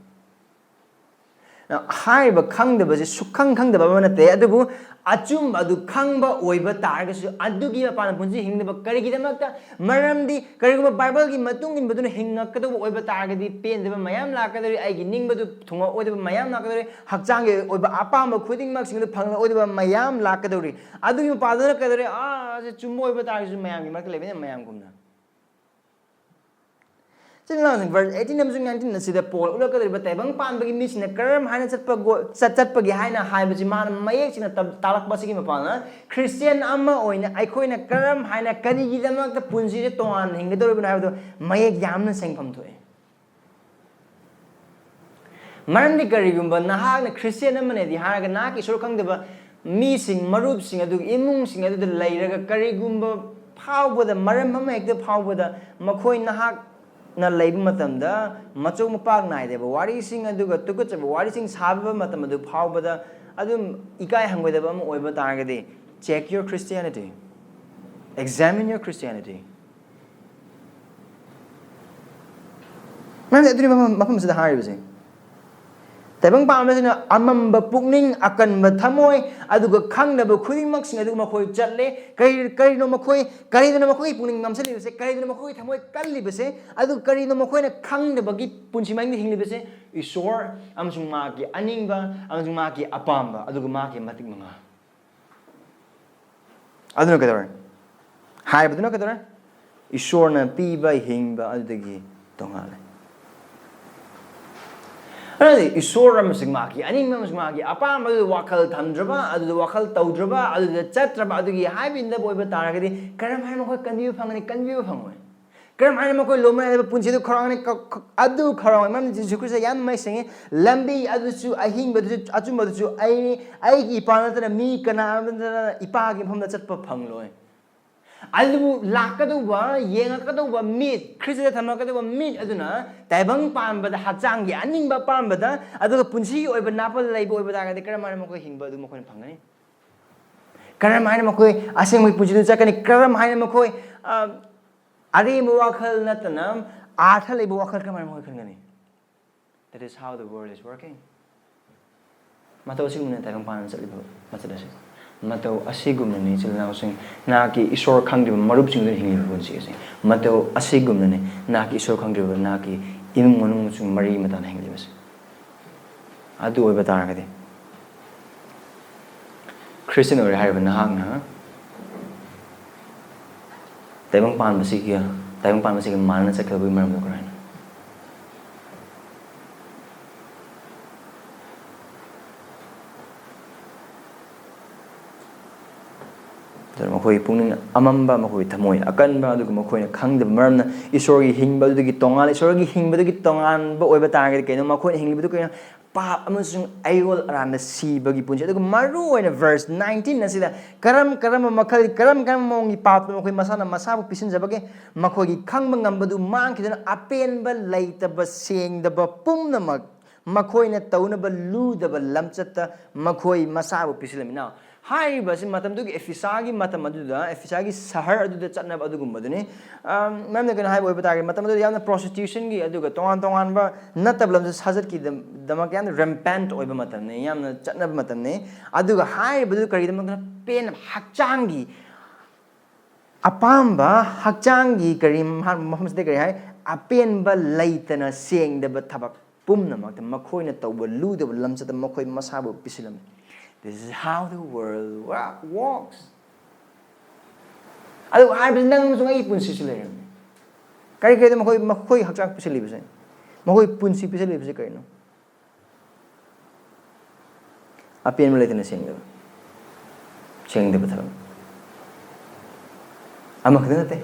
ꯍꯥꯏꯔꯤꯕ ꯈꯪꯗꯕꯁꯤ ꯁꯨꯛꯈꯪ ꯈꯪꯗꯕ ꯑꯃ ꯅꯠꯇꯦ, ꯑꯗꯨꯕꯨ ꯑꯆꯨꯝꯕ ꯑꯗꯨ ꯈꯪꯕ ꯑꯣꯏꯕ ꯇꯥꯔꯒꯁꯨ ꯑꯗꯨꯒꯤ ꯃꯄꯥꯟꯗ ꯄꯨꯟꯁꯤ ꯍꯤꯡꯅꯕ ꯀꯔꯤꯒꯤꯗꯃꯛꯇ? ꯃꯔꯝꯗꯤ ꯀꯔꯤꯒꯨꯝꯕ ꯕꯥꯏꯕꯜꯒꯤ ꯃꯇꯨꯡ ꯏꯟꯕꯗꯨꯅ ꯍꯤꯡꯉꯛꯀꯗꯧꯕ ꯑꯣꯏꯕ ꯇꯥꯔꯒꯗꯤ ꯄꯦꯟꯗꯕ ꯃꯌꯥꯝ ꯂꯥꯛꯀꯗꯧꯔꯤ, ꯑꯩꯒꯤ ꯅꯤꯡꯕꯗꯨ ꯊꯨꯡꯉꯛꯑꯣꯏꯗꯕ ꯃꯌꯥꯝ ꯂꯥꯛꯀꯗꯧꯔꯤ, ꯍꯛꯆꯥꯡꯒꯤ ꯑꯣꯏꯕ ꯑꯄꯥꯝꯕ ꯈꯨꯗꯤꯡꯃꯛꯁꯤꯡ ꯑꯗꯨ ꯐꯪꯂꯛꯑꯣꯏꯗꯕ ꯃꯌꯥꯝ ꯂꯥꯛꯀꯗꯧꯔꯤ꯫ ꯑꯗꯨꯒꯤ ꯃꯄꯥꯗꯨꯅ ꯀꯩꯗꯧꯔꯤ? ꯑꯥ, ꯁꯤ ꯆꯨꯝꯕ ꯑꯣꯏꯕ ꯇꯥꯔꯒꯁꯨ ꯃꯌꯥꯝꯒꯤ ꯃꯔꯛꯇ ꯂꯩꯕꯅꯤꯅ ꯃꯌꯥꯝꯒꯨꯝꯅ꯫ ꯏꯆꯤꯟ ꯏꯅꯥꯎꯁꯤꯡ, verse eighteen ꯑꯃꯁꯨꯡ nineteen ꯑꯁꯤꯗ ꯄꯣꯜ ꯎꯠꯂꯛꯀꯗꯧꯔꯤꯕ ꯇꯥꯏꯕꯪ ꯄꯥꯟꯕꯒꯤ ꯃꯤꯁꯤꯡꯅ ꯀꯔꯝ ꯍꯥꯏꯅ ꯆꯠꯄꯒꯣ-, ꯆꯠ-, ꯆꯠꯄꯒꯦ ꯍꯥꯏꯅ ꯍꯥꯏꯕꯁꯤ ꯃꯥꯅ ꯃꯌꯦꯛ ꯁꯦꯡꯅ ꯇꯝ-, ꯇꯥꯛꯂꯛꯄ ꯑꯁꯤꯒꯤ ꯃꯄꯥꯟꯅ ꯈ꯭ꯔꯤꯁꯇꯤꯌꯥꯟ ꯑꯃ ꯑꯣꯏꯅ ꯑꯩꯈꯣꯏꯅ ꯀꯔꯝ ꯍꯥꯏꯅ ꯀꯔꯤꯒꯤꯗꯃꯛꯇ ꯄꯨꯟꯁꯤꯁꯦ ꯇꯣꯉꯥꯟꯅ ꯍꯤꯡꯒꯗꯧꯔꯤꯕꯅꯣ ꯍꯥꯏꯕꯗꯣ ꯃꯌꯦꯛ ꯌꯥꯝꯅ ꯁꯦꯡꯐꯝ ꯊꯣꯛꯑꯦ꯫ ꯃꯔꯝꯗꯤ ꯀꯔꯤꯒꯨꯝꯕ ꯅꯍꯥꯛꯅ ꯈ꯭ꯔꯤꯁꯇꯤꯌꯥꯟ ꯑꯃꯅꯦꯗꯤ ꯍꯥꯏꯔꯒ ꯅꯍꯥꯛꯀꯤ ꯏꯁꯣꯔ ꯈꯪꯗꯕ ꯃꯤꯁꯤꯡ, ꯃꯔꯨꯞꯁꯤꯡ, ꯑꯗꯨꯒ ꯏꯃꯨꯡꯁꯤꯡ ꯑꯗꯨꯗ ꯂꯩꯔꯒ ꯀꯔꯤꯒꯨꯝꯕ ꯐꯥꯎꯕꯗ, ꯃꯔꯝ ꯑꯃ ꯍꯦꯛꯇ ꯐꯥꯎꯕꯗ ꯃꯈꯣꯏ ꯅꯍꯥꯛꯅ ꯂꯩꯕ ꯃꯇꯝꯗ ꯃꯆꯧ ꯃꯄꯥꯛ ꯅꯥꯏꯗꯕ ꯋꯥꯔꯤꯁꯤꯡ ꯑꯗꯨꯒ ꯇꯨꯀꯠꯆꯕ ꯋꯥꯔꯤꯁꯤꯡ ꯁꯥꯕꯤꯕ ꯃꯇꯝ ꯑꯗꯨ ꯐꯥꯎꯕꯗ ꯑꯗꯨꯝ ꯏꯀꯥꯏ ꯍꯪꯒꯣꯏꯗꯕ ꯑꯃ ꯑꯣꯏꯕ ꯇꯥꯔꯒꯗꯤ, check your Christianity, examine your Christianity. ꯃꯔꯝꯗꯤ ꯑꯗꯨꯅꯤ ꯃꯐꯝ, ꯃꯐꯝꯁꯤꯗ ꯍꯥꯏꯔꯤꯕꯁꯦ꯫ ꯇꯥꯏꯕꯪ ꯄꯥꯟꯕꯁꯤꯅ ꯑꯃꯝꯕ ꯄꯨꯛꯅꯤꯡ, ꯑꯀꯟꯕ ꯊꯃꯣꯏ, ꯑꯗꯨꯒ ꯈꯪꯗꯕ ꯈꯨꯗꯤꯡꯃꯛꯁꯤꯡ ꯑꯗꯨ ꯃꯈꯣꯏ ꯆꯠꯂꯦ꯫ ꯀꯔꯤ, ꯀꯔꯤꯅꯣ ꯃꯈꯣꯏ, ꯀꯔꯤꯗꯨꯅ ꯃꯈꯣꯏꯒꯤ ꯄꯨꯛꯅꯤꯡ ꯅꯝꯁꯤꯜꯂꯤꯕꯁꯦ? ꯀꯔꯤꯗꯨꯅ ꯃꯈꯣꯏꯒꯤ ꯊꯃꯣꯏ ꯀꯜꯂꯤꯕꯁꯦ? ꯑꯗꯨ ꯀꯔꯤꯅꯣ ꯃꯈꯣꯏꯅ ꯈꯪꯗꯕꯒꯤ ꯄꯨꯟꯁꯤ ꯃꯍꯤꯡꯗ ꯍꯤꯡꯂꯤꯕꯁꯦ? ꯏꯁꯣꯔ ꯑꯃꯁꯨꯡ ꯃꯥꯒꯤ ꯑꯅꯤꯡꯕ ꯑꯃꯁꯨꯡ ꯃꯥꯒꯤ ꯑꯄꯥꯝꯕ, ꯑꯗꯨꯒ ꯃꯥꯒꯤ ꯃꯇꯤꯛ ꯃꯉꯥ꯫ ꯑꯗꯨꯅ ꯀꯩꯗꯧꯔꯦ? ꯍꯥꯏꯕꯗꯨꯅ ꯀꯩꯗꯧꯔꯦ? ꯏꯁꯣꯔꯅ ꯄꯤꯕ ꯍꯤꯡꯕ ꯑꯗꯨꯗꯒꯤ ꯇꯣꯉꯥꯜꯂꯦ꯫ ꯑꯗꯨꯗꯤ ꯏꯁꯣꯔ ꯑꯃꯁꯨꯡ ꯃꯥꯒꯤ ꯑꯅꯤꯡꯕ ꯑꯃꯁꯨꯡ ꯃꯥꯒꯤ ꯑꯄꯥꯝꯕꯗꯨꯗ ꯋꯥꯈꯜ ꯊꯝꯗ꯭ꯔꯕ, ꯑꯗꯨꯗ ꯋꯥꯈꯜ ꯇꯧꯗ꯭ꯔꯕ, ꯑꯗꯨꯗ ꯆꯠꯇ꯭ꯔꯕ, ꯑꯗꯨꯒꯤ ꯍꯥꯏꯕ ꯏꯟꯗꯕ ꯑꯣꯏꯕ ꯇꯥꯔꯒꯗꯤ ꯀꯔꯝ ꯍꯥꯏꯅ ꯃꯈꯣꯏ ꯀꯟꯕꯤꯕ ꯐꯪꯒꯅꯤ? ꯀꯟꯕꯤꯕ ꯐꯪꯉꯣꯏ꯫ ꯀꯔꯝ ꯍꯥꯏꯅ ꯃꯈꯣꯏ ꯂꯣꯝꯅ ꯂꯩꯕ ꯄꯨꯟꯁꯤꯗꯨ ꯈꯧꯔꯥꯡꯅ ꯀ-, ꯀ-, ꯑꯗꯨ ꯈꯧꯔꯥꯡ ꯃꯔꯝꯗꯤ ꯖꯤꯁꯨ ꯈ꯭ꯔꯤꯁꯇ ꯌꯥꯝꯅ ꯃꯌꯦꯛ ꯁꯦꯡꯉꯤ꯫ ꯂꯝꯕꯤ ꯑꯗꯨꯁꯨ, ꯑꯍꯤꯡꯕꯗꯨꯁꯨ, ꯑꯆꯨꯝꯕꯗꯨꯁꯨ ꯑꯩꯅꯤ꯫ ꯑꯩꯒꯤ ꯏꯄꯥ ꯅꯠꯇꯅ ꯃꯤ ꯀꯅꯥ ꯑꯃꯠꯇꯅ ꯏꯄꯥꯒꯤ ꯃꯐꯝꯗ ꯆꯠꯄ ꯐꯪꯂꯣꯏ꯫ ꯑꯗꯨꯕꯨ ꯂꯥꯛꯀꯗꯧꯕ, ꯌꯦꯡꯉꯛꯀꯗꯧꯕ ꯃꯤꯠ, ꯈ꯭ꯔꯤꯁꯇꯗ ꯊꯝꯃꯛꯀꯗꯧꯕ ꯃꯤꯠ ꯑꯗꯨꯅ ꯇꯥꯏꯕꯪ ꯄꯥꯟꯕꯗ, ꯍꯛꯆꯥꯡꯒꯤ ꯑꯅꯤꯡꯕ ꯑꯄꯥꯝꯕꯗ, ꯑꯗꯨꯒ ꯄꯨꯟꯁꯤꯒꯤ ꯑꯣꯏꯕ ꯅꯥꯄꯜ ꯂꯩꯕ ꯑꯣꯏꯕ ꯇꯥꯔꯒꯗꯤ, ꯀꯔꯝ ꯍꯥꯏꯅ ꯃꯈꯣꯏ ꯍꯤꯡꯕ ꯑꯗꯨ ꯃꯈꯣꯏꯅ ꯐꯪꯒꯅꯤ? ꯀꯔꯝ ꯍꯥꯏꯅ ꯃꯈꯣꯏ ꯑꯁꯦꯡꯕꯒꯤ ꯄꯨꯟꯁꯤꯗ ꯆꯠꯀꯅꯤ? ꯀꯔꯝ ꯍꯥꯏꯅ ꯃꯈꯣꯏ, ꯑ, ꯑꯔꯦꯝꯕ ꯋꯥꯈꯜ ꯅꯠꯇꯅ ꯑꯥꯔꯊ ꯂꯩꯕ ꯋꯥꯈꯜ ꯀꯔꯝ ꯍꯥꯏꯅ ꯃꯈꯣꯏ ꯈꯟꯒꯅꯤ? That is how the world is working. ꯃꯇꯧ ꯑꯁꯤꯒꯨꯝꯅ ꯇꯥꯏꯕꯪ ꯄꯥꯟꯕ ꯆꯠꯂꯤꯕ ꯃꯆꯠ ꯑꯁꯤ꯫ ꯃꯇꯧ ꯑꯁꯤꯒꯨꯝꯅꯅꯤ, ꯏꯆꯤꯜ ꯏꯅꯥꯎꯁꯤꯡ, ꯅꯍꯥꯛꯀꯤ ꯏꯁꯣꯔ ꯈꯪꯗ꯭ꯔꯤꯕ ꯃꯔꯨꯞꯁꯤꯡꯗꯨꯅ ꯍꯤꯡꯂꯤꯕ ꯄꯨꯟꯁꯤ ꯑꯁꯤ꯫ ꯃꯇꯧ ꯑꯁꯤꯒꯨꯝꯅꯅꯤ, ꯅꯍꯥꯛꯀꯤ ꯏꯁꯣꯔ ꯈꯪꯗ꯭ꯔꯤꯕ ꯅꯍꯥꯛꯀꯤ ꯏꯃꯨꯡ ꯃꯅꯨꯡ ꯑꯃꯁꯨꯡ ꯃꯔꯤ ꯃꯇꯥꯅ ꯍꯤꯡꯂꯤꯕꯁꯤ꯫ ꯑꯗꯨ ꯑꯣꯏꯕ ꯇꯥꯔꯒꯗꯤ, ꯈ꯭ꯔꯤꯁꯇꯤꯌꯟ ꯑꯣꯏꯔꯦ ꯍꯥꯏꯔꯤꯕ ꯅꯍꯥꯛꯅ ꯇꯥꯏꯕꯪ ꯄꯥꯟꯕꯁꯤꯒ, ꯇꯥꯏꯕꯪ ꯄꯥꯟꯕꯁꯤꯒ ꯃꯥꯟꯅꯅ ꯆꯠꯀꯗꯕꯒꯤ ꯃꯔꯝꯗꯣ ꯀꯔꯤꯅꯣ? ꯑꯗꯨꯅ ꯃꯈꯣꯏꯒꯤ ꯄꯨꯛꯅꯤꯡ ꯑꯃꯝꯕ, ꯃꯈꯣꯏꯒꯤ ꯊꯃꯣꯏ ꯑꯀꯟꯕ, ꯑꯗꯨꯒ ꯃꯈꯣꯏꯅ ꯈꯪꯗꯕ ꯃꯔꯝꯅ ꯏꯁꯣꯔꯒꯤ ꯍꯤꯡꯕ ꯑꯗꯨꯗꯒꯤ ꯇꯣꯉꯥꯟ, ꯏꯁꯣꯔꯒꯤ ꯍꯤꯡꯕꯗꯒꯤ ꯇꯣꯉꯥꯟꯕ ꯑꯣꯏꯕ ꯇꯥꯔꯒꯗꯤ ꯀꯩꯅꯣ? ꯃꯈꯣꯏꯅ ꯍꯤꯡꯂꯤꯕꯗꯨ ꯀꯩꯅꯣ? ꯄꯥꯞ ꯑꯃꯁꯨꯡ ꯑꯌꯣꯜ ꯑꯔꯥꯟꯗ ꯁꯤꯕꯒꯤ ꯄꯨꯟꯁꯤ꯫ ꯑꯗꯨꯒ ꯃꯔꯨ ꯑꯣꯏꯅ verse nineteen ꯑꯁꯤꯗ ꯀꯔꯝ ꯀꯔꯝꯕ ꯃꯈꯜ, ꯀꯔꯝ ꯀꯔꯝꯕ ꯃꯑꯣꯡꯒꯤ ꯄꯥꯞꯇ ꯃꯈꯣꯏ ꯃꯁꯥꯅ ꯃꯁꯥꯕꯨ ꯄꯤꯁꯤꯟꯖꯕꯒꯦ? ꯃꯈꯣꯏꯒꯤ ꯈꯪꯕ ꯉꯝꯕꯗꯨ ꯃꯥꯡꯈꯤꯗꯨꯅ ꯑꯄꯦꯟꯕ ꯂꯩꯇꯕ, ꯁꯦꯡꯗꯕ ꯄꯨꯝꯅꯃꯛ ꯃꯈꯣꯏꯅ ꯇꯧꯅꯕ ꯂꯨꯗꯕ ꯂꯝꯆꯠꯇ ꯃꯈꯣꯏ ꯃꯁꯥꯕꯨ ꯄꯤꯁꯤꯜꯂꯝꯃꯤ꯫ Now, ꯍꯥꯏꯔꯤꯕ ꯑꯁꯤ ꯃꯇꯝꯗꯨꯒꯤ ꯑꯦꯐꯤꯁꯥꯒꯤ ꯃꯇꯝ ꯑꯗꯨꯗ, ꯑꯦꯐꯤꯁꯥꯒꯤ ꯁꯍꯔ ꯑꯗꯨꯗ ꯆꯠꯅꯕ ꯑꯗꯨꯒꯨꯝꯕꯗꯨꯅꯤ꯫ ꯑꯝ, ꯃꯔꯝꯗꯤ ꯀꯩꯅꯣ ꯍꯥꯏꯕ ꯑꯣꯏꯕ ꯇꯥꯔꯒꯗꯤ, ꯃꯇꯝ ꯑꯗꯨꯗ ꯌꯥꯝꯅ ꯄ꯭ꯔꯣꯁꯇꯤꯇ꯭ꯌꯨꯁꯟꯒꯤ ꯑꯗꯨꯒ ꯇꯣꯉꯥꯟ ꯇꯣꯉꯥꯟꯕ ꯅꯠꯇꯕ ꯂꯝꯆꯠ ꯁꯥꯖꯠꯀꯤꯗꯃꯛ ꯌꯥꯝꯅ ꯔꯦꯝꯄꯦꯟꯠ ꯑꯣꯏꯕ ꯃꯇꯝꯅꯤ, ꯌꯥꯝꯅ ꯆꯠꯅꯕ ꯃꯇꯝꯅꯤ꯫ ꯑꯗꯨꯒ ꯍꯥꯏꯔꯤꯕꯗꯨ ꯀꯔꯤꯒꯤꯗꯃꯛꯇꯅ? ꯄꯦꯟꯅ ꯍꯛꯆꯥꯡꯒꯤ ꯑꯄꯥꯝꯕ, ꯍꯛꯆꯥꯡꯒꯤ ꯀꯔꯤ ꯃꯍꯥꯛ ꯃꯐꯝꯁꯤꯗ ꯀꯔꯤ ꯍꯥꯏ? ꯑꯄꯦꯟꯕ ꯂꯩꯇꯅ ꯁꯦꯡꯗꯕ ꯊꯕꯛ ꯄꯨꯝꯅꯃꯛꯇ ꯃꯈꯣꯏꯅ ꯇꯧꯕ ꯂꯨꯗꯕ ꯂꯝꯆꯠꯇ ꯃꯈꯣꯏ ꯃꯁꯥꯕꯨ ꯄꯤꯁꯤꯜꯂꯝꯃꯤ꯫ This is how the world wa-, works. ꯑꯗꯨ ꯍꯥꯏꯕꯁꯤ ꯅꯪ ꯑꯃꯁꯨꯡ ꯑꯩꯒꯤ ꯄꯨꯟꯁꯤꯁꯨ ꯂꯩꯔꯝꯃꯤ꯫ ꯀꯔꯤ ꯀꯔꯤꯗ ꯃꯈꯣꯏ, ꯃꯈꯣꯏ ꯍꯛꯆꯥꯡ ꯄꯤꯁꯤꯜꯂꯤꯕꯁꯦ? ꯃꯈꯣꯏ ꯄꯨꯟꯁꯤ ꯄꯤꯁꯤꯜꯂꯤꯕꯁꯦ ꯀꯔꯤꯅꯣ? ꯑꯄꯦꯟꯕ ꯂꯩꯇꯅ ꯁꯦꯡꯗꯕ, ꯁꯦꯡꯗꯕ ꯊꯕꯛ꯫ ꯑꯃꯈꯛꯇ ꯅꯠꯇꯦ,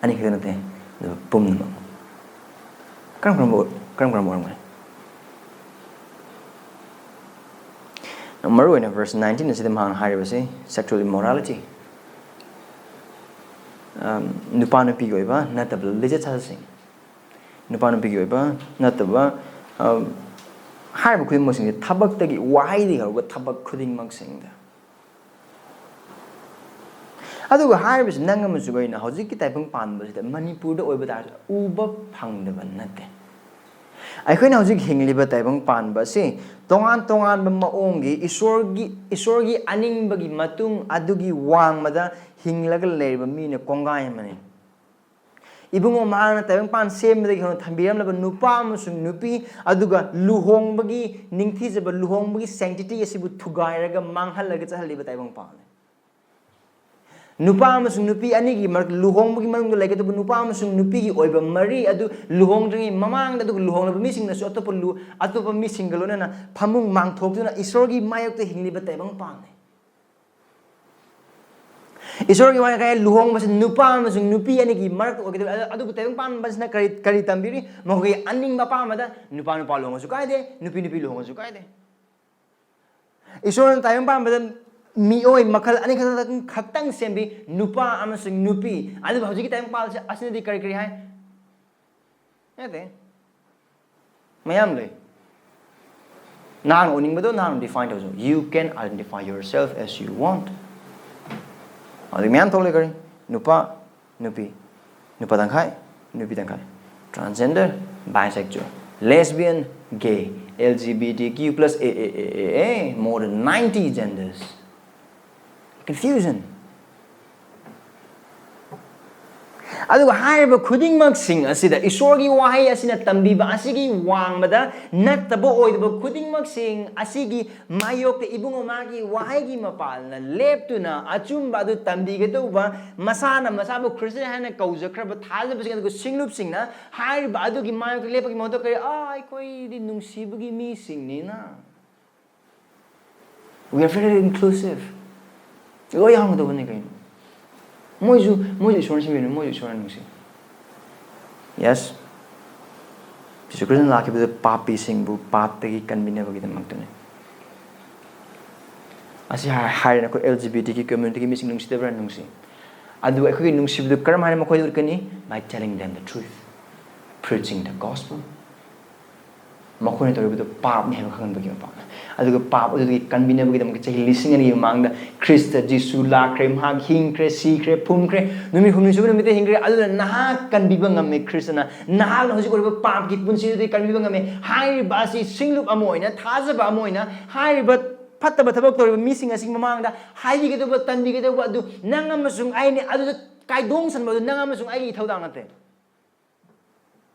ꯑꯅꯤꯈꯛꯇ ꯅꯠꯇꯦ, ꯑꯗꯨꯒ ꯄꯨꯝꯅꯃꯛ꯫ ꯀꯔꯝ ꯀꯔꯝꯕ ꯑꯣꯏ-, ꯀꯔꯝ ꯀꯔꯝꯕ ꯑꯣꯏꯔꯝꯒꯅꯤ? ꯃꯔꯨ ꯑꯣꯏꯅ verse nineteen ꯑꯁꯤꯗ ꯃꯍꯥꯛꯅ ꯍꯥꯏꯔꯤꯕꯁꯤ sexual immorality꯫ ꯅꯨꯄꯥ ꯅꯨꯄꯤꯒꯤ ꯑꯣꯏꯕ ꯅꯠꯇꯕ ꯂꯤꯆꯠ ꯁꯥꯖꯠꯁꯤꯡ, ꯅꯨꯄꯥ ꯅꯨꯄꯤꯒꯤ ꯑꯣꯏꯕ ꯅꯠꯇꯕ, ꯍꯥꯏꯔꯤꯕ ꯈꯨꯗꯤꯡꯃꯛꯁꯤꯡꯁꯦ ꯊꯕꯛꯇꯒꯤ, ꯋꯥꯍꯩꯗꯒꯤ ꯍꯧꯔꯒ ꯊꯕꯛ ꯈꯨꯗꯤꯡꯃꯛꯁꯤꯡꯗ꯫ ꯑꯗꯨꯒ ꯍꯥꯏꯔꯤꯕꯁꯤ ꯅꯪ ꯑꯃꯁꯨꯡ ꯑꯩꯅ ꯍꯧꯖꯤꯛꯀꯤ ꯇꯥꯏꯕꯪ ꯄꯥꯟꯕꯁꯤꯗ ꯃꯅꯤꯄꯨꯔꯗ ꯑꯣꯏꯕ ꯇꯥꯔꯁꯨ ꯎꯕ ꯐꯪꯗꯕ ꯅꯠꯇꯦ꯫ ꯑꯩꯈꯣꯏꯅ ꯍꯧꯖꯤꯛ ꯍꯤꯡꯂꯤꯕ ꯇꯥꯏꯕꯪ ꯄꯥꯟꯕ ꯑꯁꯤ ꯇꯣꯉꯥꯟ ꯇꯣꯉꯥꯟꯕ ꯃꯑꯣꯡꯒꯤ ꯏꯁꯣꯔꯒꯤ, ꯏꯁꯣꯔꯒꯤ ꯑꯅꯤꯡꯕꯒꯤ ꯃꯇꯨꯡ ꯑꯗꯨꯒꯤ ꯋꯥꯡꯃꯗ ꯍꯤꯡꯂꯒ ꯂꯩꯔꯤꯕ ꯃꯤꯅ ꯀꯣꯡꯒꯥꯏ ꯑꯃꯅꯤ꯫ ꯏꯕꯨꯡꯉꯣ ꯃꯍꯥꯛꯅ ꯇꯥꯏꯕꯪꯄꯥꯟ ꯁꯦꯝꯕꯗꯒꯤ ꯍꯧꯅ ꯊꯝꯕꯤꯔꯝꯂꯕ ꯅꯨꯄꯥ ꯑꯃꯁꯨꯡ ꯅꯨꯄꯤ, ꯑꯗꯨꯒ ꯂꯨꯍꯣꯡꯕꯒꯤ ꯅꯤꯡꯊꯤꯖꯕ, ꯂꯨꯍꯣꯡꯕꯒꯤ sanctity ꯑꯁꯤꯕꯨ ꯊꯨꯒꯥꯏꯔꯒ ꯃꯥꯡꯍꯜꯂꯒ ꯆꯠꯍꯜꯂꯤꯕ ꯇꯥꯏꯕꯪꯄꯥꯟꯅꯤ꯫ ꯅꯨꯄꯥ ꯑꯃꯁꯨꯡ ꯅꯨꯄꯤ ꯑꯅꯤꯒꯤ ꯃꯔꯛ, ꯂꯨꯍꯣꯡꯕꯒꯤ ꯃꯅꯨꯡꯗ ꯂꯩꯒꯗꯕ ꯅꯨꯄꯥ ꯑꯃꯁꯨꯡ ꯅꯨꯄꯤꯒꯤ ꯑꯣꯏꯕ ꯃꯔꯤ ꯑꯗꯨ ꯂꯨꯍꯣꯡꯗ꯭ꯔꯤꯉꯩ ꯃꯃꯥꯡꯗ, ꯑꯗꯨꯒ ꯂꯨꯍꯣꯡꯂꯕ ꯃꯤꯁꯤꯡꯅꯁꯨ ꯑꯇꯣꯞꯄ ꯂꯨ-, ꯑꯇꯣꯞꯄ ꯃꯤꯁꯤꯡꯒ ꯂꯣꯏꯅꯅ ꯐꯃꯨꯡ ꯃꯥꯡꯊꯣꯛꯇꯨꯅ ꯏꯁꯣꯔꯒꯤ ꯃꯥꯌꯣꯛꯇ ꯍꯤꯡꯂꯤꯕ ꯇꯥꯏꯕꯪꯄꯥꯟꯅꯤ꯫ ꯏꯁꯣꯔꯒꯤ ꯋꯥꯍꯩ ꯀꯥꯏ ꯂꯨꯍꯣꯡꯕꯁꯤ ꯅꯨꯄꯥ ꯑꯃꯁꯨꯡ ꯅꯨꯄꯤ ꯑꯅꯤꯒꯤ ꯃꯔꯛꯇ ꯑꯣꯏꯒꯗꯕ꯫ ꯑꯗꯨ-, ꯑꯗꯨꯕꯨ ꯇꯥꯏꯕꯪ ꯄꯥꯟꯕꯁꯤꯅ ꯀꯔꯤ, ꯀꯔꯤ ꯇꯝꯕꯤꯔꯤ? ꯃꯈꯣꯏꯒꯤ ꯑꯅꯤꯡꯕ ꯑꯄꯥꯝꯕꯗ ꯅꯨꯄꯥ ꯅꯨꯄꯥ ꯂꯨꯍꯣꯡꯉꯁꯨ ꯀꯥꯏꯗꯦ, ꯅꯨꯄꯤ ꯅꯨꯄꯤ ꯂꯨꯍꯣꯡꯉꯁꯨ ꯀꯥꯏꯗꯦ꯫ ꯏꯁꯣꯔꯅ ꯇꯥꯏꯕꯪ ꯄꯥꯟꯕꯗ ꯃꯤꯑꯣꯏ ꯃꯈꯜ ꯑꯅꯤꯈꯛꯇꯪ, ꯈꯛꯇꯪ ꯁꯦꯝꯕꯤ, ꯅꯨꯄꯥ ꯑꯃꯁꯨꯡ ꯅꯨꯄꯤ꯫ ꯑꯗꯨꯕꯨ ꯍꯧꯖꯤꯛꯀꯤ ꯇꯥꯏꯕꯪ ꯄꯥꯟꯕꯁꯤ ꯑꯁꯤꯅꯗꯤ ꯀꯔꯤ ꯀꯔꯤ ꯍꯥꯏ? ꯅꯠꯇꯦ꯫ ꯃꯌꯥꯝ ꯂꯩ꯫ ꯅꯍꯥꯛꯅ ꯑꯣꯏꯅꯤꯡꯕꯗꯣ ꯅꯍꯥꯛꯅ define ꯇꯧꯖꯧ꯫ You can identify yourself as you want. ꯑꯗꯨ ꯃꯌꯥꯝ ꯊꯣꯛꯂꯦ ꯀꯔꯤ? ꯅꯨꯄꯥ, ꯅꯨꯄꯤ, ꯅꯨꯄꯥ ꯇꯪꯈꯥꯏ, ꯅꯨꯄꯤ ꯇꯪꯈꯥꯏ, transgender, bisexual, lesbian, gay, L G B T Q plus A A A A A, more than ninety genders. Confusion. ꯑꯗꯨꯒ ꯍꯥꯏꯔꯤꯕ ꯈꯨꯗꯤꯡꯃꯛꯁꯤꯡ ꯑꯁꯤꯗ ꯏꯁꯣꯔꯒꯤ ꯋꯥꯍꯩ ꯑꯁꯤꯅ ꯇꯝꯕꯤꯕ ꯑꯁꯤꯒꯤ ꯋꯥꯡꯃꯗ ꯅꯠꯇꯕ ꯑꯣꯏꯗꯕ ꯈꯨꯗꯤꯡꯃꯛꯁꯤꯡ ꯑꯁꯤꯒꯤ ꯃꯥꯌꯣꯛꯇ ꯏꯕꯨꯡꯉꯣ ꯃꯥꯒꯤ ꯋꯥꯍꯩꯒꯤ ꯃꯄꯥꯜꯅ ꯂꯦꯞꯇꯨꯅ ꯑꯆꯨꯝꯕ ꯑꯗꯨ ꯇꯝꯕꯤꯒꯗꯧꯕ, ꯃꯁꯥꯅ ꯃꯁꯥꯕꯨ ꯈ꯭ꯔꯤꯁꯇꯤꯌꯥꯟ ꯍꯥꯏꯅ ꯀꯧꯖꯈ꯭ꯔꯕ ꯊꯥꯖꯕꯁꯤꯡ ꯑꯗꯨꯒ ꯁꯤꯡꯂꯨꯞꯁꯤꯡꯅ ꯍꯥꯏꯔꯤꯕ ꯑꯗꯨꯒꯤ ꯃꯥꯌꯣꯛꯇ ꯂꯦꯞꯄꯒꯤ ꯃꯍꯨꯠꯇ ꯀꯔꯤ, "ꯑꯥ, ꯑꯩꯈꯣꯏꯗꯤ ꯅꯨꯡꯁꯤꯕꯒꯤ ꯃꯤꯁꯤꯡꯅꯤꯅ"? We are very inclusive. ꯂꯣꯏ ꯌꯥꯎꯔꯝꯒꯗꯧꯕꯅꯤ ꯀꯩꯅꯣ꯫ ꯃꯣꯏꯁꯨ, ꯃꯣꯏꯁꯨ ꯏꯁꯣꯔꯅ ꯁꯦꯝꯕꯤꯕꯅꯤ, ꯃꯣꯏꯁꯨ ꯏꯁꯣꯔꯅ ꯅꯨꯡꯁꯤ꯫ Yes. ꯖꯤꯁꯨ ꯈ꯭ꯔꯤꯁꯇꯅ ꯂꯥꯛꯈꯤꯕꯗꯨ ꯄꯥꯄꯤꯁꯤꯡꯕꯨ ꯄꯥꯞꯇꯒꯤ ꯀꯟꯕꯤꯅꯕꯒꯤꯗꯃꯛꯇꯅꯤ꯫ ꯑꯁꯤ ꯍꯥꯏ-, ꯍꯥꯏꯔꯦ ꯑꯩꯈꯣꯏ L G B T Q community ꯒꯤ ꯃꯤꯁꯤꯡ ꯅꯨꯡꯁꯤꯗꯕ꯭ꯔꯥ? ꯅꯨꯡꯁꯤ꯫ ꯑꯗꯨꯒ ꯑꯩꯈꯣꯏꯒꯤ ꯅꯨꯡꯁꯤꯕꯗꯨ ꯀꯔꯝ ꯍꯥꯏꯅ ꯃꯈꯣꯏꯗ ꯎꯠꯀꯅꯤ? By telling them the truth, preaching the gospel. ꯃꯈꯣꯏꯅ ꯇꯧꯔꯤꯕꯗꯨ ꯄꯥꯞꯅꯤ ꯍꯥꯏꯕ ꯈꯪꯍꯟꯕꯒꯤ ꯃꯄꯥꯡꯒꯜ꯫ ꯑꯗꯨꯒ ꯄꯥꯞ ꯑꯗꯨꯗꯒꯤ ꯀꯟꯕꯤꯅꯕꯒꯤꯗꯃꯛꯇ ꯆꯍꯤ ꯂꯤꯁꯤꯡ ꯑꯅꯤꯒꯤ ꯃꯃꯥꯡꯗ ꯈ꯭ꯔꯤꯁꯇ ꯖꯤꯁꯨ ꯂꯥꯛꯈ꯭ꯔꯦ, ꯃꯍꯥꯛ ꯍꯤꯡꯈ꯭ꯔꯦ, ꯁꯤꯈ꯭ꯔꯦ, ꯐꯨꯝꯈ꯭ꯔꯦ, ꯅꯨꯃꯤꯠ ꯍꯨꯝꯅꯤ ꯁꯨꯕ ꯅꯨꯃꯤꯠꯇ ꯍꯤꯡꯈ꯭ꯔꯦ꯫ ꯑꯗꯨꯅ ꯅꯍꯥꯛ ꯀꯟꯕꯤꯕ ꯉꯝꯃꯦ ꯈ꯭ꯔꯤꯁꯇꯅ꯫ ꯅꯍꯥꯛꯅ ꯍꯧꯖꯤꯛ ꯑꯣꯏꯔꯤꯕ ꯄꯥꯞꯀꯤ ꯄꯨꯟꯁꯤꯗꯨꯗꯒꯤ ꯀꯟꯕꯤꯕ ꯉꯝꯃꯦ꯫ ꯍꯥꯏꯔꯤꯕ ꯑꯁꯤ ꯁꯤꯡꯂꯨꯞ ꯑꯃ ꯑꯣꯏꯅ, ꯊꯥꯖꯕ ꯑꯃ ꯑꯣꯏꯅ, ꯍꯥꯏꯔꯤꯕ ꯐꯠꯇꯕ ꯊꯕꯛ ꯇꯧꯔꯤꯕ ꯃꯤꯁꯤꯡ ꯑꯁꯤꯒꯤ ꯃꯃꯥꯡꯗ ꯍꯥꯏꯕꯤꯒꯗꯧꯕ, ꯇꯝꯕꯤꯒꯗꯧꯕ ꯑꯗꯨ ꯅꯪ ꯑꯃꯁꯨꯡ ꯑꯩꯅꯤ꯫ ꯑꯗꯨꯗ ꯀꯥꯏꯗꯣꯡꯁꯟꯕ ꯑꯗꯨ ꯅꯪ ꯑꯃꯁꯨꯡ ꯑꯩꯒꯤ ꯏꯊꯧꯗꯥꯡ ꯅꯠꯇꯦ꯫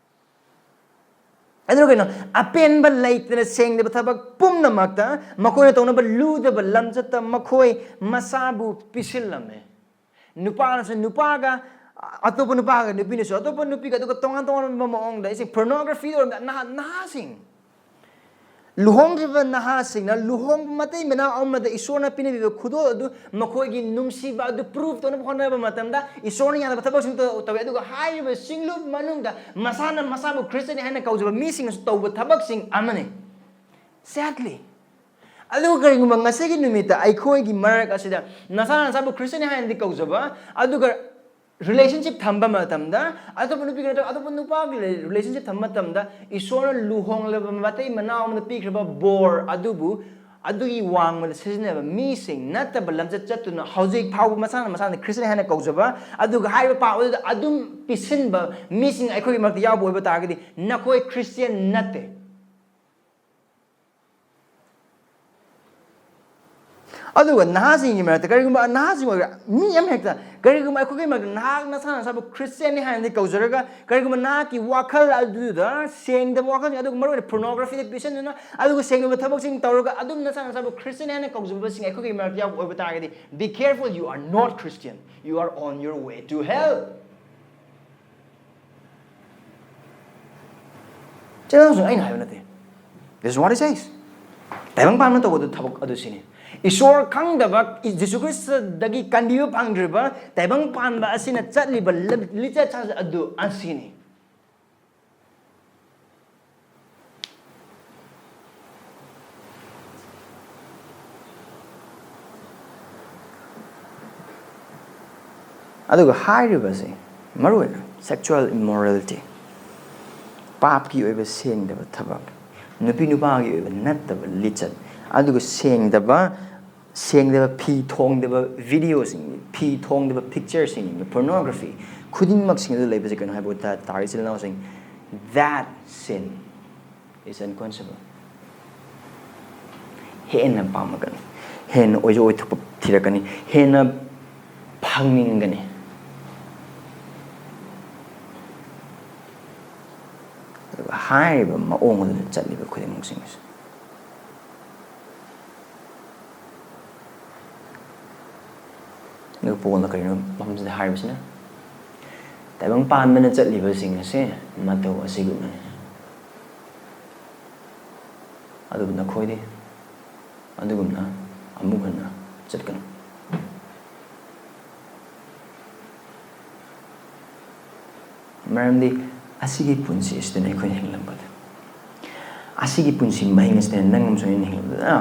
ꯑꯗꯨꯅ ꯀꯩꯅꯣ? ꯑꯄꯦꯟꯕ ꯂꯩꯇꯅ ꯁꯦꯡꯗꯕ ꯊꯕꯛ ꯄꯨꯝꯅꯃꯛꯇ ꯃꯈꯣꯏꯅ ꯇꯧꯅꯕ ꯂꯨꯗꯕ ꯂꯝꯆꯠꯇ ꯃꯈꯣꯏ ꯃꯁꯥꯕꯨ ꯄꯤꯁꯤꯜꯂꯝꯃꯦ꯫ ꯅꯨꯄꯥꯅꯁꯨ ꯅꯨꯄꯥꯒ, ꯑꯇꯣꯞꯄ ꯅꯨꯄꯥꯒ, ꯅꯨꯄꯤꯅꯁꯨ ꯑꯇꯣꯞꯄ ꯅꯨꯄꯤꯒ, ꯑꯗꯨꯒ ꯇꯣꯉꯥꯟ ꯇꯣꯉꯥꯟꯕ ꯃꯑꯣꯡꯗ ꯏꯁꯤꯡ pornography ꯇꯧꯔꯝꯗ ꯅꯍꯥ-, ꯅꯍꯥꯁꯤꯡ, ꯂꯨꯍꯣꯡꯗ꯭ꯔꯤꯕ ꯅꯍꯥꯁꯤꯡꯅ ꯂꯨꯍꯣꯡꯕ ꯃꯇꯩ ꯃꯅꯥꯎ ꯑꯃꯗ ꯏꯁꯣꯔꯅ ꯄꯤꯅꯕꯤꯕ ꯈꯨꯗꯣꯜ ꯑꯗꯨ, ꯃꯈꯣꯏꯒꯤ ꯅꯨꯡꯁꯤꯕ ꯑꯗꯨ prove ꯇꯧꯅꯕ ꯍꯣꯠꯅꯕ ꯃꯇꯝꯗ ꯏꯁꯣꯔꯅ ꯌꯥꯗꯕ ꯊꯕꯛꯁꯤꯡ ꯇꯧ-, ꯇꯧꯏ꯫ ꯑꯗꯨꯒ ꯍꯥꯏꯔꯤꯕ ꯁꯤꯡꯂꯨꯞ ꯃꯅꯨꯡꯗ ꯃꯁꯥꯅ ꯃꯁꯥꯕꯨ ꯈ꯭ꯔꯤꯁꯇꯅꯤ ꯍꯥꯏꯅ ꯀꯧꯖꯕ ꯃꯤꯁꯤꯡꯅꯁꯨ ꯇꯧꯕ ꯊꯕꯛꯁꯤꯡ ꯑꯃꯅꯤ꯫ Sadly꯫ ꯑꯗꯨꯒ ꯀꯔꯤꯒꯨꯝꯕ ꯉꯁꯤꯒꯤ ꯅꯨꯃꯤꯠꯇ ꯑꯩꯈꯣꯏꯒꯤ ꯃꯔꯛ ꯑꯁꯤꯗ ꯅꯁꯥꯅ ꯅꯁꯥꯕꯨ ꯈ꯭ꯔꯤꯁꯇꯅꯤ ꯍꯥꯏꯅꯗꯤ ꯀꯧꯖꯕ, ꯑꯗꯨꯒ relationship ꯊꯝꯕ ꯃꯇꯝꯗ, ꯑꯇꯣꯞꯄ ꯅꯨꯄꯤꯒ ꯅꯠꯇ꯭ꯔꯒ ꯑꯇꯣꯞꯄ ꯅꯨꯄꯥꯒ relationship ꯊꯝꯕ ꯃꯇꯝꯗ, ꯏꯁꯣꯔꯅ ꯂꯨꯍꯣꯡꯂꯕ ꯃꯇꯩ ꯃꯅꯥꯎ ꯑꯃꯗ ꯄꯤꯈ꯭ꯔꯕ ꯕꯣꯔ ꯑꯗꯨꯕꯨ, ꯑꯗꯨꯒꯤ ꯋꯥꯡꯃꯗ ꯁꯤꯖꯤꯟꯅꯕ ꯃꯤꯁꯤꯡ ꯅꯠꯇꯕ ꯂꯝꯆꯠ ꯆꯠꯇꯨꯅ ꯍꯧꯖꯤꯛ ꯐꯥꯎꯕ ꯃꯁꯥꯅ ꯃꯁꯥꯅ ꯈ꯭ꯔꯤꯁꯇꯅꯤ ꯍꯥꯏꯅ ꯀꯧꯖꯕ, ꯑꯗꯨꯒ ꯍꯥꯏꯔꯤꯕ ꯄꯥꯎ ꯑꯗꯨꯗ ꯑꯗꯨꯝ ꯄꯤꯁꯤꯟꯕ ꯃꯤꯁꯤꯡ ꯑꯩꯈꯣꯏꯒꯤ ꯃꯔꯛꯇ ꯌꯥꯎꯕ ꯑꯣꯏꯕ ꯇꯥꯔꯒꯗꯤ, ꯅꯈꯣꯏ ꯈ꯭ꯔꯤꯁꯇꯤꯌꯥꯟ ꯅꯠꯇꯦ꯫ ꯑꯗꯨꯒ ꯅꯍꯥꯁꯤꯡꯒꯤ ꯃꯔꯛꯇ, ꯀꯔꯤꯒꯨꯝꯕ ꯅꯍꯥꯁꯤꯡ ꯑꯣꯏꯒꯦꯔꯥ, ꯃꯤ ꯑꯃ ꯍꯦꯛꯇ, ꯀꯔꯤꯒꯨꯝꯕ ꯑꯩꯈꯣꯏꯒꯤ ꯃꯔꯛꯇ ꯅꯍꯥꯛ ꯅꯁꯥ ꯅꯁꯥꯕꯨ ꯈ꯭ꯔꯤꯁꯇꯤꯌꯥꯟꯅꯤ ꯍꯥꯏꯅꯗꯤ ꯀꯧꯖꯔꯒ, ꯀꯔꯤꯒꯨꯝꯕ ꯅꯍꯥꯛꯀꯤ ꯋꯥꯈꯜ ꯑꯗꯨꯗ ꯁꯦꯡꯗꯕ ꯋꯥꯈꯜꯁꯤꯡ, ꯑꯗꯨꯒ ꯃꯔꯨꯑꯣꯏꯅ pornographyꯗ ꯄꯤꯁꯟꯗꯨꯅ, ꯑꯗꯨꯒ ꯁꯦꯡꯗꯕ ꯊꯕꯛꯁꯤꯡ ꯇꯧꯔꯒ ꯑꯗꯨꯝ ꯅꯁꯥ ꯅꯁꯥꯕꯨ ꯈ꯭ꯔꯤꯁꯇꯤꯌꯥꯟ ꯍꯥꯏꯅ ꯀꯧꯖꯕꯁꯤꯡ ꯑꯩꯈꯣꯏꯒꯤ ꯃꯔꯛꯇ ꯌꯥꯎꯕ ꯑꯣꯏꯕ ꯇꯥꯔꯒꯗꯤ, be careful, you are not Christian, you are on your way to hell. ꯆꯦꯅꯥꯎꯁꯨ ꯑꯩꯅ ꯍꯥꯏꯕ ꯅꯠꯇꯦ꯫ This is what it says. ꯇꯥꯏꯕꯪ ꯄꯥꯟꯕ ꯇꯧꯕꯗ ꯊꯕꯛ ꯑꯗꯨ ꯁꯤꯅꯤ꯫ ꯏꯁꯣꯔ ꯈꯪꯗꯕ, ꯖꯤꯁꯨ ꯈ꯭ꯔꯤꯁꯇꯗꯒꯤ ꯀꯟꯕꯤꯕ ꯐꯪꯗ꯭ꯔꯤꯕ ꯇꯥꯏꯕꯪ ꯄꯥꯟꯕ ꯑꯁꯤꯅ ꯆꯠꯂꯤꯕ ꯂꯝ-, ꯂꯤꯆꯠ ꯁꯥꯖꯠ ꯑꯗꯨ ꯑꯁꯤꯅꯤ꯫ ꯑꯗꯨꯒ ꯍꯥꯏꯔꯤꯕꯁꯦ ꯃꯔꯨꯑꯣꯏꯅ sexual immorality, ꯄꯥꯞꯀꯤ ꯑꯣꯏꯕ ꯁꯦꯡꯗꯕ ꯊꯕꯛ, ꯅꯨꯄꯤ ꯅꯨꯄꯥꯒꯤ ꯑꯣꯏꯕ ꯅꯠꯇꯕ ꯂꯤꯆꯠ, ꯑꯗꯨꯒ ꯁꯦꯡꯗꯕ ꯁꯦꯡꯗꯕ ꯐꯤ ꯊꯣꯡꯗꯕ videoꯁꯤꯡ, ꯐꯤ ꯊꯣꯡꯗꯕ pictureꯁꯤꯡ, pornography, ꯈꯨꯗꯤꯡꯃꯛꯁꯤꯡ ꯑꯗꯨ ꯂꯩꯕꯁꯦ ꯀꯩꯅꯣ ꯍꯥꯏꯕ ꯇꯥꯔꯗꯤ, ꯏꯆꯤꯜ ꯏꯅꯥꯎꯁꯤꯡ, that sin is unquenchable. ꯍꯦꯟꯅ ꯄꯥꯝꯃꯛꯀꯅꯤ, ꯍꯦꯟꯅ ꯑꯣꯏꯖ ꯑꯣꯏꯊꯣꯛꯄ ꯊꯤꯔꯛꯀꯅꯤ, ꯍꯦꯟꯅ ꯐꯪꯅꯤꯡꯒꯅꯤ꯫ ꯑꯗꯨꯒ ꯍꯥꯏꯔꯤꯕ ꯃꯑꯣꯡ ꯑꯗꯨꯗ ꯆꯠꯂꯤꯕ ꯈꯨꯗꯤꯡꯃꯛꯁꯤꯡ ꯑꯁꯤ ꯑꯗꯨꯒ ꯄꯣꯜꯅ ꯀꯔꯤꯅꯣ ꯃꯐꯝꯁꯤꯗ ꯍꯥꯏꯔꯤꯕꯁꯤꯅ? ꯇꯥꯏꯕꯪ ꯄꯥꯟꯕꯅ ꯆꯠꯂꯤꯕꯁꯤꯡ ꯑꯁꯦ ꯃꯇꯧ ꯑꯁꯤꯒꯨꯝꯅꯅꯤ꯫ ꯑꯗꯨꯕꯨ ꯅꯈꯣꯏꯗꯤ ꯑꯗꯨꯒꯨꯝꯅ ꯑꯃꯨꯛ ꯍꯟꯅ ꯆꯠꯀꯅꯨ꯫ ꯃꯔꯝꯗꯤ ꯑꯁꯤꯒꯤ ꯄꯨꯟꯁꯤ ꯑꯁꯤꯗꯅ ꯑꯩꯈꯣꯏꯅ ꯍꯤꯡꯂꯝꯕꯗ, ꯑꯁꯤꯒꯤ ꯄꯨꯟꯁꯤ ꯃꯍꯤꯡ ꯑꯁꯤꯗꯅ ꯅꯪ ꯑꯃꯁꯨꯡ ꯑꯩꯅ ꯍꯤꯡꯂꯝꯕꯗ,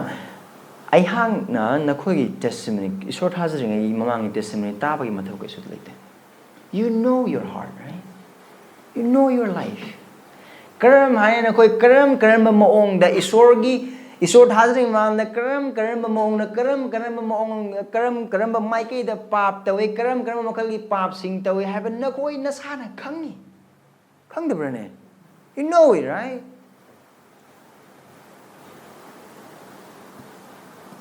ꯑꯩꯍꯥꯛꯅ ꯅꯈꯣꯏꯒꯤ testimony, ꯏꯁꯣꯔ ꯊꯥꯖꯗ꯭ꯔꯤꯉꯩꯒꯤ ꯃꯃꯥꯡꯒꯤ testimony ꯇꯥꯕꯒꯤ ꯃꯊꯧ ꯀꯩꯁꯨ ꯂꯩꯇꯦ꯫ You know your heart, right? You know your life. ꯀꯔꯝ ꯍꯥꯏꯅ ꯅꯈꯣꯏ ꯀꯔꯝ ꯀꯔꯝꯕ ꯃꯑꯣꯡꯗ ꯏꯁꯣꯔꯒꯤ, ꯏꯁꯣꯔ ꯊꯥꯖꯗ꯭ꯔꯤꯉꯩ ꯃꯃꯥꯡꯗ ꯀꯔꯝ ꯀꯔꯝꯕ ꯃꯑꯣꯡꯗ, ꯀꯔꯝ ꯀꯔꯝꯕ ꯃꯑꯣꯡ, ꯀꯔꯝ ꯀꯔꯝꯕ ꯃꯥꯏꯀꯩꯗ ꯄꯥꯞ ꯇꯧꯏ, ꯀꯔꯝ ꯀꯔꯝꯕ ꯃꯈꯜꯒꯤ ꯄꯥꯞꯁꯤꯡ ꯇꯧꯏ ꯍꯥꯏꯕ ꯅꯈꯣꯏ ꯅꯁꯥꯅ ꯈꯪꯉꯤ꯫ ꯈꯪꯗꯕ꯭ꯔꯅꯦ? You know it, right?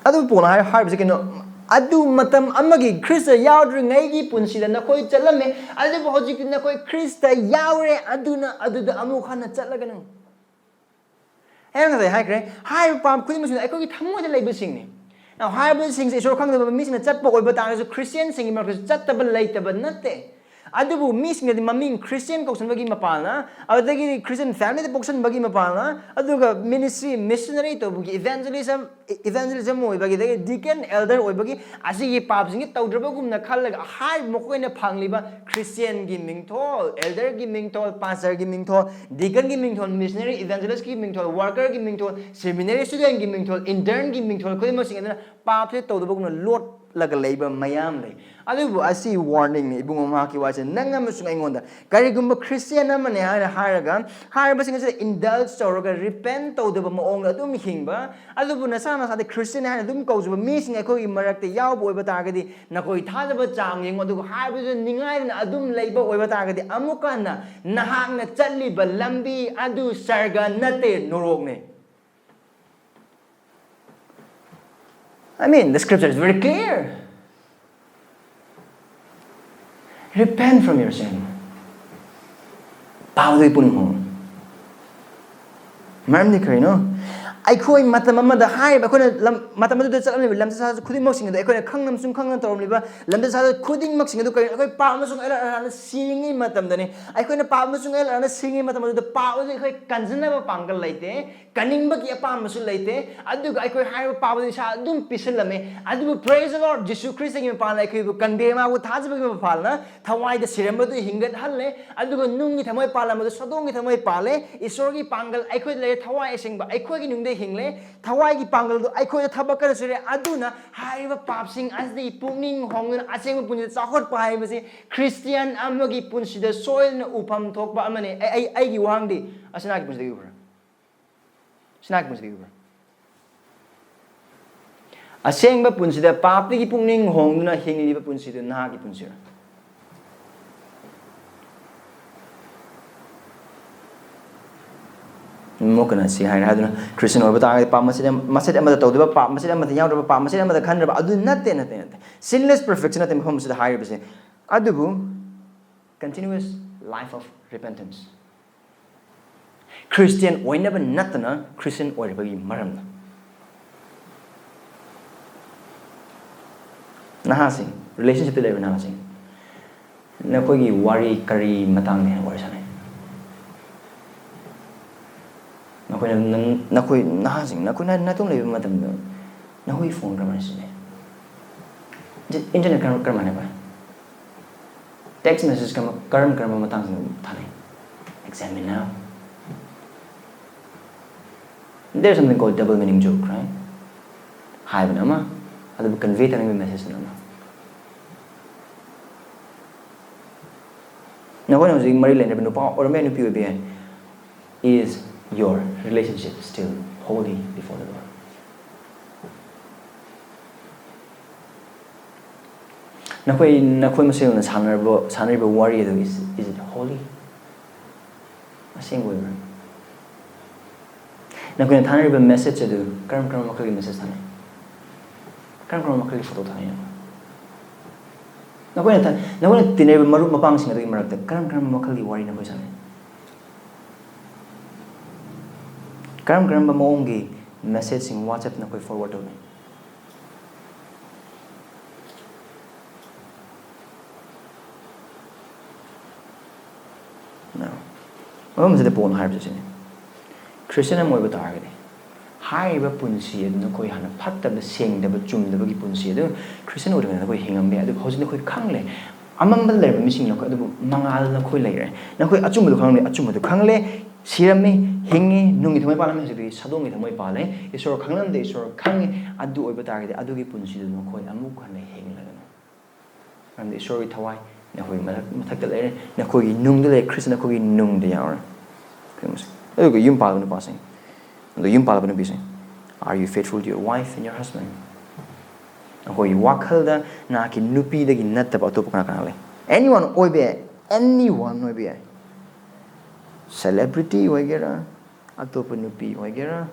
ꯑꯗꯨ ꯄꯣꯜꯅ ꯍꯥꯏ-, ꯍꯥꯏꯔꯤꯕꯁꯦ ꯀꯩꯅꯣ? ꯑꯗꯨ ꯃꯇꯝ ꯑꯃꯒꯤ ꯈ꯭ꯔꯤꯁꯇ ꯌꯥꯎꯗ꯭ꯔꯤꯉꯩꯒꯤ ꯄꯨꯟꯁꯤꯗ ꯅꯈꯣꯏ ꯆꯠꯂꯝꯃꯦ, ꯑꯗꯨꯕꯨ ꯍꯧꯖꯤꯛꯇꯤ ꯅꯈꯣꯏ ꯈ꯭ꯔꯤꯁꯇ ꯌꯥꯎꯔꯦ, ꯑꯗꯨꯅ ꯑꯗꯨꯗ ꯑꯃꯨꯛ ꯍꯟꯅ ꯆꯠꯂꯒꯅꯨ꯫ ꯑꯩꯅ ꯉꯁꯥꯏ ꯍꯥꯏꯈ꯭ꯔꯦ, ꯍꯥꯏꯔꯤꯕ ꯄꯥꯞ ꯈꯨꯗꯤꯡꯃꯛꯁꯤꯅ ꯑꯩꯈꯣꯏꯒꯤ ꯊꯃꯣꯏꯗ ꯂꯩꯕꯁꯤꯡꯅꯤ꯫ Now, ꯍꯥꯏꯔꯤꯕꯁꯤꯡꯁꯦ ꯏꯁꯣꯔ ꯈꯪꯗꯕ ꯃꯤꯁꯤꯡꯅ ꯆꯠꯄ ꯑꯣꯏꯕ ꯇꯥꯔꯒꯁꯨ, ꯈ꯭ꯔꯤꯁꯇꯤꯌꯥꯟꯁꯤꯡꯒꯤ ꯃꯔꯛꯇꯁꯨ ꯆꯠꯇꯕ ꯂꯩꯇꯕ ꯅꯠꯇꯦ꯫ ꯑꯗꯨꯕꯨ ꯃꯤꯁꯤꯡꯅꯗꯤ ꯃꯃꯤꯡ ꯈ꯭ꯔꯤꯁꯇꯤꯌꯥꯟ ꯀꯧꯁꯟꯕꯒꯤ ꯃꯄꯥꯜꯅ, ꯑꯗꯨꯗꯒꯤ ꯈ꯭ꯔꯤꯁꯇꯤꯌꯥꯟ ꯐꯦꯃꯤꯂꯤꯗ ꯄꯣꯛꯁꯟꯕꯒꯤ ꯃꯄꯥꯜꯅ, ꯑꯗꯨꯒ ministry, missionary ꯇꯧꯕꯒꯤ evangelism, evangelism ꯑꯣꯏꯕꯒꯤ, ꯑꯗꯒꯤ deacon, elder ꯑꯣꯏꯕꯒꯤ, ꯑꯁꯤꯒꯤ ꯄꯥꯞꯁꯤꯡꯁꯤ ꯇꯧꯗ꯭ꯔꯕꯒꯨꯝꯅ ꯈꯜꯂꯒ ꯍꯥꯏꯔꯤꯕ ꯃꯈꯣꯏꯅ ꯐꯪꯂꯤꯕ ꯈ꯭ꯔꯤꯁꯇꯤꯌꯥꯟꯒꯤ ꯃꯤꯡꯊꯣꯜ, elderꯒꯤ ꯃꯤꯡꯊꯣꯜ, pastorꯒꯤ ꯃꯤꯡꯊꯣꯜ, deaconꯒꯤ ꯃꯤꯡꯊꯣꯜ, missionary, evangelistꯀꯤ ꯃꯤꯡꯊꯣꯜ, workerꯒꯤ ꯃꯤꯡꯊꯣꯜ, seminary studentꯀꯤ ꯃꯤꯡꯊꯣꯜ, internꯒꯤ ꯃꯤꯡꯊꯣꯜ ꯈꯨꯗꯤꯡꯃꯛꯁꯤꯡ ꯑꯗꯨꯅ ꯄꯥꯞꯁꯦ ꯇꯧꯗꯕꯒꯨꯝꯅ ꯂꯣꯠ ꯂꯒ ꯂꯩꯕ ꯃꯌꯥꯝ ꯂꯩ꯫ ꯑꯗꯨꯕꯨ ꯑꯁꯤ warningꯅꯤ, ꯏꯕꯨꯡꯉꯣ, ꯃꯍꯥꯛꯀꯤ ꯋꯥꯁꯦ ꯅꯪ ꯑꯃꯁꯨꯡ ꯑꯩꯉꯣꯟꯗ꯫ ꯀꯔꯤꯒꯨꯝꯕ Christian ꯑꯃꯅꯦ ꯍꯥꯏꯅ ꯍꯥꯏꯔꯒ, ꯍꯥꯏꯔꯤꯕꯁꯤꯡ ꯑꯁꯤꯗ indulge ꯇꯧꯔꯒ, repent ꯇꯧꯗꯕ ꯃꯑꯣꯡꯗ ꯑꯗꯨꯝ ꯍꯤꯡꯕ, ꯑꯗꯨꯕꯨ ꯅꯁꯥ ꯅꯁꯥꯗ Christian ꯍꯥꯏꯅ ꯑꯗꯨꯝ ꯀꯧꯖꯕ ꯃꯤꯁꯤꯡ ꯑꯩꯈꯣꯏꯒꯤ ꯃꯔꯛꯇ ꯌꯥꯎꯕ ꯑꯣꯏꯕ ꯇꯥꯔꯒꯗꯤ, ꯅꯈꯣꯏ ꯊꯥꯖꯕ ꯆꯥꯡ ꯌꯦꯡꯉꯨ, ꯑꯗꯨꯒ ꯍꯥꯏꯕꯗꯨ ꯅꯤꯡꯉꯥꯏꯗꯅ ꯑꯗꯨꯝ ꯂꯩꯕ ꯑꯣꯏꯕ ꯇꯥꯔꯒꯗꯤ, ꯑꯃꯨꯛꯀ ꯍꯟꯅ ꯅꯍꯥꯛꯅ ꯆꯠꯂꯤꯕ ꯂꯝꯕꯤ ꯑꯗꯨ ꯁꯔꯒ ꯅꯠꯇꯦ, ꯅꯣꯔꯣꯛꯅꯦ꯫ I mean, the scripture is very clear. Repent from your sin. ꯄꯥꯎꯗꯨꯒꯤ ꯄꯨꯛꯅꯤꯡ ꯍꯣꯡꯉꯨ꯫ ꯃꯔꯝꯗꯤ ꯀꯔꯤꯅꯣ? ꯑꯩꯈꯣꯏ ꯃꯇꯝ ꯑꯃꯗ ꯍꯥꯏꯔꯤꯕ, ꯑꯩꯈꯣꯏꯅ ꯂꯝ-, ꯃꯇꯝ ꯑꯗꯨꯗ ꯆꯠꯂꯝꯂꯤꯕ ꯂꯝꯆꯠ ꯁꯥꯖꯠ ꯈꯨꯗꯤꯡꯃꯛꯁꯤꯡ ꯑꯗꯨ, ꯑꯩꯈꯣꯏꯅ ꯈꯪꯅ ꯑꯃꯁꯨꯡ ꯈꯪꯅ ꯇꯧꯔꯝꯂꯤꯕ ꯂꯝꯆꯠ ꯁꯥꯖꯠ ꯈꯨꯗꯤꯡꯃꯛꯁꯤꯡ ꯑꯗꯨ ꯀꯔꯤꯅꯣ? ꯑꯩꯈꯣꯏ ꯄꯥꯞ ꯑꯃꯁꯨꯡ ꯑꯩꯔꯥ ꯑꯔꯥꯟꯅ ꯁꯤꯔꯤꯉꯩ ꯃꯇꯝꯗꯅꯤ꯫ ꯑꯩꯈꯣꯏꯅ ꯄꯥꯞ ꯑꯃꯁꯨꯡ ꯑꯩꯔꯥ ꯑꯔꯥꯟꯅ ꯁꯤꯔꯤꯉꯩ ꯃꯇꯝ ꯑꯗꯨꯗ ꯄꯥꯞ ꯑꯗꯨ ꯑꯩꯈꯣꯏ ꯀꯟꯖꯟꯅꯕ ꯄꯥꯡꯒꯜ ꯂꯩꯇꯦ, ꯀꯟꯅꯤꯡꯕꯒꯤ ꯑꯄꯥꯝꯕꯁꯨ ꯂꯩꯇꯦ꯫ ꯑꯗꯨꯒ ꯑꯩꯈꯣꯏ ꯍꯥꯏꯔꯤꯕ ꯄꯥꯞ ꯑꯗꯨ ꯏꯁꯥ ꯑꯗꯨꯝ ꯄꯤꯁꯤꯜꯂꯝꯃꯦ꯫ ꯑꯗꯨꯕꯨ praise the Lord, ꯖꯤꯁꯨ ꯈ꯭ꯔꯤꯁꯇꯒꯤ ꯃꯄꯥꯟꯅ ꯑꯩꯈꯣꯏꯕꯨ ꯀꯟꯗꯦ, ꯃꯥꯕꯨ ꯊꯥꯖꯕꯒꯤ ꯃꯄꯥꯟꯅ ꯊꯋꯥꯏꯗ ꯁꯤꯔꯝꯕꯗꯨ ꯍꯤꯡꯒꯠꯍꯜꯂꯦ꯫ ꯑꯗꯨꯒ ꯅꯨꯡꯒꯤ ꯊꯃꯣꯏ ꯄꯥꯜꯂꯝꯕꯗꯨ ꯁꯗꯣꯝꯒꯤ ꯊꯃꯣꯏ ꯄꯥꯜꯂꯦ꯫ ꯏꯁꯣꯔꯒꯤ ꯄꯥꯡꯒꯜ ꯑꯩꯈꯣꯏꯗ ꯂꯩꯔꯦ, ꯊꯋꯥꯏ ꯑꯁꯦꯡꯕ ꯑꯩꯈꯣꯏꯒꯤ ꯅꯨꯡꯗ ꯍꯤꯡꯂꯦ꯫ ꯊꯋꯥꯏꯒꯤ ꯄꯥꯡꯒꯜꯗꯨ ꯑꯩꯈꯣꯏꯗ ꯊꯕꯛ ꯀꯟꯅ ꯁꯨꯔꯦ꯫ ꯑꯗꯨꯅ ꯍꯥꯏꯔꯤꯕ ꯄꯥꯞꯁꯤꯡ ꯑꯁꯤꯗꯒꯤ ꯄꯨꯛꯅꯤꯡ ꯍꯣꯡꯗꯨꯅ ꯑꯁꯦꯡꯕ ꯄꯨꯟꯁꯤꯗ ꯆꯥꯎꯈꯠꯄ ꯍꯥꯏꯕꯁꯤ ꯈ꯭ꯔꯤꯁꯇꯤꯌꯥꯟ ꯑꯃꯒꯤ ꯄꯨꯟꯁꯤꯗ ꯁꯣꯏꯗꯅ ꯎꯐꯝ ꯊꯣꯛꯄ ꯑꯃꯅꯤ꯫ ꯑꯩ, ꯑꯩ, ꯑꯩꯒꯤ ꯋꯥꯍꯪꯗꯤ, ꯑꯁꯤ ꯅꯍꯥꯛꯀꯤ ꯄꯨꯟꯁꯤꯗꯒꯤ ꯎꯕ꯭ꯔꯥ? ꯑꯁꯤ ꯅꯍꯥꯛꯀꯤ ꯄꯨꯟꯁꯤꯗꯒꯤ ꯎꯕ꯭ꯔꯥ? ꯑꯁꯦꯡꯕ ꯄꯨꯟꯁꯤꯗ ꯄꯥꯞꯇꯒꯤ ꯄꯨꯛꯅꯤꯡ ꯍꯣꯡꯗꯨꯅ ꯍꯤꯡꯂꯤꯕ ꯄꯨꯟꯁꯤꯗꯨ ꯅꯍꯥꯛꯀꯤ ꯄꯨꯟꯁꯤꯔꯥ? ꯑꯃꯨꯛꯀꯅ ꯁꯤ ꯍꯥꯏꯔꯦ ꯍꯥꯏꯗꯨꯅ, ꯈ꯭ꯔꯤꯁꯇꯤꯌꯟ ꯑꯣꯏꯕ ꯇꯥꯔꯒꯗꯤ ꯄꯥꯞ ꯃꯆꯦꯠ ꯑꯃ, ꯃꯆꯦꯠ ꯑꯃꯗ ꯇꯧꯗꯕ, ꯄꯥꯞ ꯃꯆꯦꯠ ꯑꯃꯗ ꯌꯥꯎꯗꯕ, ꯄꯥꯞ ꯃꯆꯦꯠ ꯑꯃꯗ ꯈꯟꯗ꯭ꯔꯕ, ꯑꯗꯨ ꯅꯠꯇꯦ, ꯅꯠꯇꯦ, ꯅꯠꯇꯦ꯫ Sinless perfection ꯅꯠꯇꯦ ꯃꯐꯝ ꯑꯁꯤꯗ ꯍꯥꯏꯔꯤꯕꯁꯦ꯫ ꯑꯗꯨꯕꯨ continuous life of repentance꯫ Christian ꯑꯣꯏꯅꯕ ꯅꯠꯇꯅ ꯈ꯭ꯔꯤꯁꯇꯤꯌꯟ ꯑꯣꯏꯔꯤꯕꯒꯤ ꯃꯔꯝꯅ꯫ ꯅꯍꯥꯁꯤꯡ, relationshipꯇ ꯂꯩꯕ ꯅꯍꯥꯁꯤꯡ, ꯅꯈꯣꯏꯒꯤ ꯋꯥꯔꯤ ꯀꯔꯤ ꯃꯇꯥꯡꯗ ꯍꯦꯟꯅ ꯋꯥꯔꯤ ꯁꯥꯟꯅꯩ? ꯅꯈꯣꯏꯅ ꯅꯪ-, ꯅꯈꯣꯏ ꯅꯍꯥꯁꯤꯡ, ꯅꯈꯣꯏꯅ ꯅꯇꯨꯡ ꯂꯩꯕ ꯃꯇꯝꯗ ꯅꯈꯣꯏꯒꯤ phone ꯀꯔꯝꯍꯥꯏꯅ ꯁꯤꯖꯤꯟꯅꯩ? Internet ꯀꯔꯝ-, ꯀꯔꯝꯍꯥꯏꯅ ꯄꯥꯏ? Text message ꯀꯔꯝ-, ꯀꯔꯝ ꯀꯔꯝꯕ ꯃꯇꯥꯡꯁꯤꯡꯗ ꯊꯥꯅꯩ? Examine now. There's something called double meaning joke, right? ꯍꯥꯏꯕꯅ ꯑꯃ, ꯑꯗꯨꯕꯨ convey ꯇꯧꯅꯤꯡꯕ message ꯑꯃ꯫ ꯅꯈꯣꯏꯅ ꯍꯧꯖꯤꯛ ꯃꯔꯤ ꯂꯩꯅꯔꯤꯕ ꯅꯨꯄꯥ ꯑꯣꯏꯔꯝꯕ ꯌꯥꯏ, ꯅꯨꯄꯤ ꯑꯣꯏꯕ ꯌꯥꯏ, is your relationship still holy before the Lord? ꯅꯈꯣꯏ ꯅꯈꯣꯏ ꯃꯁꯦꯜꯅ ꯁꯥꯟꯅꯔꯕ ꯁꯥꯟꯅꯔꯤꯕ ꯋꯥꯔꯤ ꯑꯗꯨ is, is it holy? ꯑꯁꯦꯡꯕ ꯑꯣꯏꯕ꯭ꯔꯥ? ꯅꯈꯣꯏꯅ ꯊꯥꯅꯔꯤꯕ message ꯑꯗꯨ ꯀꯔꯝ ꯀꯔꯝꯕ ꯃꯈꯜꯒꯤ message ꯊꯥꯅꯩ? ꯀꯔꯝ ꯀꯔꯝꯕ ꯃꯈꯜꯒꯤ photo ꯊꯥꯅꯩ? ꯅꯈꯣꯏꯅ ꯊꯥ- ꯅꯈꯣꯏꯅ ꯇꯤꯟꯅꯔꯤꯕ ꯃꯔꯨꯞ ꯃꯄꯥꯡꯁꯤꯡ ꯑꯗꯨꯒꯤ ꯃꯔꯛꯇ ꯀꯔꯝ ꯀꯔꯝꯕ ꯃꯈꯜꯒꯤ ꯋꯥꯔꯤ ꯅꯈꯣꯏ ꯁꯥꯟꯅꯩ? ꯀꯔꯝ ꯀꯔꯝꯕ ꯃꯑꯣꯡꯒꯤ messageꯁꯤꯡ WhatsApp ꯅꯈꯣꯏ forward ꯇꯧꯅꯩ? ꯃꯐꯝꯁꯤꯗ ꯄꯣꯟ ꯍꯥꯏꯕꯁꯦ ꯁꯤꯅꯤ꯫ Christian ꯑꯃ ꯑꯣꯏꯕ ꯇꯥꯔꯒꯗꯤ ꯍꯥꯏꯔꯤꯕ ꯄꯨꯟꯁꯤ ꯑꯗꯨ ꯅꯈꯣꯏ ꯍꯥꯟꯅ ꯐꯠꯇꯕ, ꯁꯦꯡꯗꯕ, ꯆꯨꯝꯗꯕꯒꯤ ꯄꯨꯟꯁꯤ ꯑꯗꯨ Christian ꯑꯣꯏꯔꯤꯉꯩꯗ ꯅꯈꯣꯏ ꯍꯤꯡꯉꯝꯃꯦ꯫ ꯑꯗꯨꯕꯨ ꯍꯧꯖꯤꯛ ꯅꯈꯣꯏ ꯈꯪꯂꯦ, ꯑꯃꯝꯕꯗ ꯂꯩꯔꯝꯕ ꯃꯤꯁꯤꯡ ꯅꯈꯣꯏ ꯑꯗꯨꯕꯨ ꯃꯉꯥꯜ ꯅꯈꯣꯏ ꯂꯩꯔꯦ꯫ ꯅꯈꯣꯏ ꯑꯆꯨꯝꯕꯗꯨ ꯈꯪꯂꯦ, ꯑꯆꯨꯝꯕꯗꯨ ꯈꯪꯂꯦ, ꯁꯤꯔꯝꯃꯤ, ꯍꯤꯡꯉꯤ, ꯅꯨꯡꯒꯤ ꯊꯃꯣꯏ ꯄꯥꯜꯂꯝꯃꯤ, ꯍꯧꯖꯤꯛꯇꯤ ꯁꯥꯗꯣꯡꯒꯤ ꯊꯃꯣꯏ ꯄꯥꯜꯂꯦ꯫ ꯏꯁꯣꯔ ꯈꯪꯂꯝꯗꯦ, ꯏꯁꯣꯔ ꯈꯪꯉꯤ꯫ ꯑꯗꯨ ꯑꯣꯏꯕ ꯇꯥꯔꯒꯗꯤ ꯑꯗꯨꯒꯤ ꯄꯨꯟꯁꯤꯗꯨ ꯅꯈꯣꯏ ꯑꯃꯨꯛ ꯍꯟꯅ ꯍꯤꯡꯂꯒꯅꯨ꯫ ꯃꯔꯝꯗꯤ ꯏꯁꯣꯔꯒꯤ ꯊꯋꯥꯏ ꯅꯈꯣꯏꯒꯤ ꯃꯊꯛ-, ꯃꯊꯛꯇ ꯂꯩꯔꯦ, ꯅꯈꯣꯏꯒꯤ ꯅꯨꯡꯗ ꯂꯩꯔꯦ, ꯈ꯭ꯔꯤꯁꯇ ꯅꯈꯣꯏꯒꯤ ꯅꯨꯡꯗ ꯌꯥꯎꯔꯦ꯫ ꯀꯩꯅꯣꯁꯦ꯫ ꯑꯗꯨꯒ ꯌꯨꯝ ꯄꯥꯜꯂꯕ ꯅꯨꯄꯥꯁꯤꯡ, ꯑꯗꯨ ꯌꯨꯝ ꯄꯥꯜꯂꯕ ꯅꯨꯄꯤꯁꯤꯡ, are you faithful to your wife and your husband? ꯅꯈꯣꯏꯒꯤ ꯋꯥꯈꯜꯗ ꯅꯍꯥꯛꯀꯤ ꯅꯨꯄꯤꯗꯒꯤ ꯅꯠꯇꯕ ꯑꯇꯣꯞꯄ ꯀꯅꯥ ꯀꯅꯥ ꯂꯩ? Anyone ꯑꯣꯏꯕ ꯌꯥꯏ, anyone ꯑꯣꯏꯕ ꯌꯥꯏ꯫ Celebrity ꯑꯣꯏꯒꯦꯔꯥ, ꯑꯇꯣꯞꯄ ꯅꯨꯄꯤ ꯑꯣꯏꯒꯦꯔꯥ,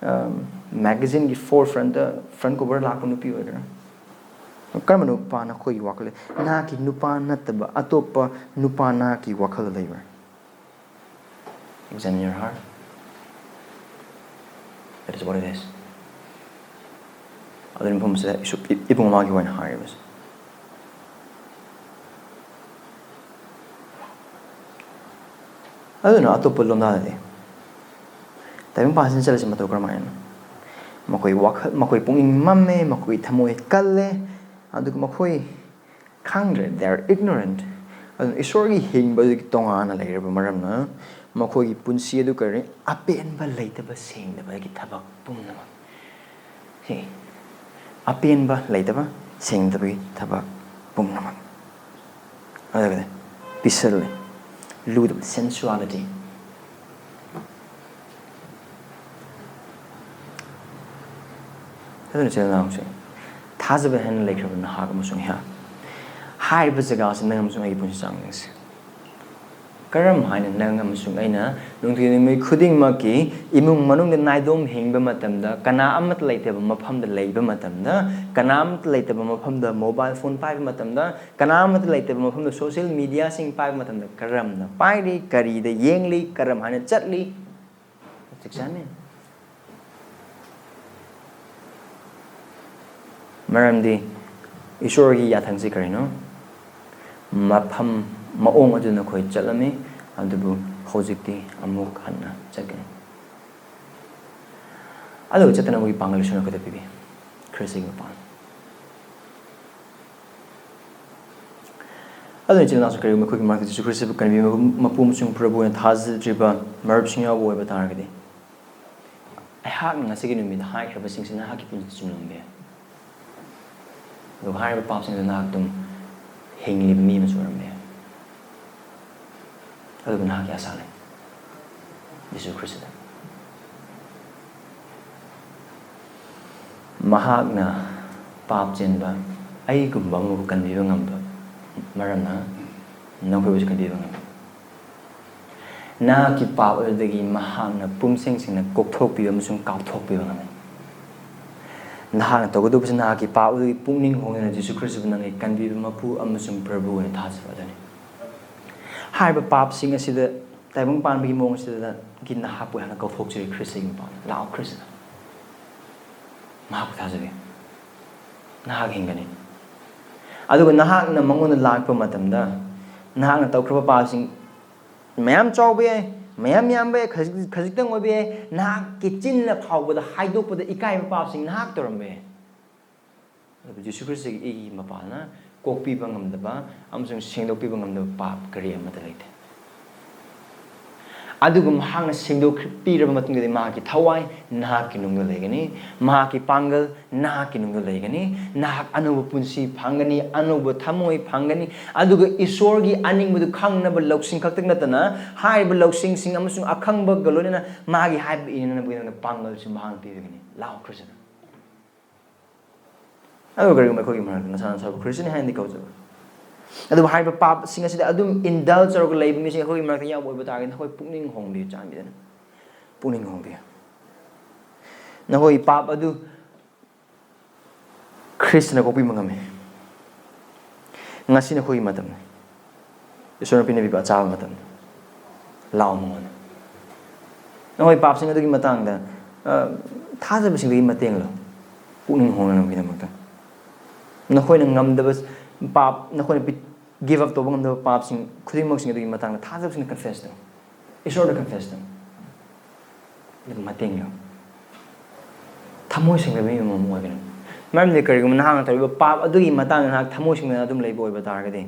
ꯑꯝ, magazineꯒꯤ forefrontꯇ front cover ꯂꯥꯛꯄ ꯅꯨꯄꯤ ꯑꯣꯏꯒꯦꯔꯥ, ꯀꯔꯝꯕ ꯅꯨꯄꯥ ꯅꯈꯣꯏꯒꯤ ꯋꯥꯈꯜ ꯂꯩ? ꯅꯍꯥꯛꯀꯤ ꯅꯨꯄꯥ ꯅꯠꯇꯕ ꯑꯇꯣꯞꯄ ꯅꯨꯄꯥ ꯅꯍꯥꯛꯀꯤ ꯋꯥꯈꯜꯗ ꯂꯩꯕ꯭ꯔꯥ? Examine your heart. That is what it is. ꯑꯗꯨꯅ ꯃꯐꯝꯁꯤꯗ ꯏꯁꯨ-, ꯏ-, ꯏꯕꯨꯡ ꯑꯃꯒꯤ ꯑꯣꯏꯅ ꯍꯥꯏꯔꯤꯕꯁꯦ꯫ ꯑꯗꯨꯅ ꯑꯇꯣꯞꯄ ꯂꯣꯟꯗꯥꯗꯗꯤ ꯇꯥꯏꯕꯪ ꯄꯥꯟꯁꯤꯅ ꯆꯠꯂꯤꯁꯦ ꯃꯇꯧ ꯀꯔꯝꯍꯥꯏꯅ? ꯃꯈꯣꯏ ꯋꯥꯈꯜ, ꯃꯈꯣꯏ ꯄꯨꯛꯅꯤꯡ ꯃꯝꯃꯦ, ꯃꯈꯣꯏ ꯊꯃꯣꯏ ꯀꯜꯂꯦ, ꯑꯗꯨꯒ ꯃꯈꯣꯏ ꯈꯪꯗ꯭ꯔꯦ, they are ignorant꯫ ꯑꯗꯨꯅ ꯏꯁꯣꯔꯒꯤ ꯍꯤꯡꯕꯗꯒꯤ ꯇꯣꯉꯥꯟꯅ ꯂꯩꯔꯕ ꯃꯔꯝꯅ ꯃꯈꯣꯏꯒꯤ ꯄꯨꯟꯁꯤ ꯑꯗꯨ ꯀꯔꯤ? ꯑꯄꯦꯟꯕ ꯂꯩꯇꯕ, ꯁꯦꯡꯗꯕꯒꯤ ꯊꯕꯛ ꯄꯨꯝꯅꯃꯛ꯫ ꯁꯤ ꯑꯄꯦꯟꯕ ꯂꯩꯇꯕ, ꯁꯦꯡꯗꯕꯒꯤ ꯊꯕꯛ ꯄꯨꯝꯅꯃꯛ꯫ ꯑꯗꯨꯒꯅꯦ, ꯄꯤꯁꯜꯂꯦ, ꯂꯨꯗꯕ, sensuality꯫ ꯑꯗꯨꯅ ꯏꯆꯤꯜ ꯏꯅꯥꯎꯁꯦ, ꯊꯥꯖꯕ ꯍꯦꯟꯅ ꯂꯩꯈ꯭ꯔꯕ ꯅꯍꯥꯛ ꯑꯃꯁꯨꯡ ꯑꯩꯍꯥꯛ, ꯍꯥꯏꯔꯤꯕ ꯖꯒꯥꯁꯤ ꯅꯪ ꯑꯃꯁꯨꯡ ꯑꯩꯒꯤ ꯄꯨꯟꯁꯤ ꯆꯥꯡ ꯌꯦꯡꯁꯤ꯫ ꯀꯔꯝ ꯍꯥꯏꯅ ꯅꯪ ꯑꯃꯁꯨꯡ ꯑꯩꯅ ꯅꯨꯡꯇꯤ ꯅꯨꯃꯤꯠ ꯈꯨꯗꯤꯡꯃꯛꯀꯤ ꯏꯃꯨꯡ ꯃꯅꯨꯡꯗ ꯅꯥꯏꯗꯣꯝ ꯍꯤꯡꯕ ꯃꯇꯝꯗ, ꯀꯅꯥ ꯑꯃꯠꯇ ꯂꯩꯇꯕ ꯃꯐꯝꯗ ꯂꯩꯕ ꯃꯇꯝꯗ, ꯀꯅꯥ ꯑꯃꯠꯇ ꯂꯩꯇꯕ ꯃꯐꯝꯗ mobile phone ꯄꯥꯏꯕ ꯃꯇꯝꯗ, ꯀꯅꯥ ꯑꯃꯠꯇ ꯂꯩꯇꯕ ꯃꯐꯝꯗ social mediaꯁꯤꯡ ꯄꯥꯏꯕ ꯃꯇꯝꯗ ꯀꯔꯝꯅ ꯄꯥꯏꯔꯤ, ꯀꯔꯤꯗ ꯌꯦꯡꯂꯤ, ꯀꯔꯝ ꯍꯥꯏꯅ ꯆꯠꯂꯤ? Let's examine. ꯃꯔꯝꯗꯤ ꯏꯁꯣꯔꯒꯤ ꯌꯥꯊꯪꯁꯤ ꯀꯔꯤꯅꯣ? ꯃꯐꯝ, ꯃꯑꯣꯡ ꯑꯗꯨꯅ ꯑꯩꯈꯣꯏ ꯆꯠꯂꯝꯃꯤ, ꯑꯗꯨꯕꯨ ꯍꯧꯖꯤꯛꯇꯤ ꯑꯃꯨꯛ ꯍꯟꯅ ꯆꯠꯀꯅꯤ꯫ ꯑꯗꯨꯒ ꯆꯠꯇꯅꯕꯒꯤ ꯄꯥꯡꯒꯜ ꯏꯁꯣꯔꯅ ꯑꯩꯈꯣꯏꯗ ꯄꯤꯕꯤ, ꯈ꯭ꯔꯤꯁꯇꯒꯤ ꯃꯄꯥꯟ꯫ ꯑꯗꯨꯅ ꯏꯆꯤꯜ ꯏꯅꯥꯎꯁꯤꯡ, ꯀꯔꯤꯒꯨꯝꯕ ꯑꯩꯈꯣꯏꯒꯤ ꯃꯔꯛꯇ ꯖꯤꯁꯨ ꯈ꯭ꯔꯤꯁꯇꯕꯨ ꯀꯟꯕꯤꯕ ꯃꯄꯨ ꯑꯃꯁꯨꯡ ꯄ꯭ꯔꯚꯨ ꯑꯣꯏꯅ ꯊꯥꯖꯗ꯭ꯔꯤꯕ ꯃꯔꯨꯞꯁꯤꯡ ꯌꯥꯎꯕ ꯑꯣꯏꯕ ꯇꯥꯔꯒꯗꯤ, ꯑꯩꯍꯥꯛꯅ ꯉꯁꯤꯒꯤ ꯅꯨꯃꯤꯠꯇ ꯍꯥꯏꯈ꯭ꯔꯕꯁꯤꯡꯁꯤ ꯅꯍꯥꯛꯀꯤ ꯄꯨꯟꯁꯤꯗ ꯆꯨꯝꯂꯝꯕ ꯌꯥꯏ꯫ ꯑꯗꯨꯒ ꯍꯥꯏꯔꯤꯕ ꯄꯥꯞꯁꯤꯡꯗꯨ ꯅꯍꯥꯛ ꯑꯗꯨꯝ ꯍꯤꯡꯂꯤꯕ ꯃꯤ ꯑꯃꯁꯨ ꯑꯣꯏꯔꯝꯕ ꯌꯥꯏ꯫ ꯑꯗꯨꯕꯨ ꯅꯍꯥꯛꯀꯤ ꯑꯁꯥ ꯂꯩ, ꯖꯤꯁꯨ ꯈ꯭ꯔꯤꯁꯇꯗ꯫ ꯃꯍꯥꯛꯅ ꯄꯥꯞ ꯆꯦꯟꯕ ꯑꯩꯒꯨꯝꯕ ꯑꯃꯕꯨ ꯀꯟꯕꯤꯕ ꯉꯝꯕ ꯃꯔꯝꯅ ꯅꯈꯣꯏꯕꯨꯁꯨ ꯀꯟꯕꯤꯕ ꯉꯝꯃꯤ꯫ ꯅꯍꯥꯛꯀꯤ ꯄꯥꯞ ꯑꯗꯨꯗꯒꯤ ꯃꯍꯥꯛꯅ ꯄꯨꯝꯁꯦꯡ ꯁꯦꯡꯅ ꯀꯣꯛꯊꯣꯛꯄꯤꯕ ꯑꯃꯁꯨꯡ ꯀꯥꯎꯊꯣꯛꯄꯤꯕ ꯉꯝꯃꯤ꯫ ꯅꯍꯥꯛꯅ ꯇꯧꯒꯗꯧꯕꯁꯤ ꯅꯍꯥꯛꯀꯤ ꯄꯥꯞ ꯑꯗꯨꯒꯤ ꯄꯨꯛꯅꯤꯡ ꯍꯣꯡꯗꯨꯅ ꯖꯤꯁꯨ ꯈ꯭ꯔꯤꯁꯇꯕꯨ ꯅꯪꯒꯤ ꯀꯟꯕꯤꯕ ꯃꯄꯨ ꯑꯃꯁꯨꯡ ꯄ꯭ꯔꯚꯨ ꯑꯣꯏꯅ ꯊꯥꯖꯕ ꯑꯗꯨꯅꯤ꯫ ꯍꯥꯏꯔꯤꯕ ꯄꯥꯞꯁꯤꯡ ꯑꯁꯤꯗ ꯇꯥꯏꯕꯪ ꯄꯥꯟꯕꯒꯤ ꯃꯑꯣꯡ ꯑꯁꯤꯗꯒꯤ ꯅꯍꯥꯛꯄꯨ ꯑꯩꯍꯥꯛꯅ ꯀꯧꯊꯣꯛꯆꯔꯤ ꯈ꯭ꯔꯤꯁꯇꯒꯤ ꯃꯄꯥꯟꯗ꯫ ꯂꯥꯛꯑꯣ ꯈ꯭ꯔꯤꯁꯇꯗ꯫ ꯃꯍꯥꯛꯄꯨ ꯊꯥꯖꯕꯤꯌꯨ꯫ ꯅꯍꯥꯛ ꯍꯤꯡꯒꯅꯤ꯫ ꯑꯗꯨꯒ ꯅꯍꯥꯛꯅ ꯃꯉꯣꯟꯗ ꯂꯥꯛꯄ ꯃꯇꯝꯗ ꯅꯍꯥꯛꯅ ꯇꯧꯈ꯭ꯔꯕ ꯄꯥꯞꯁꯤꯡ ꯃꯌꯥꯝ ꯆꯥꯎꯕ ꯌꯥꯏ, ꯃꯌꯥꯝ ꯌꯥꯝꯕ ꯌꯥꯏ, ꯈꯖꯤꯛ-, ꯈꯖꯤꯛꯇꯪ ꯑꯣꯏꯕ ꯌꯥꯏ, ꯅꯍꯥꯛꯀꯤ ꯆꯤꯟꯅ ꯐꯥꯎꯕꯗ ꯍꯥꯏꯗꯣꯛꯄꯗ ꯏꯀꯥꯏꯕ ꯄꯥꯞꯁꯤꯡ ꯅꯍꯥꯛ ꯇꯧꯔꯝꯕ ꯌꯥꯏ꯫ ꯑꯗꯨꯕꯨ ꯖꯤꯁꯨ ꯈ꯭ꯔꯤꯁꯇꯒꯤ ꯏꯒꯤ ꯃꯄꯥꯜꯅ ꯀꯣꯛꯄꯤꯕ ꯉꯝꯗꯕ ꯑꯃꯁꯨꯡ ꯁꯦꯡꯗꯣꯛꯄꯤꯕ ꯉꯝꯗꯕ ꯄꯥꯞ ꯀꯔꯤ ꯑꯃꯠꯇ ꯂꯩꯇꯦ꯫ ꯑꯗꯨꯒ ꯃꯍꯥꯛꯅ ꯁꯦꯡꯗꯣꯛꯄꯤꯔꯕ ꯃꯇꯨꯡꯗꯗꯤ ꯃꯍꯥꯛꯀꯤ ꯊꯋꯥꯏ ꯅꯍꯥꯛꯀꯤ ꯅꯨꯡꯗ ꯂꯩꯒꯅꯤ, ꯃꯍꯥꯛꯀꯤ ꯄꯥꯡꯒꯜ ꯅꯍꯥꯛꯀꯤ ꯅꯨꯡꯗ ꯂꯩꯒꯅꯤ, ꯅꯍꯥꯛ ꯑꯅꯧꯕ ꯄꯨꯟꯁꯤ ꯐꯪꯒꯅꯤ, ꯑꯅꯧꯕ ꯊꯃꯣꯏ ꯐꯪꯒꯅꯤ, ꯑꯗꯨꯒ ꯏꯁꯣꯔꯒꯤ ꯑꯅꯤꯡꯕꯗꯨ ꯈꯪꯅꯕ ꯂꯧꯁꯤꯡ ꯈꯛꯇ ꯅꯠꯇꯅ ꯍꯥꯏꯔꯤꯕ ꯂꯧꯁꯤꯡꯁꯤꯡ ꯑꯃꯁꯨꯡ ꯑꯈꯪꯕꯒ ꯂꯣꯏꯅꯅ ꯃꯥꯒꯤ ꯍꯥꯏꯕ ꯏꯅꯅꯕꯒꯤꯗꯃꯛꯇ ꯄꯥꯡꯒꯜꯁꯨ ꯃꯍꯥꯛꯅ ꯄꯤꯕꯤꯒꯅꯤ꯫ ꯂꯥꯎ ꯈ꯭ꯔꯤꯁꯇ꯫ ꯑꯗꯨꯒ ꯀꯔꯤꯒꯨꯝꯕ ꯑꯩꯈꯣꯏꯒꯤ ꯃꯔꯛꯇ ꯅꯁꯥ ꯅꯁꯥꯕꯨ ꯈ꯭ꯔꯤꯁꯇꯅꯤ ꯍꯥꯏꯅꯗꯤ ꯀꯧꯖꯕ, ꯑꯗꯨꯕꯨ ꯍꯥꯏꯔꯤꯕ ꯄꯥꯞꯁꯤꯡ ꯑꯁꯤꯗ ꯑꯗꯨꯝ ꯏꯟꯗꯜꯖ ꯇꯧꯔꯒ ꯂꯩꯕ ꯃꯤꯁꯤꯡ ꯑꯩꯈꯣꯏꯒꯤ ꯃꯔꯛꯇ ꯌꯥꯎꯕ ꯑꯣꯏꯕ ꯇꯥꯔꯒꯗꯤ ꯅꯈꯣꯏ ꯄꯨꯛꯅꯤꯡ ꯍꯣꯡꯕꯤꯌꯨ, ꯆꯥꯟꯕꯤꯗꯨꯅ ꯄꯨꯛꯅꯤꯡ ꯍꯣꯡꯕꯤꯌꯨ꯫ ꯅꯈꯣꯏꯒꯤ ꯄꯥꯞ ꯑꯗꯨ ꯈ꯭ꯔꯤꯁꯇꯅ ꯀꯣꯛꯄꯤꯕ ꯉꯝꯃꯤ꯫ ꯉꯁꯤ ꯅꯈꯣꯏꯒꯤ ꯃꯇꯝꯅꯤ꯫ ꯏꯁꯣꯔꯅ ꯄꯤꯅꯕꯤꯕ ꯑꯆꯥꯕ ꯃꯇꯝꯅꯤ꯫ ꯂꯥꯛꯑꯣ ꯃꯉꯣꯟꯗ꯫ ꯅꯈꯣꯏ ꯄꯥꯞꯁꯤꯡ ꯑꯗꯨꯒꯤ ꯃꯇꯥꯡꯗ, ꯑ, ꯊꯥꯖꯕꯁꯤꯡꯗꯒꯤ ꯃꯇꯦꯡ ꯂꯧ꯫ ꯄꯨꯛꯅꯤꯡ ꯍꯣꯡꯅꯅꯕꯒꯤꯗꯃꯛꯇ꯫ ꯅꯈꯣꯏꯅ ꯉꯝꯗꯕ ꯄꯥꯞ, ꯅꯈꯣꯏꯅ ꯄꯤ-, ꯒꯤꯚ ꯑꯞ ꯇꯧꯕ ꯉꯝꯗꯕ ꯄꯥꯞꯁꯤꯡ ꯈꯨꯗꯤꯡꯃꯛꯁꯤꯡ ꯑꯗꯨꯒꯤ ꯃꯇꯥꯡꯗ ꯊꯥꯖꯕꯁꯤꯡꯅ ꯀꯟꯐꯦꯁ ꯇꯧ꯫ ꯏꯁꯣꯔꯗ ꯀꯟꯐꯦꯁ ꯇꯧ꯫ ꯑꯗꯨꯒ ꯃꯇꯦꯡ ꯂꯧ꯫ ꯊꯃꯣꯏ ꯁꯦꯡꯗꯕ ꯃꯤ ꯑꯃꯃꯝ ꯑꯣꯏꯒꯅꯨ꯫ ꯃꯔꯝꯗꯤ ꯀꯔꯤꯒꯨꯝꯕ ꯅꯍꯥꯛꯅ ꯇꯧꯔꯤꯕ ꯄꯥꯞ ꯑꯗꯨꯒꯤ ꯃꯇꯥꯡꯗ ꯅꯍꯥꯛ ꯊꯃꯣꯏ ꯁꯦꯡꯗꯅ ꯑꯗꯨꯝ ꯂꯩꯕ ꯑꯣꯏꯕ ꯇꯥꯔꯒꯗꯤ,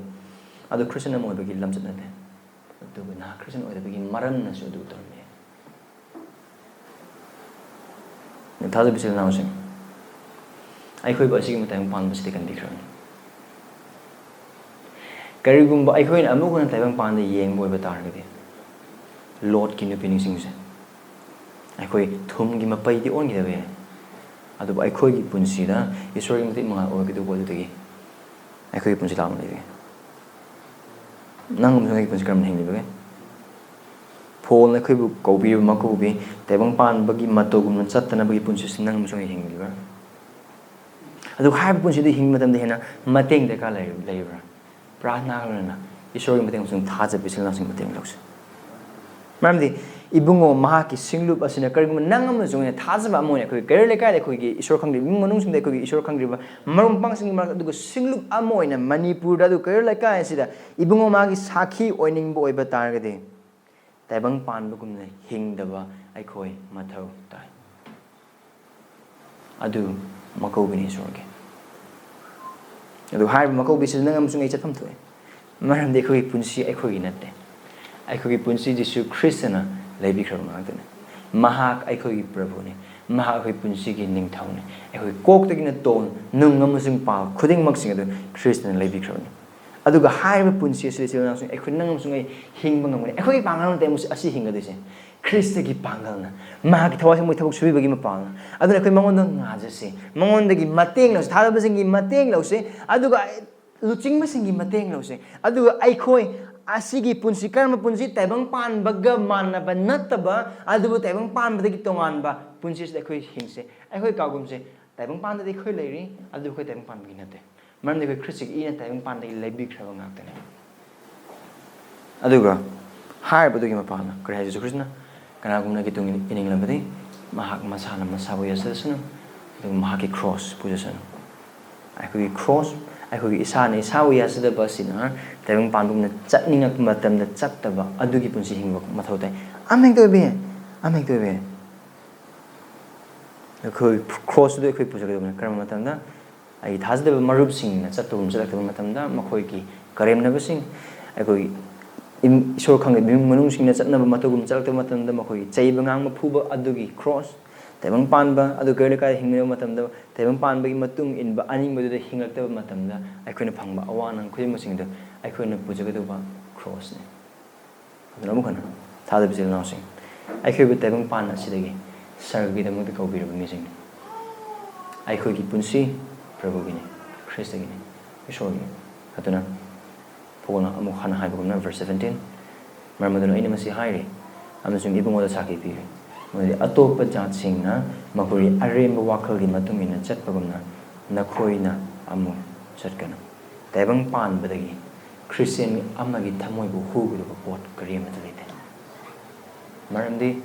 ꯑꯗꯨ ꯈ꯭ꯔꯤꯁꯇꯤꯌꯥꯟ ꯑꯃ ꯑꯣꯏꯕꯒꯤ ꯂꯝꯆꯠ ꯅꯠꯇꯦ꯫ ꯑꯗꯨꯕꯨ ꯅꯍꯥꯛ ꯈ꯭ꯔꯤꯁꯇꯤꯌꯥꯟ ꯑꯣꯏꯗꯕꯒꯤ ꯃꯔꯝꯅꯁꯨ ꯑꯗꯨ ꯇꯧꯔꯝꯕ ꯌꯥꯏ꯫ ꯊꯥꯖꯕ ꯏꯆꯤꯜ ꯏꯅꯥꯎꯁꯤꯡ, ꯑꯩꯈꯣꯏꯕꯨ ꯑꯁꯤꯒꯤ ꯃꯇꯥꯏꯕꯪ ꯄꯥꯟꯕꯁꯤꯗ ꯀꯟꯕꯤꯈ꯭ꯔꯕꯅꯤ꯫ ꯀꯔꯤꯒꯨꯝꯕ ꯑꯩꯈꯣꯏꯅ ꯑꯃꯨꯛ ꯍꯟꯅ ꯇꯥꯏꯕꯪ ꯄꯥꯟꯗ ꯌꯦꯡꯕ ꯑꯣꯏꯕ ꯇꯥꯔꯒꯗꯤ, ꯂꯣꯠꯀꯤ ꯅꯨꯄꯤ ꯅꯤꯡꯁꯤꯡꯁꯦ꯫ ꯑꯩꯈꯣꯏ ꯊꯨꯝꯒꯤ ꯃꯄꯩꯗꯤ ꯑꯣꯟꯈꯤꯗꯕ ꯌꯥꯏ, ꯑꯗꯨꯕꯨ ꯑꯩꯈꯣꯏꯒꯤ ꯄꯨꯟꯁꯤꯗ ꯏꯁꯣꯔꯒꯤ ꯃꯇꯤꯛ ꯃꯉꯥꯜ ꯑꯣꯏꯒꯗꯧꯕ ꯑꯗꯨꯗꯒꯤ ꯑꯩꯈꯣꯏꯒꯤ ꯄꯨꯟꯁꯤ ꯂꯥꯞꯅ ꯂꯩꯕ ꯌꯥꯏ꯫ ꯅꯪ ꯑꯃꯁꯨꯡ ꯑꯩꯒꯤ ꯄꯨꯟꯁꯤ ꯀꯔꯝꯅ ꯍꯤꯡꯂꯤꯕꯒꯦ? ꯐꯣꯟꯅ ꯑꯩꯈꯣꯏꯕꯨ ꯀꯧꯕꯤꯕ ꯃꯀꯧꯕꯤ, ꯇꯥꯏꯕꯪ ꯄꯥꯟꯕꯒꯤ ꯃꯇꯧꯒꯨꯝꯅ ꯆꯠꯇꯅꯕꯒꯤ ꯄꯨꯟꯁꯤꯁꯤ ꯅꯪ ꯑꯃꯁꯨꯡ ꯑꯩ ꯍꯤꯡꯂꯤꯕ꯭ꯔꯥ? ꯑꯗꯨꯒ ꯍꯥꯏꯔꯤꯕ ꯄꯨꯟꯁꯤꯗ ꯍꯤꯡꯕ ꯃꯇꯝꯗ ꯍꯦꯟꯅ ꯃꯇꯦꯡ ꯗꯔꯀꯥꯔ ꯂꯩ-, ꯂꯩꯕ꯭ꯔꯥ? ꯄ꯭ꯔꯥꯊꯅꯥꯒ ꯂꯣꯏꯅꯅ ꯏꯁꯣꯔꯒꯤ ꯃꯇꯦꯡ ꯑꯃꯁꯨꯡ ꯊꯥꯖꯕ ꯏꯆꯤꯜ ꯏꯅꯥꯎꯁꯤꯡꯒꯤ ꯃꯇꯦꯡ ꯂꯧꯁꯤ꯫ ꯃꯔꯝꯗꯤ ꯏꯕꯨꯡꯉꯣ ꯃꯍꯥꯛꯀꯤ ꯁꯤꯡꯂꯨꯞ ꯑꯁꯤꯅ ꯀꯔꯤꯒꯨꯝꯕ ꯅꯪ ꯑꯃꯁꯨꯡ ꯑꯩꯅ ꯊꯥꯖꯕ ꯑꯃ ꯑꯣꯏꯅ ꯑꯩꯈꯣꯏ ꯀꯩꯔꯣꯜ ꯂꯩꯀꯥꯏꯗ ꯑꯩꯈꯣꯏꯒꯤ ꯏꯁꯣꯔ ꯈꯪꯗ꯭ꯔꯤꯕ, ꯏꯃꯨꯡ ꯃꯅꯨꯡꯁꯤꯡꯗ ꯑꯩꯈꯣꯏꯒꯤ ꯏꯁꯣꯔ ꯈꯪꯗ꯭ꯔꯤꯕ ꯃꯔꯨꯞ ꯃꯄꯥꯡꯁꯤꯡꯒꯤ ꯃꯔꯛꯇ, ꯑꯗꯨꯒ ꯁꯤꯡꯂꯨꯞ ꯑꯃ ꯑꯣꯏꯅ ꯃꯅꯤꯄꯨꯔꯗ ꯑꯗꯨ ꯀꯩꯔꯣꯜ ꯂꯩꯀꯥꯏ ꯑꯁꯤꯗ ꯏꯕꯨꯡꯉꯣ ꯃꯥꯒꯤ ꯁꯥꯈꯤ ꯑꯣꯏꯅꯤꯡꯕ ꯑꯣꯏꯕ ꯇꯥꯔꯒꯗꯤ, ꯇꯥꯏꯕꯪ ꯄꯥꯟꯕꯒꯨꯝꯅ ꯍꯤꯡꯗꯕ ꯑꯩꯈꯣꯏ ꯃꯊꯧ ꯇꯥꯏ꯫ ꯑꯗꯨ ꯃꯀꯧꯕꯤꯅꯤ ꯏꯁꯣꯔꯒꯤ꯫ ꯑꯗꯨ ꯍꯥꯏꯔꯤꯕ ꯃꯀꯧꯕꯤꯁꯤꯗ ꯅꯪ ꯑꯃꯁꯨꯡ ꯑꯩ ꯆꯠꯐꯝ ꯊꯣꯛꯏ꯫ ꯃꯔꯝꯗꯤ ꯑꯩꯈꯣꯏꯒꯤ ꯄꯨꯟꯁꯤ ꯑꯩꯈꯣꯏꯒꯤ ꯅꯠꯇꯦ꯫ ꯑꯩꯈꯣꯏꯒꯤ ꯄꯨꯟꯁꯤ ꯖꯤꯁꯨ ꯈ꯭ꯔꯤꯁꯇꯅ ꯂꯩꯕꯤꯈ꯭ꯔꯕ ꯉꯥꯛꯇꯅꯤ꯫ ꯃꯍꯥꯛ ꯑꯩꯈꯣꯏꯒꯤ ꯄ꯭ꯔꯚꯨꯅꯤ꯫ ꯃꯍꯥꯛ ꯑꯩꯈꯣꯏ ꯄꯨꯟꯁꯤꯒꯤ ꯅꯤꯡꯊꯧꯅꯤ꯫ ꯑꯩꯈꯣꯏ ꯀꯣꯛꯇꯒꯤꯅ ꯇꯣꯟ, ꯅꯨꯡ ꯑꯃꯁꯨꯡ ꯄꯥꯜ ꯈꯨꯗꯤꯡꯃꯛꯁꯤꯡ ꯑꯗꯨ ꯈ꯭ꯔꯤꯁꯇꯅ ꯂꯩꯕꯤꯈ꯭ꯔꯕꯅꯤ꯫ ꯑꯗꯨꯒ ꯍꯥꯏꯔꯤꯕ ꯄꯨꯟꯁꯤ ꯑꯁꯤꯗ ꯏꯆꯤꯜ ꯏꯅꯥꯎꯁꯤꯡ, ꯑꯩꯈꯣꯏ ꯅꯪ ꯑꯃꯁꯨꯡ ꯑꯩ ꯍꯤꯡꯕ ꯉꯝꯒꯅꯤ꯫ ꯑꯩꯈꯣꯏꯒꯤ ꯄꯥꯡꯒꯜ ꯅꯠꯇꯦ ꯑꯃꯁꯨ-, ꯑꯁꯤ ꯍꯤꯡꯒꯗꯣꯏꯁꯦ꯫ ꯈ꯭ꯔꯤꯁꯇꯒꯤ ꯄꯥꯡꯒꯜꯅ, ꯃꯍꯥꯛꯀꯤ ꯊꯋꯥꯏ ꯁꯦꯡꯕꯒꯤ ꯊꯕꯛ ꯁꯨꯕꯤꯕꯒꯤ ꯃꯄꯥꯡꯅ꯫ ꯑꯗꯨꯅ ꯑꯩꯈꯣꯏ ꯃꯉꯣꯟꯗ ꯉꯥꯖꯁꯤ, ꯃꯉꯣꯟꯗꯒꯤ ꯃꯇꯦꯡ ꯂꯧꯁꯤ, ꯊꯥꯖꯕꯁꯤꯡꯒꯤ ꯃꯇꯦꯡ ꯂꯧꯁꯤ, ꯑꯗꯨꯒ ꯂꯨꯆꯤꯡꯕꯁꯤꯡꯒꯤ ꯃꯇꯦꯡ ꯂꯧꯁꯤ꯫ ꯑꯗꯨꯒ ꯑꯩꯈꯣꯏ ꯑꯁꯤꯒꯤ ꯄꯨꯟꯁꯤ, ꯀꯔꯝꯕ ꯄꯨꯟꯁꯤ? ꯇꯥꯏꯕꯪ ꯄꯥꯟꯕꯒ ꯃꯥꯟꯅꯕ ꯅꯠꯇꯕ, ꯑꯗꯨꯕꯨ ꯇꯥꯏꯕꯪ ꯄꯥꯟꯕꯗꯒꯤ ꯇꯣꯉꯥꯟꯕ ꯄꯨꯟꯁꯤ ꯑꯁꯤꯗ ꯑꯩꯈꯣꯏ ꯍꯤꯡꯁꯤ꯫ ꯑꯩꯈꯣꯏ ꯀꯥꯎꯒꯨꯝꯁꯦ, ꯇꯥꯏꯕꯪ ꯄꯥꯟꯕꯗꯗꯤ ꯑꯩꯈꯣꯏ ꯂꯩꯔꯤ, ꯑꯗꯨꯕꯨ ꯑꯩꯈꯣꯏ ꯇꯥꯏꯕꯪ ꯄꯥꯟꯕꯒꯤ ꯅꯠꯇꯦ꯫ ꯃꯔꯝꯗꯤ ꯑꯩꯈꯣꯏ ꯈ꯭ꯔꯤꯁꯇꯒꯤ ꯏꯅ ꯇꯥꯏꯕꯪ ꯄꯥꯟꯕꯗꯒꯤ ꯂꯩꯕꯤꯈ꯭ꯔꯕ ꯉꯥꯛꯇꯅꯤ꯫ ꯑꯗꯨꯒ ꯍꯥꯏꯔꯤꯕꯗꯨꯒꯤ ꯃꯄꯥꯟꯅ ꯀꯔꯤ ꯍꯥꯏ? ꯖꯤꯁꯨ ꯈ꯭ꯔꯤꯁꯇꯅ, "ꯀꯅꯥꯒꯨꯝꯕꯅ ꯑꯩꯒꯤ ꯇꯨꯡ ꯏꯅꯤꯡꯂꯕꯗꯤ ꯃꯍꯥꯛ ꯃꯁꯥꯅ ꯃꯁꯥꯕꯨ ꯌꯥꯁꯤꯜꯂꯁꯅꯨ, ꯑꯗꯨꯒ ꯃꯍꯥꯛꯀꯤ ꯀ꯭ꯔꯣꯁ ꯄꯨꯖꯁꯅꯨ"꯫ ꯑꯩꯈꯣꯏꯒꯤ ꯀ꯭ꯔꯣꯁ, ꯑꯩꯈꯣꯏꯒꯤ ꯏꯁꯥꯅ ꯏꯁꯥꯕꯨ ꯌꯥꯁꯤꯟꯗꯕ ꯑꯁꯤꯅ ꯇꯥꯏꯕꯪ ꯄꯥꯟꯕꯒꯨꯝꯅ ꯆꯠꯅꯤꯡꯉꯛꯄ ꯃꯇꯝꯗ ꯆꯠꯇꯕ ꯑꯗꯨꯒꯤ ꯄꯨꯟꯁꯤ ꯍꯤꯡꯕ ꯃꯊꯧ ꯇꯥꯏ꯫ ꯑꯃ ꯍꯦꯛꯇ ꯑꯣꯏꯕ ꯌꯥꯏ, ꯑꯃ ꯍꯦꯛꯇ ꯑꯣꯏꯕ ꯌꯥꯏ꯫ ꯑꯩꯈꯣꯏ ꯀ꯭ꯔꯣꯁꯇꯨꯗ ꯑꯩꯈꯣꯏ ꯄꯨꯖꯒꯗꯕꯅꯤ꯫ ꯀꯔꯝꯕ ꯃꯇꯝꯗ? ꯑꯩꯒꯤ ꯊꯥꯖꯗꯕ ꯃꯔꯨꯞꯁꯤꯡꯅ ꯆꯠꯄꯒꯨꯝ ꯆꯠꯂꯛꯇꯕ ꯃꯇꯝꯗ, ꯃꯈꯣꯏꯒꯤ ꯀꯔꯦꯝꯅꯕꯁꯤꯡ, ꯑꯩꯈꯣꯏ ꯏꯝ-, ꯏꯁꯣꯔ ꯈꯪꯗꯕ ꯏꯃꯨꯡ ꯃꯅꯨꯡꯁꯤꯡꯅ ꯆꯠꯅꯕ ꯃꯇꯧꯒꯨꯝ ꯆꯠꯂꯛꯇꯕ ꯃꯇꯝꯗ, ꯃꯈꯣꯏꯒꯤ ꯆꯩꯕ ꯉꯥꯡꯕ ꯐꯨꯕ ꯑꯗꯨꯒꯤ ꯀ꯭ꯔꯣꯁ, ꯇꯥꯏꯕꯪ ꯄꯥꯟꯕ ꯑꯗꯨ ꯀꯩꯔꯣꯜ ꯂꯩꯀꯥꯏꯗ ꯍꯤꯡꯃꯤꯟꯅꯕ ꯃꯇꯝꯗ, ꯇꯥꯏꯕꯪ ꯄꯥꯟꯕꯒꯤ ꯃꯇꯨꯡ ꯏꯟꯕ ꯑꯅꯤꯡꯕꯗꯨꯗ ꯍꯤꯡꯂꯛꯇꯕ ꯃꯇꯝꯗ, ꯑꯩꯈꯣꯏꯅ ꯐꯪꯕ ꯑꯋꯥ ꯅꯪ ꯈꯨꯗꯤꯡꯃꯛꯁꯤꯡꯗꯨ ꯑꯩꯈꯣꯏꯅ ꯄꯨꯖꯒꯗꯧꯕ ꯀ꯭ꯔꯣꯁꯅꯤ꯫ ꯑꯗꯨꯅ ꯑꯃꯨꯛ ꯍꯟꯅ, ꯊꯥꯖꯕ ꯏꯆꯤꯜ ꯏꯅꯥꯎꯁꯤꯡ, ꯑꯩꯈꯣꯏꯕꯨ ꯇꯥꯏꯕꯪ ꯄꯥꯟ ꯑꯁꯤꯗꯒꯤ ꯁꯔꯒꯒꯤꯗꯃꯛꯇ ꯀꯧꯕꯤꯔꯕ ꯃꯤꯁꯤꯡꯅꯤ꯫ ꯑꯩꯈꯣꯏꯒꯤ ꯄꯨꯟꯁꯤ ꯄ꯭ꯔꯚꯨꯒꯤꯅꯤ, ꯈ꯭ꯔꯤꯁꯇꯒꯤꯅꯤ, ꯏꯁꯣꯔꯒꯤꯅꯤ꯫ ꯑꯗꯨꯅ ꯄꯣꯜꯅ ꯑꯃꯨꯛ ꯍꯟꯅ ꯍꯥꯏꯕꯒꯨꯝꯅ, verse seventeen, "ꯃꯔꯝ ꯑꯗꯨꯅ ꯑꯩꯅ ꯃꯁꯤ ꯍꯥꯏꯔꯤ ꯑꯃꯁꯨꯡ ꯏꯕꯨꯡꯉꯣꯗ ꯁꯥꯈꯤ ꯄꯤꯔꯤ, ꯃꯗꯨꯗꯤ ꯑꯇꯣꯞꯄ ꯖꯥꯠꯁꯤꯡꯅ ꯃꯈꯣꯏꯒꯤ ꯑꯔꯦꯝꯕ ꯋꯥꯈꯜꯒꯤ ꯃꯇꯨꯡ ꯏꯟꯅ ꯆꯠꯄꯒꯨꯝꯅ ꯅꯈꯣꯏꯅ ꯑꯃꯨꯛ ꯆꯠꯀꯅꯨ꯫" ꯇꯥꯏꯕꯪ ꯄꯥꯟꯕꯗꯒꯤ ꯈ꯭ꯔꯤꯁꯇꯤꯌꯟ ꯑꯃꯒꯤ ꯊꯃꯣꯏꯕꯨ ꯍꯨꯒꯗꯕ ꯄꯣꯠ ꯀꯔꯤ ꯑꯃꯠꯇ ꯂꯩꯇꯦ꯫ ꯃꯔꯝꯗꯤ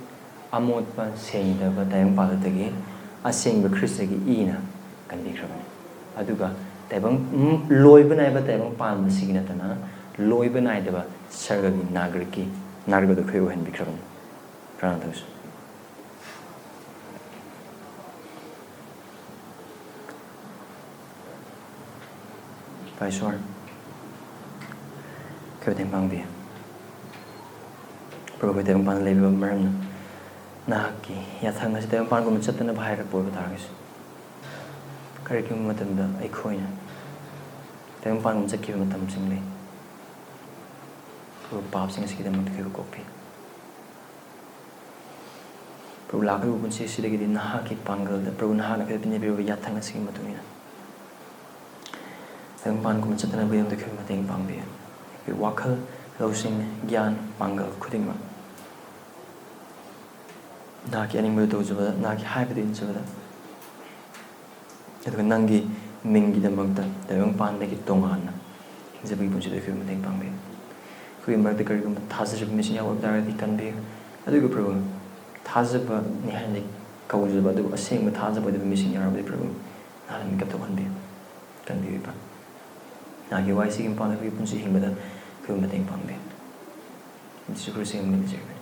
ꯑꯃꯣꯠꯄ ꯁꯦꯡꯗꯕ ꯇꯥꯏꯕꯪ ꯄꯥꯟꯕꯗꯒꯤ ꯑꯁꯦꯡꯕ ꯈ꯭ꯔꯤꯁꯇꯒꯤ ꯏꯅ ꯀꯟꯕꯤꯈ꯭ꯔꯕꯅꯤ꯫ ꯑꯗꯨꯒ ꯇꯥꯏꯕꯪ, ꯎꯝ, ꯂꯣꯏꯕ ꯅꯥꯏꯕ ꯇꯥꯏꯕꯪ ꯄꯥꯟꯕꯁꯤꯒꯤ ꯅꯠꯇꯅ ꯂꯣꯏꯕ ꯅꯥꯏꯗꯕ ꯁꯔꯒꯒꯤ ꯅꯥꯒꯔꯤꯛꯀꯤ, ꯅꯥꯒꯔꯤꯛ ꯑꯗꯨ ꯑꯩꯈꯣꯏ ꯑꯣꯏꯍꯟꯕꯤꯈ꯭ꯔꯕꯅꯤ꯫ ꯄ꯭ꯔꯥꯔꯊꯅꯥ ꯇꯧꯁꯤ꯫ ꯏꯄꯥ ꯏꯁꯣꯔ, ꯑꯩꯈꯣꯏꯕꯨ ꯇꯦꯡꯕꯥꯡꯕꯤꯌꯨ꯫ ꯄ꯭ꯔꯚꯨ, ꯑꯩꯈꯣꯏ ꯇꯥꯏꯕꯪꯄꯥꯟꯗ ꯂꯩꯕ ꯃꯔꯝꯅ ꯅꯍꯥꯛꯀꯤ ꯌꯥꯊꯪ ꯑꯁꯤ ꯇꯥꯏꯕꯪꯄꯥꯟꯒꯨꯝꯅ ꯆꯠꯇꯅꯕ ꯍꯥꯏꯔꯛꯄ ꯑꯣꯏꯕ ꯇꯥꯔꯒꯁꯨ, ꯀꯔꯤꯒꯨꯝꯕ ꯃꯇꯝꯗ ꯑꯩꯈꯣꯏꯅ ꯇꯥꯏꯕꯪꯄꯥꯟꯒꯨꯝꯅ ꯆꯠꯈꯤꯕ ꯃꯇꯝꯁꯤꯡ ꯂꯩ꯫ ꯄ꯭ꯔꯚꯨ, ꯄꯥꯞꯁꯤꯡ ꯑꯁꯤꯒꯤꯗꯃꯛꯇ ꯑꯩꯈꯣꯏꯕꯨ ꯀꯣꯛꯄꯤꯌꯨ꯫ ꯄ꯭ꯔꯚꯨ, ꯂꯥꯛꯀꯗꯧꯕ ꯄꯨꯟꯁꯤ ꯑꯁꯤꯗꯒꯤꯗꯤ ꯅꯍꯥꯛꯀꯤ ꯄꯥꯡꯒꯜꯗ, ꯄ꯭ꯔꯚꯨ, ꯅꯍꯥꯛꯅ ꯑꯩꯈꯣꯏꯗ ꯄꯤꯅꯕꯤꯔꯕ ꯌꯥꯊꯪ ꯑꯁꯤꯒꯤ ꯃꯇꯨꯡ ꯏꯟꯅ ꯇꯥꯏꯕꯪꯄꯥꯟꯒꯨꯝꯅ ꯆꯠꯇꯅꯕꯒꯤꯗꯃꯛꯇ ꯑꯩꯈꯣꯏꯕꯨ ꯃꯇꯦꯡ ꯄꯥꯡꯕꯤꯌꯨ꯫ ꯑꯩꯈꯣꯏ ꯋꯥꯈꯜ, ꯂꯧꯁꯤꯡ, ꯒ꯭ꯌꯥꯟ, ꯄꯥꯡꯒꯜ ꯈꯨꯗꯤꯡꯃꯛ ꯅꯍꯥꯛꯀꯤ ꯑꯅꯤꯡꯕꯗꯨ ꯇꯧꯖꯕꯗ, ꯅꯍꯥꯛꯀꯤ ꯍꯥꯏꯕꯗꯨ ꯏꯟꯖꯕꯗ, ꯑꯗꯨꯒ ꯅꯪꯒꯤ ꯃꯤꯡꯒꯤꯗꯃꯛꯇ ꯇꯥꯏꯕꯪꯄꯥꯟꯗꯒꯤ ꯇꯣꯉꯥꯟꯅ ꯍꯤꯡꯖꯕꯒꯤ ꯄꯨꯟꯁꯤꯗ ꯑꯩꯈꯣꯏꯕꯨ ꯃꯇꯦꯡ ꯄꯥꯡꯕꯤꯌꯨ꯫ ꯑꯩꯈꯣꯏꯒꯤ ꯃꯔꯛꯇ ꯀꯔꯤꯒꯨꯝꯕ ꯊꯥꯖꯔꯤꯕ ꯃꯤꯁꯤꯡ ꯌꯥꯎꯕ ꯇꯥꯔꯒꯗꯤ ꯀꯟꯕꯤꯌꯨ꯫ ꯑꯗꯨꯒ ꯄ꯭ꯔꯚꯨ, ꯊꯥꯖꯕꯅꯤ ꯍꯥꯏꯅ ꯀꯧꯖꯕ ꯑꯗꯨꯕꯨ ꯑꯁꯦꯡꯕ ꯊꯥꯖꯕ ꯑꯣꯏꯗꯕ ꯃꯤꯁꯤꯡ ꯌꯥꯎꯔꯕꯗꯤ ꯄ꯭ꯔꯚꯨ, ꯅꯍꯥꯛꯅ ꯃꯤꯀꯞ ꯊꯣꯛꯍꯟꯕꯤꯌꯨ, ꯀꯟꯕꯤꯌꯨ ꯏꯄꯥ꯫ ꯅꯍꯥꯛꯀꯤ ꯋꯥꯍꯩꯁꯤꯒꯤ ꯃꯄꯥꯟꯗ ꯑꯩꯈꯣꯏꯒꯤ ꯄꯨꯟꯁꯤ ꯍꯤꯡꯕꯗ ꯑꯩꯈꯣꯏꯕꯨ ꯃꯇꯦꯡ ꯄꯥꯡꯕꯤꯌꯨ꯫ ꯖꯤꯁꯨ ꯈ꯭ꯔꯤꯁꯇꯒꯤ ꯃꯤꯡꯗ ꯅꯤꯖꯔꯤꯕꯅꯤ꯫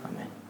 ꯑꯥꯃꯦꯟ꯫